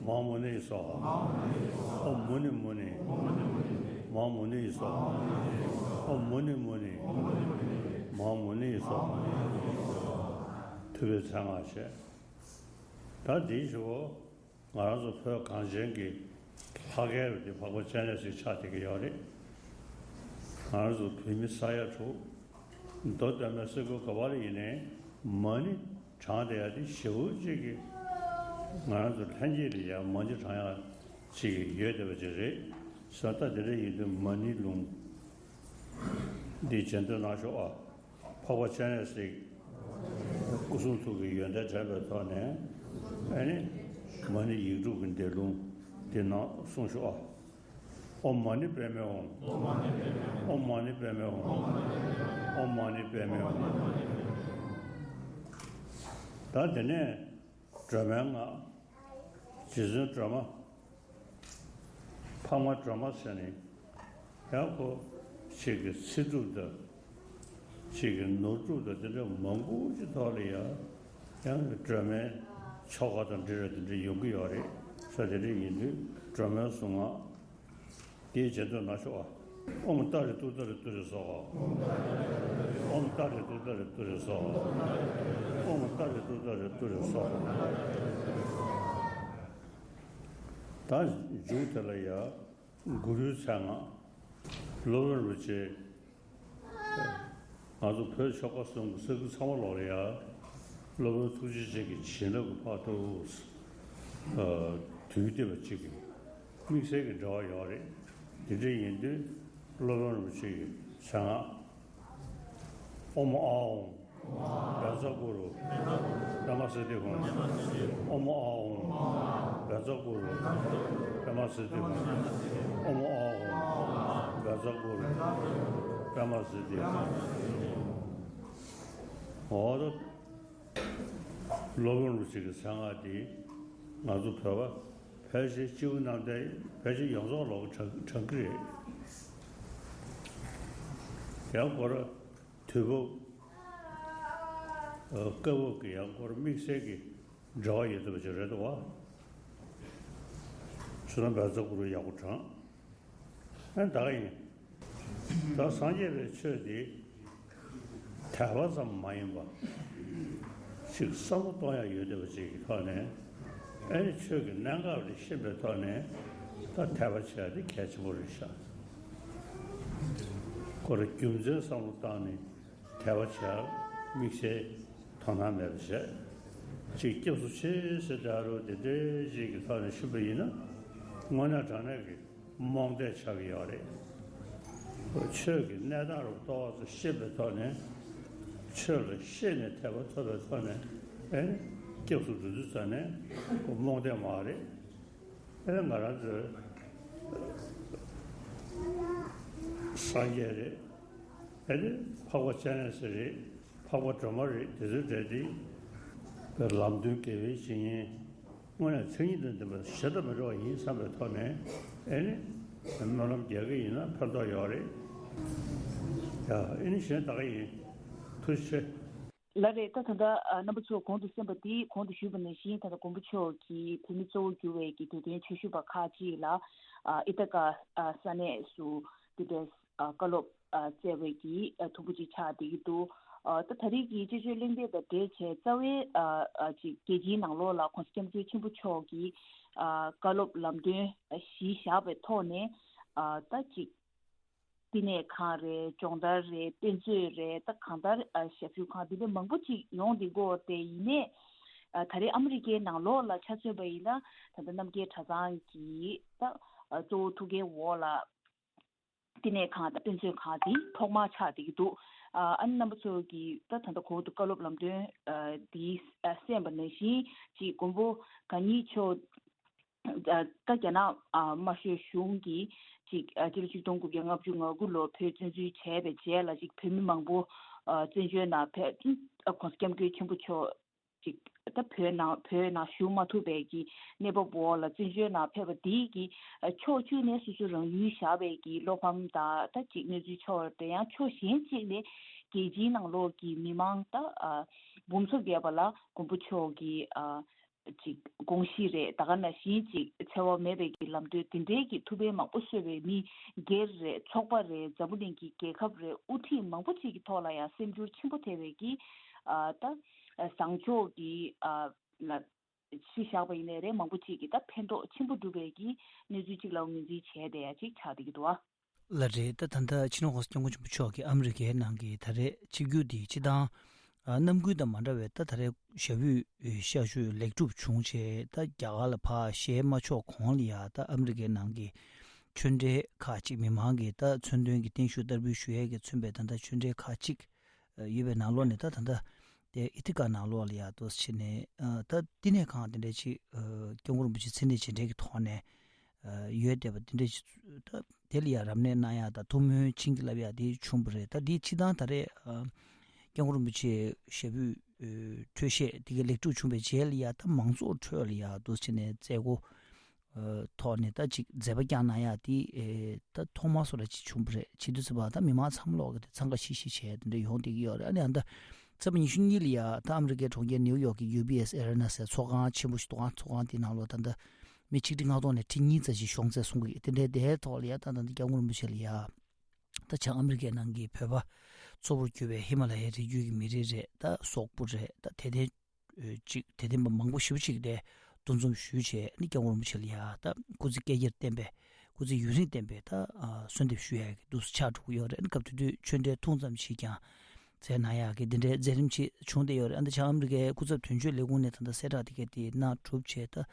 མ་ཧཱ་མུ་ནི་ཡེ་སྭཱ་ཧཱ། ཨོཾ་མུ་ནི་མུ་ནི། མ་ཧཱ་མུ་ནི་ཡེ་སྭཱ་ཧཱ། ཨོཾ་མུ་ནི་མུ་ནི། མ་ཧཱ་མུ་ནི་ཡེ་སྭཱ་ཧཱ། ཐུབ་པའི་མཚན་སྔགས་བྱས། ད་འདིའི་ཞུ་བོ། ང་རང་ཚོ་བོད་གངས་ཅན་གྱི་ལྷ་སྐལ་རུ་དེ་འཕགས་པ་སྤྱན་རས་གཟིགས་ཆགས་བསྡད་ཀྱི་ཡོད་རེད། ང་རང་ཚོ་བོད་མི་ས་ཡ་དྲུག་མདོ་སྟོད་སྨད་སེ་འབྲས་དགུ་ག་བ་ལ་ཡིན་ནའི་མ་ཎི་བགྲངས་བསྡད་ཡ་དེ་ཞེ་པོ་ཅིག་གི་ང་རང་ཚོ་ལྷན་སྐྱེས་ལ་ཡ་མ་ཎི་བགྲང་ཡ་ཅིག་ཡོད་བསྡད་པ་ཅིག་རེད། ས་ད་དེ་འདྲ་ཡིན་དུས་མ་ཎི་ལུང་འདི་རྗེས་ཟློས་གནང་ཤོག་ཨ། འཕགས་པ་སྤྱན་རས་གཟིགས་སྐུ་གསུང་ཐུགས་ཀྱི་ཡོན་ཏན་དྲན་པའི་ཐོག་ནས་ཨ་ནི་མ་ཎི་ཡིག་དྲུག་གི་འདས་ལུང་འདི་ནང་གསུངས་ཤོག་ཨ། ཨོཾ་མ་ཎི་པདྨེ་ཧཱུྃ། ཨོཾ་མ་ཎི་པདྨེ་ཧཱུྃ། ཨོཾ་མ་ཎི་པདྨེ་ཧཱུྃ། ད་དེ་ནས་སྒྲོལ་མའི་སྔགས། རྗེ་བཙུན་སྒྲོལ་མ། འཕགས་མ་སྒྲོལ་མ་ཟེར་ནས་ཡང་ཁོ་ཅིག་གི་ཚེ་སྒྲུབ་དང་ཅིག་གི་ནོར་སྒྲུབ་དང་དེ་འདྲ་མང་པོ་ཅིག་ཐོག་ལ་ཡང་ཡང་སྒྲོལ་མའི་ཆོ་ག་དང་འབྲེལ་བའི་དེ་འདྲ་ཡོང་གི་ཡོད་རེད། ས་དེ་འདྲ་ཡིན་དུས་སྒྲོལ་མའི་གཟུངས་སྔགས་དེའི་རྗེས་ཟློས་གནང་ཤོག་ཨ། ཨོཾ་ཏཱ་རེ་ཏུཏྟཱ་རེ་ཏུ་རེ་སྭཱ་ཧཱ། ཨོཾ་ཏཱ་རེ་ཏུཏྟཱ་རེ་ཏུ་རེ་སྭཱ་ཧཱ། ཨོཾ་ཏཱ་རེ་ཏུཏྟཱ་རེ་ཏུ་རེ་སྭཱ་ཧཱ། ད་མཇུག་དེ་ལ་ཡ། གུ་རུའི་མཚན་སྔགས། སློབ་དཔོན་རིན་པོ་ཆེ། ང་ཚོ་བོད་ཆོལ་ཁ་གསུམ་གྱི་ས་ཁུལ་ཚང་མ་ལོག་ལ་ཡ། སློབ་དཔོན་ཐུགས་རྗེ་ཅན་གྱི་བྱིན་རླབས་ཀྱི་ཕ་ཐུགས། དུས་འདས་པ་གཅིག་གི་དམིགས་བསལ་གྱི་འབྲེལ་བ་ཡོད་རེད། དེ་འདྲ་ཡིན་དུས་སློབ་དཔོན་རིན་པོ་ཆེ་གི་མཚན་སྔགས། ཨོཾ་ཨཱཿཧཱུྃ། བཛྲ་གུ་རུ། པདྨ་སིདྡྷི་ཧཱུྃ། ཨོཾ་ཨཱཿཧཱུྃ། བཛྲ་གུ་རུ། པདྨ་སིདྡྷི་ཧཱུྃ། ཨོཾ་ཨཱཿཧཱུྃ། བཛྲ་གུ་རུ། པདྨ་སིདྡྷི་ཧཱུྃ། འོ་ད། སློབ་དཔོན་རིན་པོ་ཆེ་གི་མཚན་སྔགས་འདི་ང་ཚོ་བོད་པ་ཕལ་ཆེར་སྤྱི་བོ་གནམ་བསྟན་ཕལ་ཆེར་ཡོངས་རྫོགས་ལོག་དྲན་དྲན་གི་རེད། ཡང་སྐོར་དུས་བབ། སྐབས་བབ་ཀྱི་ཡང་སྐོར་དམིགས་བསལ་གྱི་འབྲེལ་བ་ཡོད་ཐུབ་པ་ཅིག་རེད་འདུག་བ། བྱས་ན་བཛྲ་གུ་རུ་ཡག་པོ་དྲན། ཨ་ད་ག་ཡིན། ད་སངས་རྒྱས་པའི་ཆོས་འདི་དད་པ་ཙམ་མ་ཡིན་པ། ཅིག་བསམ་བློ་གཏོང་ཡ་ཡོད་བསྡད་པ་ཅིག་གི་ཐོག་ནས། ཨེ་ནི་ཆོས་ཀྱི་གནད་འགག་འདི་ཤེས་པའི་ཐོག་ནས་ད་དད་པ་བྱེད་ཡ་འདི་གལ་ཆེན་པོ་རེད་ཤག་ཁོ་ར་རྒྱུ་མཚན་བསམ་བློ་བཏང་ནས་དད་པ་བྱེད་ཡ་དམིགས་བསལ་དོ་སྣང་མེད་པ་བྱས། ཅིག་སྐྱབས་སུ་མཆི་ཟེར་འདྲ་རུ་དེ་འདྲའི་ཞིག་གི་ཐོག་ནས་ཞུས་པ་ཡིན་ན། དངོས་གནས་དྲང་གནས་ཀྱི་རྨོངས་དད་ཆགས་ཀྱི་ཡོད་རེད། ཆོས་ཀྱི་གནས་སྟངས་རུ་ཏོག་ཙམ་ཤེས་པའི་ཐོག་ནས། ཆོས་ལ་ཤེས་ནས་དད་པ་ཐོབ་པའི་ཐོག་ནས། ཨེ། སྐྱབས་སུ་འགྲོ་དུས་ཙ་ནས་ཁོ་རྨོངས་དད་མ་རེད། ཨེ། ང་རང་ཚོའི་སངས་རྒྱས་རེད། ཨེ་ནི་འཕགས་པ་སྤྱན་རས་གཟིགས་རེད། འཕགས་པ་སྒྲོལ་མ་རེད། དེ་ཚོའི་གྲས་དེ་ལམ་སྟོན་དགེ་བའི་བཤེས་གཉེན། དངོས་གནས་མཚན་ཉིད་དང་ལྡན་པ་གཞན་དང་མི་འདྲ་བ་ཡིན་བསམ་པའི་ཐོག་ནས། ཨེ་ནི་སྨོན་ལམ་རྒྱག་གི་ཡིན་ན་ཕན་ཐོགས་ཡོད་རེད། ཡ། ཨེ་ནི་གཞན་དག་ཡིན། ཐུགས་རྗེ་ཆེ། ལགས་རེད། ད་ད་ལྟ་ཨ་རྣམ་པ་ཚོ་གོང་དུ་གསན་པ་འདི། གོང་དུ་ཞུས་པ་ནང་བཞིན་ད་ལྟ་མགོན་པོ་མཆོག་གིས་བོད་མི་གཙོ་བོ་གྱུར་བའི་གི་དད་ལྡན་ཆོས་ཞུ་བ་ཁག་ཅིག་ལ་ཨ་ཨི་ཐ་ཀ་ཨ་ས་གནས་སུ་དེ་འདྲའི་ཨ་བཀའ་སློབ་ཨ་སྩལ་བའི་གི་ཨ་ཐུགས་ཁུར་ཅིག་ཆགས་བསྡད་ཀྱི་འདུག་ཨ་ད་ད་རེས་ཀྱི་སྤྱི་སྤྱོད་གླེང་སྟེགས་དང་འབྲེལ་བྱས། རྩ་བའི་ཨ་ཨ་ཅིག་རྒྱལ་སྤྱིའི་ནང་ལོགས་ལ་༸གོང་ས་༸སྐྱབས་མགོན་ཆེན་པོ་མཆོག་གིས་ཨ་བཀའ་སློབ་ལམ་སྟོན་གཞི་བཞག་པའི་ཐོག་ནས། ཨ་ད་ཅིག་བསྟི་གནས་ཁང་རེད། སྦྱོང་བརྡར་རེད། དཔེ་མཛོད་རེད། ད་གང་ལྟར་ཨ་ཞབས་ཞུ་ཁང་འདི་འདྲ་མང་པོ་ཅིག་ཡོང་བསྡད་ཀྱི་ཡོད་རེད། དེ་ཡིན་ནའི་ཨ་ད་རེས་ཨ་མི་རི་ཀའི་ནང་ལོགས་ལ་ཆ་མཚོན་པ་ཡིན་ན། ད་ལྟ་རྣམ་རྒྱལ་གྲྭ་ཚང་གི་ད་ཨ་གཙོ་བོ་ཐུགས་འགན་འོག་ལ་བསྟི་གནས་ཁང་དང་དཔེ་མཛོད་ཁང་འདི་ཐོག་མར་ཆགས་བསྡད་ཀྱི་འདུག་ཨ་ཨ་ནི་རྣམ་པ་ཚོ་གིས་ད་ད་ལྟ་གོང་དུ་བཀའ་སློབ་ལམ་སྟོན་ཨ་འདི་ཨ་གསན་པ་ནང་བཞིན། ཅིག་མགོན་པོ་གང་ཉིད་མཆོག་ད་རྒྱ་ནག་ཨ་དམར་ཤོག་གཞུང་གིས་ཅིག་ཨ་སྤྱི་ལོ་ཆིག་སྟོང་དགུ་བརྒྱ་ལྔ་བཅུ་ང་དགུ་ལོར་བོད་བཙན་འཛུལ་བྱས་པའི་རྗེས་ལ། ཅིག་བོད་མི་མང་པོ་ཨ་བཙན་བྱོལ་ནང་ཕེབས། ཨ་༸གོང་ས་༸སྐྱབས་མགོན་ཆེན་པོ་མཆོག་ཅིག་ད་བོད་ནང་བོད་ནང་བཞུགས་མ་ཐུབ་པའི་གི་གནས་བབ་འོག་ལ་བཙན་བྱོལ་ནང་ཕེབས་པ་འདིས་གི་ཨ་ཕྱོགས་གཅིག་ནས་སོ་སོ་རང་ཡུལ་བཞག་པའི་གི་བློ་ཕམ་དང་། ད་ཅིག་གནས་ཚུལ་ཤོར་བ་རེད། ཡང་ཕྱོགས་གཞན་གཅིག་ནས་རྒྱལ་སྤྱིའི་ནང་ལོགས་ཀྱི་མི་མང་ད་ཨ་འབུམ་ཚོ་བརྒལ་བ་ལ་མགོན་པོ་མཆོག་གི་ཨ་ཅིག་དགོངས་གཞི་རེད། ད་ག་ནང་བཞིན་ཅིག་འཚེ་བ་མེད་པའི་གི་ལམ་སྟོན་འདི་འདྲའི་གི་ཐུགས་ཕན་མང་པོ་གསོས་པའི་མི་སྒེར་རེད། ཚོགས་པ་རེད། འཛམ་བུ་གླིང་གི་རྒྱལ་ཁབ་རེད། དབུ་ཁྲིད་མང་པོ་ཅིག་གི་ཐོག་ལ་ཡང་སེམས་འགྱུར་ཆེན་པོ་ཐེབས་པའི་གི་ཨ་ད་བཟང་ཕྱོགས་ཀྱི་ཨ་ལ་གཞི་བཞག་པ་ཡིན་ནའི་རེད། མང་པོ་ཅིག་གི་ད་ཕན་ཐོགས་ཆེན་པོ་འགྲུབ་པའི་གི་གནས་ཚུལ་ཅིག་ལ་ངོས་འཛིན་བྱས་བསྡད་ཡ་ཅིག་ཆགས་བསྡད་ཀྱི་འདུག་ཨ། ལགས་རེད། ད་ད་ལྟ་སྤྱི་ནོར་༸གོང་ས་༸སྐྱབས་མགོན་ཆེན་པོ་མཆོག་གིས་ཨ་མི་རི་ཀའི་ནང་གི་ད་རེས་ཆིབས་བསྒྱུར་འདི་སྤྱི་བཏང་ཨ་གནམ་དགུན་དང་མ་འདྲ་བའི་ད་ད་རེས་ཞབས་པུས་ཨེ་ཤར་བཞུགས་ལེགས་གྲུབ་བྱུང་བྱས། ད་རྒྱ་གར་ལ་ཕར་ཞལ་མ་ཕྱོགས་གོང་ལ་ཡ་ད་ཨ་མི་རི་ཀའི་ནང་གི་ཆོས་འབྲེལ་ཁག་ཅིག་མི་མང་གིས་ད་མཚོན་དོན་གྱི་བརྟན་བཞུགས་བསྟར་འབུལ་ཞུ་ཡས་ཀྱི་མཚོན་པའི་ད་ད་ཆོས་འབྲེལ་ཁག་ཅིག་ཨ་ཡོད་པའི་ནང་ལོགས་ནས། ད་ད་ད་དེ་ཨི་ཐི་ཀ་ནང་ལོགས་ལ་ཡ་འདུག་སེ་བྱས་ནས་ཨ་ད་བསྟི་གནས་ཁང་དེ་འདྲ་ཅིག་ཨ་སྐྱབས་མགོན་རིན་པོ་ཆེ་མཚན་གནས་རྗེས་དྲན་གྱི་ཐོག་ནས་ཨ་ཡོད་བསྡད་པ་དེ་འདྲ་ཅིག་ད་དེ་ལ་ཡ་རབ་གནས་གནང་ཡ་དང་ཐུགས་སྨོན་བྱིན་གྱིས་བརླབས་ཡ་དེ་བྱུང་བ་རེད། ད་དེ་སྤྱི་བཏང་ད་རེས་ཨ་སྐྱབས་མགོན་རིན་པོ་ཆེ་ཞབས་པུས་ཨ་འཕྲོད་བཞེས་དེ་ག་ལེགས་གྲུབ་བྱུང་བའི་རྗེས་ལ་ཡ་ད་མང་ཚོགས་ཁྲོད་ལ་ཡ་འདུག་སེ་བྱས་ནས་མཛད་སྒོ་ཨ་ཐོག་ནས་ད་ཅིག་མཛད་པ་བསྐྱངས་གནང་ཡ་དེ་ཨེ་ད་ཐོག་མ་སོགས་ལ་ཅིག་བྱུང་བ་རེད། བྱེད་དུས་ཙམ་པ་ད་མི་མང་ཚང་མ་ལོག་གི་དེ་འཚང་ཁ་ཤིག་ཤིག་བྱས་དེ་འདྲ་ཡོང་བསྡད་ཀྱི་ཡོད་རེད། ཨ་ནི་ཨ་ད་ཚེས་པ་ཉི་ཤུ་གཉིས་ལ་ཡ་ད་ཨ་མི་རི་ཀའི་གྲོང་ཁྱེར་ནེའུ་ཡོག་གི་ཡུ་བི་ཨེས་ཨེ་རེ་ན་ཟེར་ཚོགས་ཁང་ཆེན་པོ་ཞིག་འདུག་ཨ། ཚོགས་ཁང་དེའི་ནང་ལོགས་ད་ལྟ་མི་ཆིག་ཁྲི་ལྔ་སྟོང་ནས་ཁྲི་གཉིས་ཙམ་ཞིག་ཤོང་ཚད་གསུང་གི་ཡོད། དེ་འདྲའི་དེའི་ཐོག་ལ་ཡ་ད་ད་ལྟ་སྐྱབས་མགོན་རིན་པོ་ཆེ་ལ་ཡ་ད་བྱང་ཨ་མི་རི་ཀའི་ནང་གི་བོད་པ་གཙོ་བོར་གྱུར་པའི་ཧི་མ་ལ་ཡའི་རི་རྒྱུད་ཀྱི་མི་རིགས་རེད། ད་སོག་པོ་རེད། ད་དད་ལྡན་ཨེ་ཅིག་དད་ལྡན་པ་མང་པོ་ཞེ་པོ་ཅིག་ལ་འདུ་འཛོམས་ཞུས་བྱས། ཨ་ནི་སྐྱབས་མགོན་རིན་པོ་ཆེ་ལ་ཡ་ད་སྐུ་ཚེ་བསྐལ་བརྒྱར་བརྟན་པའི་སྐུ་ཚེ་ཡུན་རིང་བརྟན་པའི་ད་ཨ་གསོལ་འདེབས་ཞུ་ཡ་གི་འདུག་སེ་ཆགས་འགྲོ་གི་ཡོད་རེད། ཨ་ནི་སྐབས་དེ་དུས་ཆོས་འབྲེལ་ཐུང་ཙམ་ཞིག་ཀྱང་མཛད་གནང་ཡ་གི་འདི་འདྲའི་མཛད་རིམ་ཅིག་བྱུང་བསྡད་ཡོད་རེད། ཨ་ནི་བྱང་ཨ་མི་རི་ཀའི་སྐུ་ཚབ་དོན་གཅོད་ལས་ཁུངས་ནས་ད་ལྟ་གསལ་བསྒྲགས་དེ་ག་དེ་གནང་གྲུབ་བྱས། ད་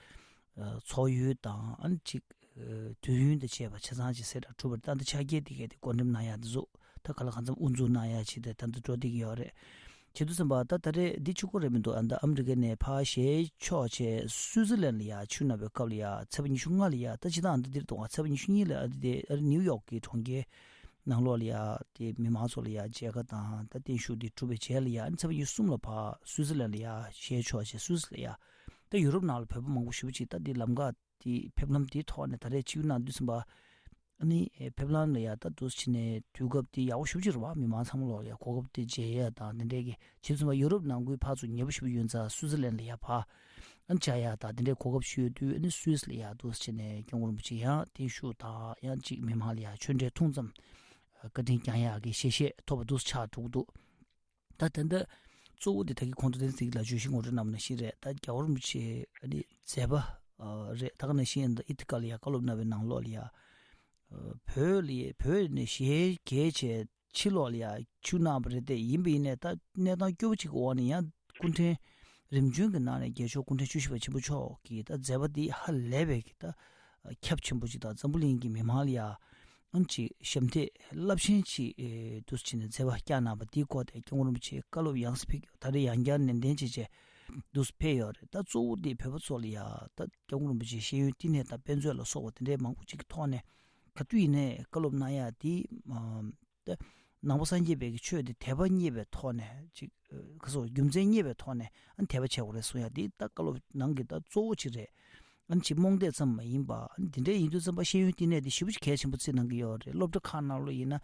ཨ་ཚོགས་ཡུལ་དང་ཨ་ནི་ཅིག་ཨ་དུས་ཡུན་དང་བཅས་པ་ཆ་ཚང་ཅིག་གསལ་བསྒྲགས་གྲུབ་པ་རེད། ད་ལྟ་ཆ་རྐྱེན་དེ་ག་དེ་བགོ་འགྲེམས་གནང་ཡ་དེ་ཚོ་ད་ག་ལ་གང་འཚམ་དབུ་འཛུགས་གནང་ཡ་ཅིག་དེ་ད་ལྟ་འགྲོ་བསྡད་ཀྱི་ཡོད་རེད། བྱེད་དུས་ཙམ་པ་ད་ད་རེས་འདི་གཅིག་པོ་རེད་མི་འདུག་ཨ་ད་ཨ་མི་རི་ཀ་ནས་ཕར་ཞལ་ཕྱོགས་བྱས་སུའུ་ཙི་ལན་ལ་ཡ་ཆིབས་གནང་བའི་སྐབས་ལ་ཡ་ཚེས་པ་ཉི་ཤུ་ལྔ་ལ་ཡ་ད་སྤྱིར་བཏང་ཨ་ད་འདིར་གཏོང་བ་ཚེས་པ་ཉི་ཤུ་གཉིས་ལ་ཨ་ད་དེ་ཨ་ནིའུ་ཡོག་གི་གྲོང་ཁྱེར་ནང་ལོགས་ལ་ཡ་དེ་མི་མང་ཚོ་ལ་ཡ་མཇལ་ཁ་དང་ད་བརྟན་བཞུགས་དེ་གྲུབ་པའི་རྗེས་ལ་ཡ་ཨ་ནི་ཚེས་པ་ཉི་ཤུ་གསུམ་ལ་ཕར་སུའུ་ཙི་ལན་ལ་ཡ་ཞལ་ཕྱོགས་བྱས་སུའུ་ཙི་ལ་ཡ་ད་ཡུ་རོབ་ནང་ལ་བོད་པ་མང་པོ་ཞེ་པོ་ཅིག་ད་དེ་ལམ་ཁ་དེ་ཕེབས་ལམ་དེའི་ཐོག་ནས་ད་རེས་ཆིབས་གནང་དུས་ཙམ་པ། ཨ་ནི་ཕེབས་ལམ་ལ་ཡ་ད་འདུག་སེ་བྱས་ནས་དུས་སྐབས་དེ་ཡག་པོ་ཞེ་པོ་ཅིག་རེད་པ། མི་མང་ཚང་མ་ལོག་ཡ་གོ་སྐབས་དེ་མཇལ་ཡ་དང་དེ་འདྲའི་གི་བྱེད་དུས་ཙམ་པ་ཡུ་རོབ་ནང་ཁུལ་ཕར་ཚུར་ཉེ་པོ་ཞེ་པོ་ཡོད་ཙང་སུའུ་ཙི་ལན་ལ་ཡ་ཕར་ཨ་ནི་བཅར་ཡ་དང་དེ་འདྲའི་གོ་སྐབས་ཞིག་ཡོད་དུས། ཨ་ནི་སུའུ་སི་ལ་ཡ་འདུག་སེ་བྱས་ནས་སྐྱབས་མགོན་རིན་པོ་ཆེ་ཡང་བརྟན་བཞུགས་དང་ཡང་ཅིག་མི་མང་ལ་ཡ་ཆོས་འབྲེལ་ཐུང་ཙམ་ བཀའ་དྲིན་བསྐྱང་ཡག་གི་ཞལ་བཞེས་ཐོབ་པ་འདུག་ཆགས་འགྲོ་གི་འདུག་ད་དེ་འདྲ་གཙོ་བོ་དེ་ད་གིན་གོང་དུ་བསྟན་འཛིན་ལགས་བརྗོད་གཞི་ངོ་སྤྲོད་གནང་བ་ནང་བཞིན་རེད། ད་རྒྱལ་བ་རིན་པོ་ཆེ་ཨ་ནི་མཛད་པ་ཨ་རེད། ད་ག་ནང་བཞིན་ད་ཨི་ཐི་ཀ་ལ་ཡ་བཀའ་སློབ་གནང་བའི་ནང་ལོགས་ལ་ཡ་ཨ་བོད་ལ་ཡ་བོད་ནས་ཞལ་གྱེས་བྱས་ཕྱི་ལོགས་ལ་ཡ་ཆིབས་གནང་བ་རེད། དེ་ཡིན་པ་ཡིན་ནའི་ད་གནས་སྟངས་སྐྱོ་པོ་ཅིག་གི་འོག་ནས་ཡང་སྐུ་ཕྲེང་རིམ་བྱོན་གྱི་ནང་ནས་རྒྱལ་མཆོག་སྐུ་ཕྲེང་བཅུ་བཞི་པ་ཆེན་པོ་མཆོག་གིས་ད་མཛད་པ་འདི་ཧ་ལས་པའི་གི་ད་ཁྱབ་ཆེན་པོ་ཅིག་དང་། འཛམ་བུ་གླིང་གི་མི་མང་ལ་ཡ་ཨ་ནི་ཅིག་ཞབས་འདེགས་རླབས་ཆེན་ཅིག་ཨེ་འདུག་སེ་བྱས་ནས་མཛད་པ་བསྐྱངས་གནང་བ་འདིའི་སྐོར་དེ་སྐྱབས་མགོན་རིན་པོ་ཆེའི་བཀའ་སློབ་ཡང་སེ་ཕེབས། ད་རེས་ཡང་བསྐྱར་ནན་ཏན་བྱས་བྱས་འདུག་སེ་ཕེབས་ཡོད་རེད། ད་གཙོ་བོ་དེ་བོད་པ་ཚོ་ལ་ཡ་ད་སྐྱབས་མགོན་རིན་པོ་ཆེའི་ཤེས་ཡོན་བསྟི་གནས་དང་དཔེ་མཛོད་ལ་སོགས་པ་དེ་འདྲའི་མང་པོ་ཅིག་གི་ཐོག་ནས་ག་དུས་ཡིན་ནའི་བཀའ་སློབ་གནང་ཡ་དེ་ཨ་ད་ནང་པ་སངས་རྒྱས་པའི་གི་ཆོས་དེ་དད་པ་རྙེད་པའི་ཐོག་ནས་ཅིག་ཨ་ག་སོགས་རྒྱུ་མཚན་རྙེད་པའི་ཐོག་ནས་ཨ་ནི་དད་པ་བྱེད་དགོས་རེད་གསུང་ཡ་དེ་ད་བཀའ་སློབ་ནང་གི་ད་གཙོ་བོ་ཅིག་རེད། ཨ་ནི་ཅིག་རྨོངས་དད་ཙམ་མ་ཡིན་པ། ཨ་ནི་དེ་འདྲའི་ཡིན་དུས་ཙམ་པ་ཤེས་ཡོན་བསྟི་གནས་དེ་ཞེ་པོ་ཅིག་གལ་ཆེན་པོ་བརྩི་གནང་གི་ཡོད་རེད། སློབ་གྲྭ་ཁག་ནང་ལོགས་ཡིན་ན་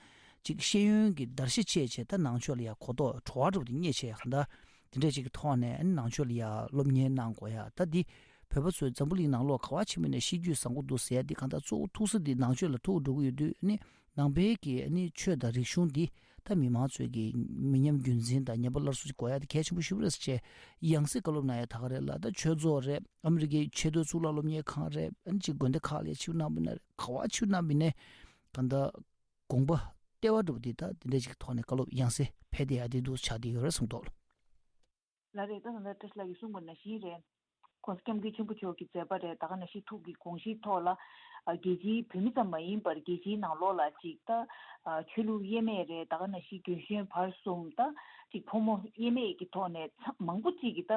ཅིག་ཤེས་ཡོན་གྱི་བརྡར་ཤ་བཅད་བྱས་ད་ནང་ཆོས་ལ་ཡ་གོ་རྟོགས་བྲོ་བ་འདྲ་པོ་དེ་རྙེད་བྱས་གང་ལྟར་དེ་འདྲའི་ཅིག་གི་ཐོག་ནས་ཨ་ནི་ནང་ཆོས་ལ་ཡ་སློབ་གཉེར་གནང་དགོས་ཡ། ད་འདི་བོད་པ་ཚོས་འཛམ་བུ་གླིང་ནང་ལོགས་ག་བ་ཕྱིན་པ་ཡིན་ནའི་ཤེས་རྒྱུད་བཟང་པོ་འདུག་ཟེར་ཡ་འདི་གང་ལྟར་གཙོ་བོ་ཐུག་ས་འདི་ནང་ཆོས་ལ་ཐུག་འགྲོ་གི་ཡོད་དུས་ཨ་ནི་ནང་པའི་གི་ཨ་ནི་ཆོས་དང་རིག་གཞུང་འདི་ད་མི་མང་ཚོས་ཀྱི་མི་ཉམས་རྒྱུན་འཛིན་དང་ཉམས་པ་སླར་གསོ་ཅིག་དགོས་ཡ་དེ་གལ་ཆེན་པོ་ཞེ་པོ་རེད་ཟེར་བྱས་ཡང་སེ་བཀའ་སློབ་གནང་ཡ་ད་ག་རེད་ལ། ད་ཆོས་ཚོགས་རེད། ཨ་མི་རི་ཀའི་ཆེས་མཐོའི་གཙུག་ལག་སློབ་གཉེར་ཁང་རེད། ཨ་ནི་ཅིག་དགོན་སྡེ་ཁག་ལ་ཆིབས་གནང་བ་ན་རེད། ག་བ་ཆིབས་གནང་བ་ཡིན་ནའི་གང་ལྟར་དགོངས་པ་ལྟེ་བ་འདྲ་པོ་འདི་ད་དེ་འདྲ་ཅིག་གི་ཐོག་ནས་བཀའ་སློབ་ཡང་སེ་ཕེབས་བསྡད་ཡ་དེ་འདུག་ཆགས་བསྡད་ཡོད་རེད་གསུངས་འདུག་ལགས་རེད། ད་ད་ལྟ་བཀྲ་ཤིས་ལགས་ཀྱིས་གསུངས་པ་ནང་བཞིན་རེད། ༸གོང་ས་༸སྐྱབས་མགོན་ཆེན་པོ་མཆོག་གི་མཛད་པ་རེད། ད་ག་ནང་བཞིན་ཐུགས་ཀྱི་དགོངས་གཞི་ཐོག་ལ་ཨ་རྒྱལ་སྤྱིའི་བོད་མི་ཙམ་མ་ཡིན་པར་རྒྱལ་སྤྱིའི་ནང་ལོགས་ལ་ཅིག་ད་ཨ་ཆོས་ལུགས་དབྱེ་མེད་རེད། ད་ག་ནང་བཞིན་རྒན་གཞོན་བར་གསུམ་ད་ཅིག་ཕོ་མོ་དབྱེ་མེད་ཀྱི་ཐོག་ནས་ཚ་མང་པོ་ཅིག་གིས་ད་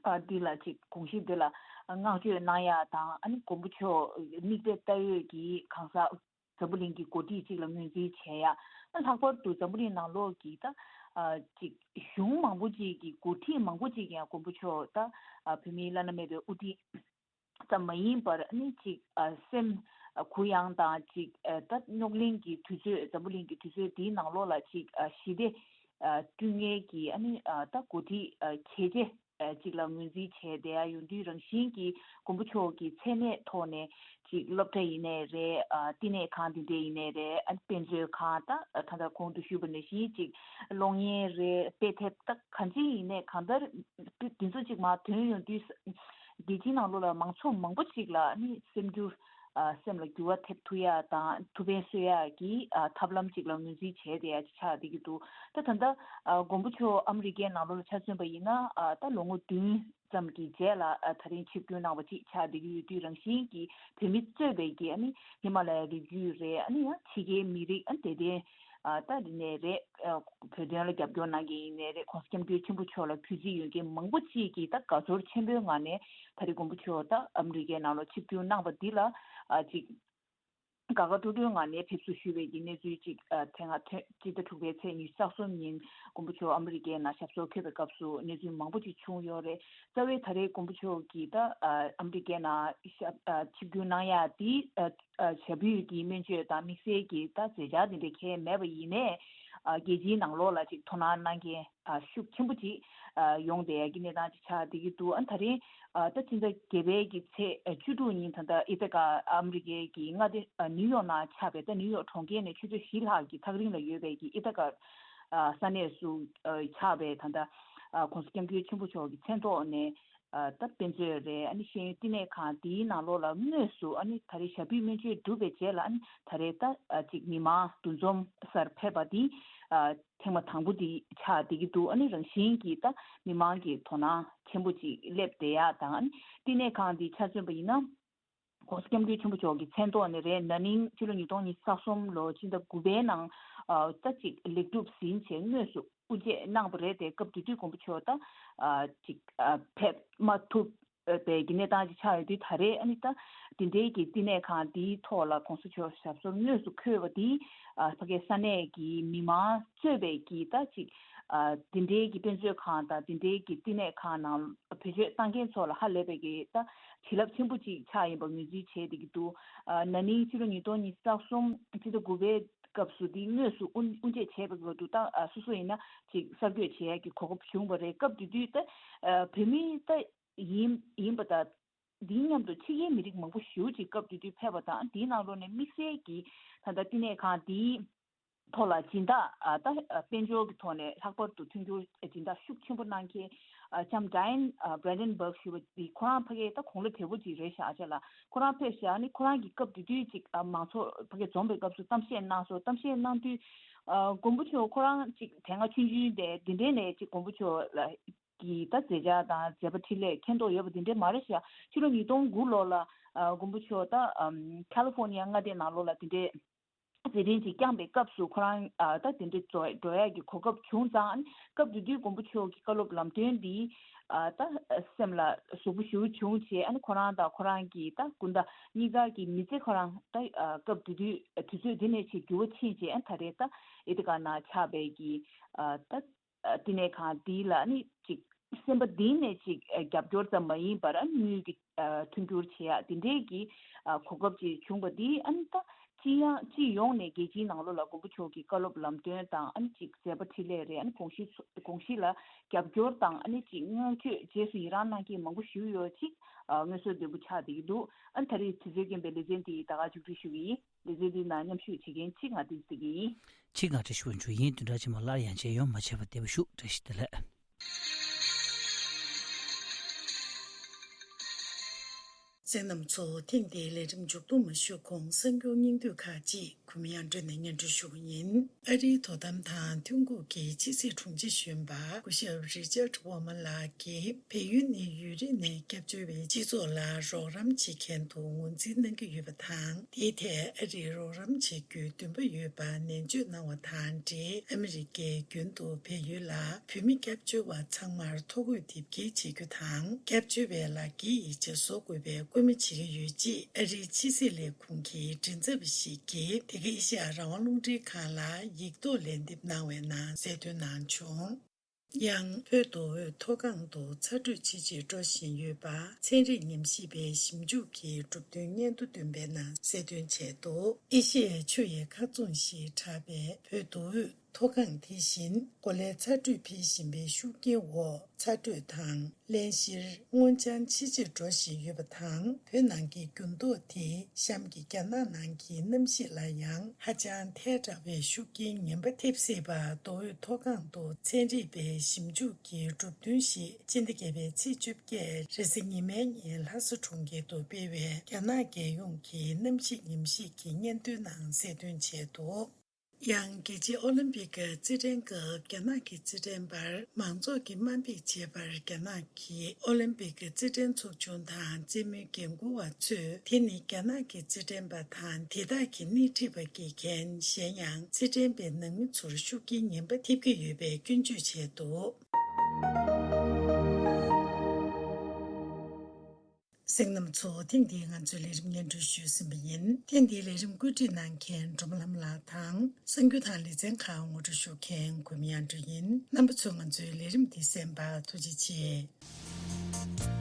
ཨ་འདི་ལ་ཅིག་དགོངས་གཞི་འདི་ལ་བསྔགས་བརྗོད་གནང་ཡ་དང་། ཨ་ནི་མགོན་པོ་མཆོག་མིག་དཔེ་ལྟ་འོས་ཀྱི་གང་ཟག་འཛམ་བུ་གླིང་གི་འགོ་ཁྲིད་ཅིག་ལ་ངོས་འཛིན་བྱས་ཡ། ལྷག་པར་དུ་འཛམ་བུ་གླིང་ནང་ལོགས་ཀྱི་ད་ཨ་ཅིག་གཞུང་མང་པོ་ཅིག་གི་འགོ་ཁྲིད་མང་པོ་ཅིག་ཡང་མགོན་པོ་མཆོག་ད་ཨ་བོད་མིའི་བླ་ན་མེད་པའི་དབུ་ཁྲིད་ཙམ་མ་ཡིན་པར་ཨ་ནི་ཅིག་ཨ་སེམས་ཨ་གུ་ཡངས་དང་ཅིག་ཨ་ད་རྙོག་གླེང་གི་དུས་ཚོད། འཛམ་བུ་གླིང་གི་དུས་ཚོད་འདིའི་ནང་ལོགས་ལ་ཅིག་ཨ་ཞི་བདེ་ཨ་བསྐྲུན་མཁན་གྱི་ཨ་ནི་ཨ་ད་འགོ་ཁྲིད་ཨ་བྱས་རྗེས་ཨ་ཅིག་ལ་ངོས་འཛིན་བྱས་བསྡད་ཡ་ཡོང་དུས་རང་བཞིན་གྱིས་མགོན་པོ་མཆོག་གི་མཚན་གནས་ཐོག་ནས་ཅིག་སློབ་གྲྭ་ཡིན་ནའི་རེད། ཨ་བསྟི་གནས་ཁང་འདི་འདྲ་ཡིན་ནའི་རེད། ཨ་དཔེ་མཛོད་ཁང་ད་ད་ལྟ་གོང་དུ་ཞུས་པ་ནང་བཞིན་ཅིག་གློག་བརྙན་རེད། དཔེ་དེབ་ད་གང་ཅི་ཡིན་ནའི་གང་ལྟར་དེ་ཚོ་ཅིག་མར་ཐོན་ཡོང་དུས་རྒྱལ་སྤྱིའི་ནང་ལོགས་ལ་མང་ཚོགས་མང་པོ་ཅིག་ལ་ནི་སེམས་འགྱུར་ཨ་སེམས་ལ་འགྱུར་བ་ཐེབས་ཐུབ་ཡ་དང་ཐུགས་ཕན་གསོས་ཡ་གི་ཨ་ཐབས་ལམ་ཅིག་ལ་ངོས་འཛིན་བྱས་བསྡད་ཡ་ཅིག་ཆགས་བསྡད་ཀྱི་འདུག་ད་ད་ལྟ་ཨ་མགོན་པོ་མཆོག་ཨ་མི་རི་ཀའི་ནང་ལོགས་ལ་ཆ་མཚོན་པ་ཡིན་ན་ཨ་ད་ལོ་ངོ་བདུན་ཙམ་གྱི་རྗེས་ལ་ཨ་ད་རིང་ཆིབས་བསྒྱུར་གནང་བ་ཅིག་ཆགས་བསྡད་ཀྱི་ཡོད་དུས་རང་བཞིན་གྱིས་བོད་མི་གཙོས་པའི་གི་ཨ་ནི་ཧི་མ་ལ་ཡའི་རི་རྒྱུད་རེད། ཨ་ནི་ཡང་ཕྱི་རྒྱལ་མི་རིགས་ཨ་ནི་དད་ལྡན་ཨ་ད་རེ་ནས་རེད། ཨ་བོད་དོན་ལ་རྒྱབ་སྐྱོར་གནང་མཁན་ཡིན་ནའི་རེད། ༸གོང་ས་༸སྐྱབས་མགོན་ཆེན་པོ་མཆོག་ལ་གུས་བརྩི་ཡོད་མཁན་མང་པོ་ཅིག་གིས་ད་དགའ་ཚོར་ཆེན་པོའི་ངང་ནས་ད་རེས་མགོན་པོ་མཆོག་ད་ཨ་མི་རི་ཀའི་ནང་ལ་ཆིབས་བསྒྱུར་གནང་བ་འདི་ལ་ཨ་ཅིག་དགའ་དགའ་སྤྲོ་སྤྲོའི་ངང་ནས་ཕེབས་བསུ་ཞུ་བའི་གི་གནས་ཚུལ་ཅིག་ཨ་དེ་སྔ་ཐོན། སྤྱི་ཟླ་དྲུག་པའི་ཚེས་ཉི་ཤུ་རྩ་གསུམ་ཉིན་མགོན་པོ་མཆོག་ཨ་མི་རི་ཀའི་ནང་ཞབས་སོར་འཁོད་པའི་སྐབས་སུ་གནས་ཚུལ་མང་པོ་ཅིག་བྱུང་ཡོད་རེད། རྩ་བའི་ད་རེས་མགོན་པོ་མཆོག་གིས་ད་ཨ་ཨ་མི་རི་ཀའི་ནང་ཞབས་ཨ་ཆིབས་བསྒྱུར་གནང་ཡ་འདི་ཨ་ཨ་ཞབས་པུས་ཀྱི་སྨན་བཅོས་དང་དམིགས་བསལ་གྱི་ད་མཛད་འཆར་འདི་འདྲའི་གང་ཡང་མེད་པ་ཡིན་ནའི་ཨ་རྒྱལ་སྤྱིའི་ནང་ལོགས་ལ་ཅིག་དོ་སྣང་གནང་མཁན་ཨ་ཤུགས་ཆེན་པོ་ཅིག་ཨ་ཡོང་བསྡད་ཡ་གི་གནས་སྟངས་ཅིག་ཆགས་བསྡད་ཀྱི་འདུག་ཨ་ད་རིང་ཨ་ད་ཕྱི་ཟླ་བརྒྱད་པའི་གི་ཚེས་ཨ་བཅུ་དྲུག་ཉིན་ད་ལྟ་ཨི་ཐ་ཀ་ཨ་མི་རི་ཀའི་གི་མངའ་སྡེ་ཨ་ནིའུ་ཡོག་ནང་ཆགས་པའི་ད་ནིའུ་ཡོག་གྲོང་ཁྱེར་ནས་ཆུ་ཚོད་བཞི་ལྷག་གི་ཐག་རིང་ལ་ཡོད་པའི་གི་ཨི་ཐ་ཀ་ཨ་ས་གནས་སུ་ཨ་ཆགས་པའི་ད་ལྟ་ཨ་༸གོང་ས་༸སྐྱབས་མགོན་ཆེན་པོ་མཆོག་གི་མཚན་ཐོག་ནས་ཨ་ད་དཔེ་མཛོད་རེད། ཨ་ནི་ཤེས་ཡོན་བསྟི་གནས་ཁང་དེའི་ནང་ལོགས་ལ་དངོས་སུ་ཨ་ནི་ད་རེས་ཞབས་པུས་སྨན་བཅོས་གྲུབ་པའི་རྗེས་ལ་ཨ་ནི་ད་རེས་ད་ཨ་ཅིག་མི་མང་འདུ་འཛོམས་སར་ཕེབས་པ་འདི་ཨ་ཐེངས་མ་དང་པོ་འདི་ཆགས་བསྡད་ཀྱི་འདུག་ཨ་ནི་རང་བཞིན་གྱིས་ད་མི་མང་གི་དོ་སྣང་ཆེན་པོ་ཅིག་སླེབས་བསྡད་ཡ་དང་། ཨ་ནི་བསྟི་གནས་ཁང་འདི་ཆ་མཚོན་པ་ཡིན་ན། ༸གོང་ས་༸སྐྱབས་མགོན་ཆེན་པོ་མཆོག་གི་མཚན་ཐོག་ནས་རེད། ན་ནིང་ཕྱི་ལོ་ཉིས་སྟོང་ཉི་ཤུ་རྩ་གསུམ་ལོ་ཕྱི་ཟླ་དགུ་པའི་ནང་ཨ་ད་ཅིག་ལེགས་གྲུབ་ཟིན་བྱས་དངོས་སུ་དབུ་འབྱེད་གནང་བ་རེད། དེ་སྐབས་དེ་དུས་མགོན་པོ་མཆོག་ད་ཨ་ཅིག་ཨ་ཕེབས་མ་ཐུབ་པའི་གི་གནས་སྟངས་ཅིག་ཆགས་ཡོད་དུས། ད་རེས་ཨ་ནི་ད་དེ་འདྲའི་གི་བསྟི་གནས་ཁང་འདིའི་ཐོག་ལ་༸གོང་ས་མཆོག་ཞབས་སོར་དངོས་སུ་འཁོད་པ་འདིས་ཨ་ཕ་གིའི་ས་གནས་ཀྱི་མི་མང་གཙོས་པའི་གི་ད་ཅིག་ཨ་དེ་འདྲའི་གི་དཔེ་མཛོད་ཁང་དང་དེ་འདྲའི་གི་བསྟི་གནས་ཁང་ནང་བེད་སྤྱོད་བཏང་མཁན་ཚོ་ལ་ཧ་ལས་པའི་གི་ད་བྱིན་རླབས་ཆེན་པོ་ཅིག་ཆགས་ཡིན་པ་ངོས་འཛིན་བྱས་བསྡད་ཀྱི་འདུག་ཨ་ན་ནིང་ཕྱི་ལོ་ཉིས་སྟོང་ཉི་ཤུ་རྩ་གསུམ་ཕྱི་ཟླ་དགུ་པའི་སྐབས་སུ་འདི་དངོས་སུ་དབུ་དབུ་འབྱེད་བྱས་པའི་སྐབས་དུ་ད་ཨ་སོ་སོ་ཡིན་ན་ཅིག་གསར་འགོད་བྱེད་ཡག་གི་གོ་སྐབས་བྱུང་བ་རེད། སྐབས་དེ་དུས་ད་ཨ་བོད་མི་ད་ཡིན་ཡིན་པ་དང་། འདིའི་མཉམ་དུ་ཕྱི་རྒྱལ་མི་རིགས་མང་པོ་ཞེ་པོ་ཅིག་སྐབས་དེ་དུས་ཕེབས་པ་དང་། འདིའི་ནང་ལོགས་ནས་དམིགས་བསལ་གྱིས་ད་ལྟ་བསྟི་གནས་ཁང་འདིའི་ ཐོག་ལ་སྦྱིན་བདག་ཨ་ད་དཔལ་འབྱོར་གྱི་ཐོག་ནས་ལྷག་པར་དུ་མཐུན་འགྱུར་སྦྱིན་བདག་ཤུགས་ཆེན་པོ་གནང་མཁན་ལྕམ་Diane Brandenburg་ཞུ་བ་འདི་ཁོ་རང་ཕ་གིའི་ད་གོང་ལ་བལ་པོ་ཅིག་རེད་ཤག་ཨ་ཅག་ལ། ཁོ་རང་ཕེབས་ཤག་ཨ་ནི་ཁོ་རང་གི་སྐབས་དེ་དུས་ཅིག་མང་ཚོགས་ཕ་གིར་འཛོམས་པའི་སྐབས་སུ་གཏམ་བཤད་གནང་སོང་། གཏམ་བཤད་གནང་དུས་མགོན་པོ་མཆོག་ཁོ་རང་ཅིག་དེ་སྔ་ཆུང་ཆུང་དེ་འདི་འདྲའི་ནས་ཅིག་མགོན་པོ་མཆོག་ལ་གི་ད་མཛད་འཆར་དང་མཛད་པ་འཕྲིན་ལས་མཁྱེན་རྟོགས་ཡོད་པ་འདི་འདྲའི་མ་རེད་ཤག་ཕྱི་ལོ་ཉིས་སྟོང་དགུ་ལོ་ལ་མགོན་པོ་མཆོག་ད་California་མངའ་སྡེ་ནང་ལོགས་ལ་འདི་འདྲའི་མཛད་འཕྲིན་ཅིག་བསྐྱངས་པའི་སྐབས་སུ་ཁོ་རང་ད་དེ་འདྲའི་འགྲོ་ཡག་གི་གོ་སྐབས་བྱུང་ཙང་། སྐབས་དེ་དུས་མགོན་པོ་མཆོག་གི་བཀའ་སློབ་ལམ་སྟོན་འདི་ད་སེམས་ལ་ཟུག་པོ་ཞེ་པོ་བྱུང་བྱས། ཨ་ནི་ཁོ་རང་དང་ཁོ་རང་གི་ད་སྐུ་ཟླ་གཉིས་ཀ་གི་མི་ཚེ་ཁོ་རང་ད་སྐབས་དེ་དུས་དུས་ཚོད་འདི་ནས་ཅིག་འགྱུར་བ་ཕྱིན་བྱས། ཨ་ད་རེས་ད་ཨེ་ཐི་ཀ་ནང་ཆགས་པའི་གི་ད་བསྟི་གནས་ཁང་འདི་ལ་ནི་ཅིག་སེམས་པ་གཏིང་ནས་ཅིག་རྒྱབ་སྐྱོར་ཙམ་མ་ཡིན་པར་དངུལ་གྱི་མཐུན་འགྱུར་བྱེད་ཡག་དེ་འདྲའི་གི་གོ་སྐབས་ཅིག་བྱུང་བ་འདི། ཨ་ནི་ད་སྤྱི་ཡོངས་སྤྱི་ཡོངས་ནས་རྒྱལ་སྤྱིའི་ནང་ལོགས་ལ་མགོན་པོ་མཆོག་གི་བཀའ་སློབ་ལམ་སྟོན་དང་། ཨ་ནི་ཅིག་མཛད་པ་འཕྲིན་ལས་རེད། ཨ་ནི་དགོངས་གཞི་དགོངས་གཞི་ལ་རྒྱབ་སྐྱོར་དང་། ཨ་ནི་ཅིག་བསྔགས་བརྗོད་རྗེས་སུ་ཡི་རང་གནང་མཁན་མང་པོ་ཞིག་ཡོད་ཅིག་མངོན་གསལ་དོད་པོ་ཆགས་བསྡད་ཀྱི་འདུག་ཨ་ནི་ད་རེས་དུས་ཚོད་རྐྱེན་པས་ལེ་ཚན་འདི་ད་ག་མཇུག་སྒྲིལ་ཞུ་གི་ཡིན། ལེ་ཚན་འདི་ནང་མཉམ་ཞུགས་བྱེད་མཁན་གཅིག་ང་བསྟན་འཛིན་ཡིན། གཅིག་ང་བཀྲ་ཤིས་དབང་ཕྱུག་ཡིན། བདུན་ཕྲག་རྗེས་མ་སླར་ཡང་མཇལ་ཡོང་། མ་མཇལ་བར་བསྡད་པ་ཞུ། བཀྲ་ཤིས་བདེ་ལེགས། གསན་མཁན་རྣམ་པ་ཚོ། ཐེངས་འདིའི་ལས་རིམ་མཇུག་བསྡོམས་མ་ཞུས་གོང་གསར་འགྱུར་སྙིང་བསྡུས་ཁག་ཅིག་གུས་མོ་དབྱངས་སྒྲོན་ནས་སྙན་སྒྲོན་ཞུ་གི་ཡིན། ཨ་རིའི་དོ་དམ་དང་ཐོན་ཁུངས་ཀྱི་ཕྱི་སྲིད་དྲུང་ཆེ་གཞོན་པ་སྐུ་ཞབས་Richard Womer་ལགས་ཀྱིས་བལ་ཡུལ་ནི་ཡུན་རིང་ནས་སྐྱབས་བཅོལ་བའི་སྤྱི་ཚོགས་ལ་རོགས་རམ་བྱེད་མཁན་དུ་ངོས་འཛིན་གནང་གི་ཡོད་པ་དང་། དེའི་ཐད་ཨ་རིས་རོགས་རམ་བྱེད་རྒྱུའི་འདུན་པ་ཡོད་པ་ནན་བརྗོད་གནང་བ་དང་འབྲེལ། ཨ་མི་རི་ཀས་རྒྱུན་དུ་བལ་ཡུལ་ལ་བོད་མི་སྐྱབས་བཅོལ་བ་ཚང་མར་ཐོ་འགོད་དེབ་སྐྱེལ་བྱེད་རྒྱུ་དང་། སྐྱབས་བཅོལ་བའི་ལག་འཁྱེར་ཡིག་ཆ་བཟོ་དགོས་པའི་སྐུལ་མ་བྱེད་ཀྱི་ཡོད་ཅེས་ཨ་རིའི་ཕྱི་སྲིད་ལས་ཁུངས་ཀྱི་མགྲིན་ཚབ་པ་ཞིག་གིས་འདི་ག་ཨེ་ཤ་ཡ་རང་དབང་རླུང་འཕྲིན་ཁང་ལ་ཡིག་ཐོག་ལན་འདེབས་གནང་བའི་ནང་གསལ་སྟོན་གནང་བྱུང་། ཡང་བོད་མདོ་དབུས་མཐོ་སྒང་དུ་ཚ་དྲོད་ཆེ་ཆེར་འགྲོ་བཞིན་ཡོད་པ་ཚན་རིག་ཉམས་ཞིབ་པའི་ཞིབ་འཇུག་གི་གྲུབ་དོན་སྙན་ཐོ་བཏོན་པའི་ནང་གསལ་སྟོན་བྱས་འདུག་ཨེ་ཤེ་ཡའི་ཆུ་ཡི་མཁར་རྫོང་ཞེས་གྲགས་པའི་བོད་མདོ་དབུས་མཐོ་སྒང་དེ་བཞིན་གོ་ལའི་ཚ་དྲོད་འཕེལ་བཞིན་པའི་ཤུགས་རྐྱེན་འོག་ཚ་དྲོད་དང་། རླན་གཤེར། སྔོ་ལྗང་ཆེ་ཆེར་འགྲོ་བཞིན་ཡོད་པ་དང་། བོད་ནང་གི་འགྱུར་ལྡོག་དེས་གཤམ་གྱི་རྒྱ་ནག་ནང་གི་གནམ་གཤིས་ལ་ཡང་ཧ་ཅང་ཐལ་དྲགས་པའི་ཤུགས་རྐྱེན་ངན་པ་ཐེབས་སྲིད་པ། མདོ་དབུས་མཐོ་སྒང་དུ་ཚན་རིག་པའི་ཞིབ་འཇུག་གི་གྲུབ་དོན་ཞིག་སྤྱི་ཟླ་བརྒྱད་པའི་ཚེས་བཅོ་བརྒྱད་རེས་གཟའ་ཉི་མའི་ཉིན་ལྷ་ས་གྲོང་ཁྱེར་དུ་སྤེལ་བའི་རྒྱ་ནག་རྒྱལ་ཡོངས་ཀྱི་གནམ་གཤིས་ཉམས་ཞིབ་ཀྱི་སྙན་ཐོའི་ནང་གསལ་སྟོན་བྱས་འདུག་ཡང་རྒྱལ་སྤྱིའི་ཨོ་ལིམ་པིག་རྩེད་འགྲན་སྐབས་རྒྱ་ནག་གི་རྩེད་འགྲན་པར་མང་ཚོགས་ཀྱིས་དམའ་འབེབས་བྱས་པར་རྒྱ་ནག་གི་ཨོ་ལིམ་པིག་རྩེད་འགྲན་ཚོགས་ཆུང་དང་རྩེད་མོའི་འགན་འཁུར་བ་ཚོས་དེ་ནི་རྒྱ་ནག་གི་རྩེད་འགྲན་པ་དང་དེ་དག་གི་སྣེ་ཁྲིད་པ་དགེ་རྒན། གཞན་ཡང་རྩེད་འགྲན་པའི་ནང་མི་ཚོར་ཤུགས་རྐྱེན་ངན་པ་ཐེབས་ཀྱི་ཡོད་པའི་སྐྱོན་བརྗོད་བྱས་འདུག་གསན་མཁན་རྣམ་པ་ཚོ། ཐེངས་འདིའི་ང་ཚོའི་ལས་རིམ་སྙན་སྒྲོན་ཞུས་ཟིན་པ་ཡིན། ཐེངས་འདིའི་ལས་རིམ་བཀོད་སྒྲིག་གནང་མཁན་སྒྲོལ་མ་ལྷ་མོ་ལགས་དང་། གསར་འགྱུར་དང་ལེ་ཚན་ཁག་ངོ་སྤྲོད་ཞུ་མཁན་གུས་མོ་དབྱངས་སྒྲོན་ཡིན། རྣམ་པ་ཚོས་ང་ཚོའི་ལས་རིམ་འདི་གསན་པར་ཐུགས་རྗེ་ཆེ།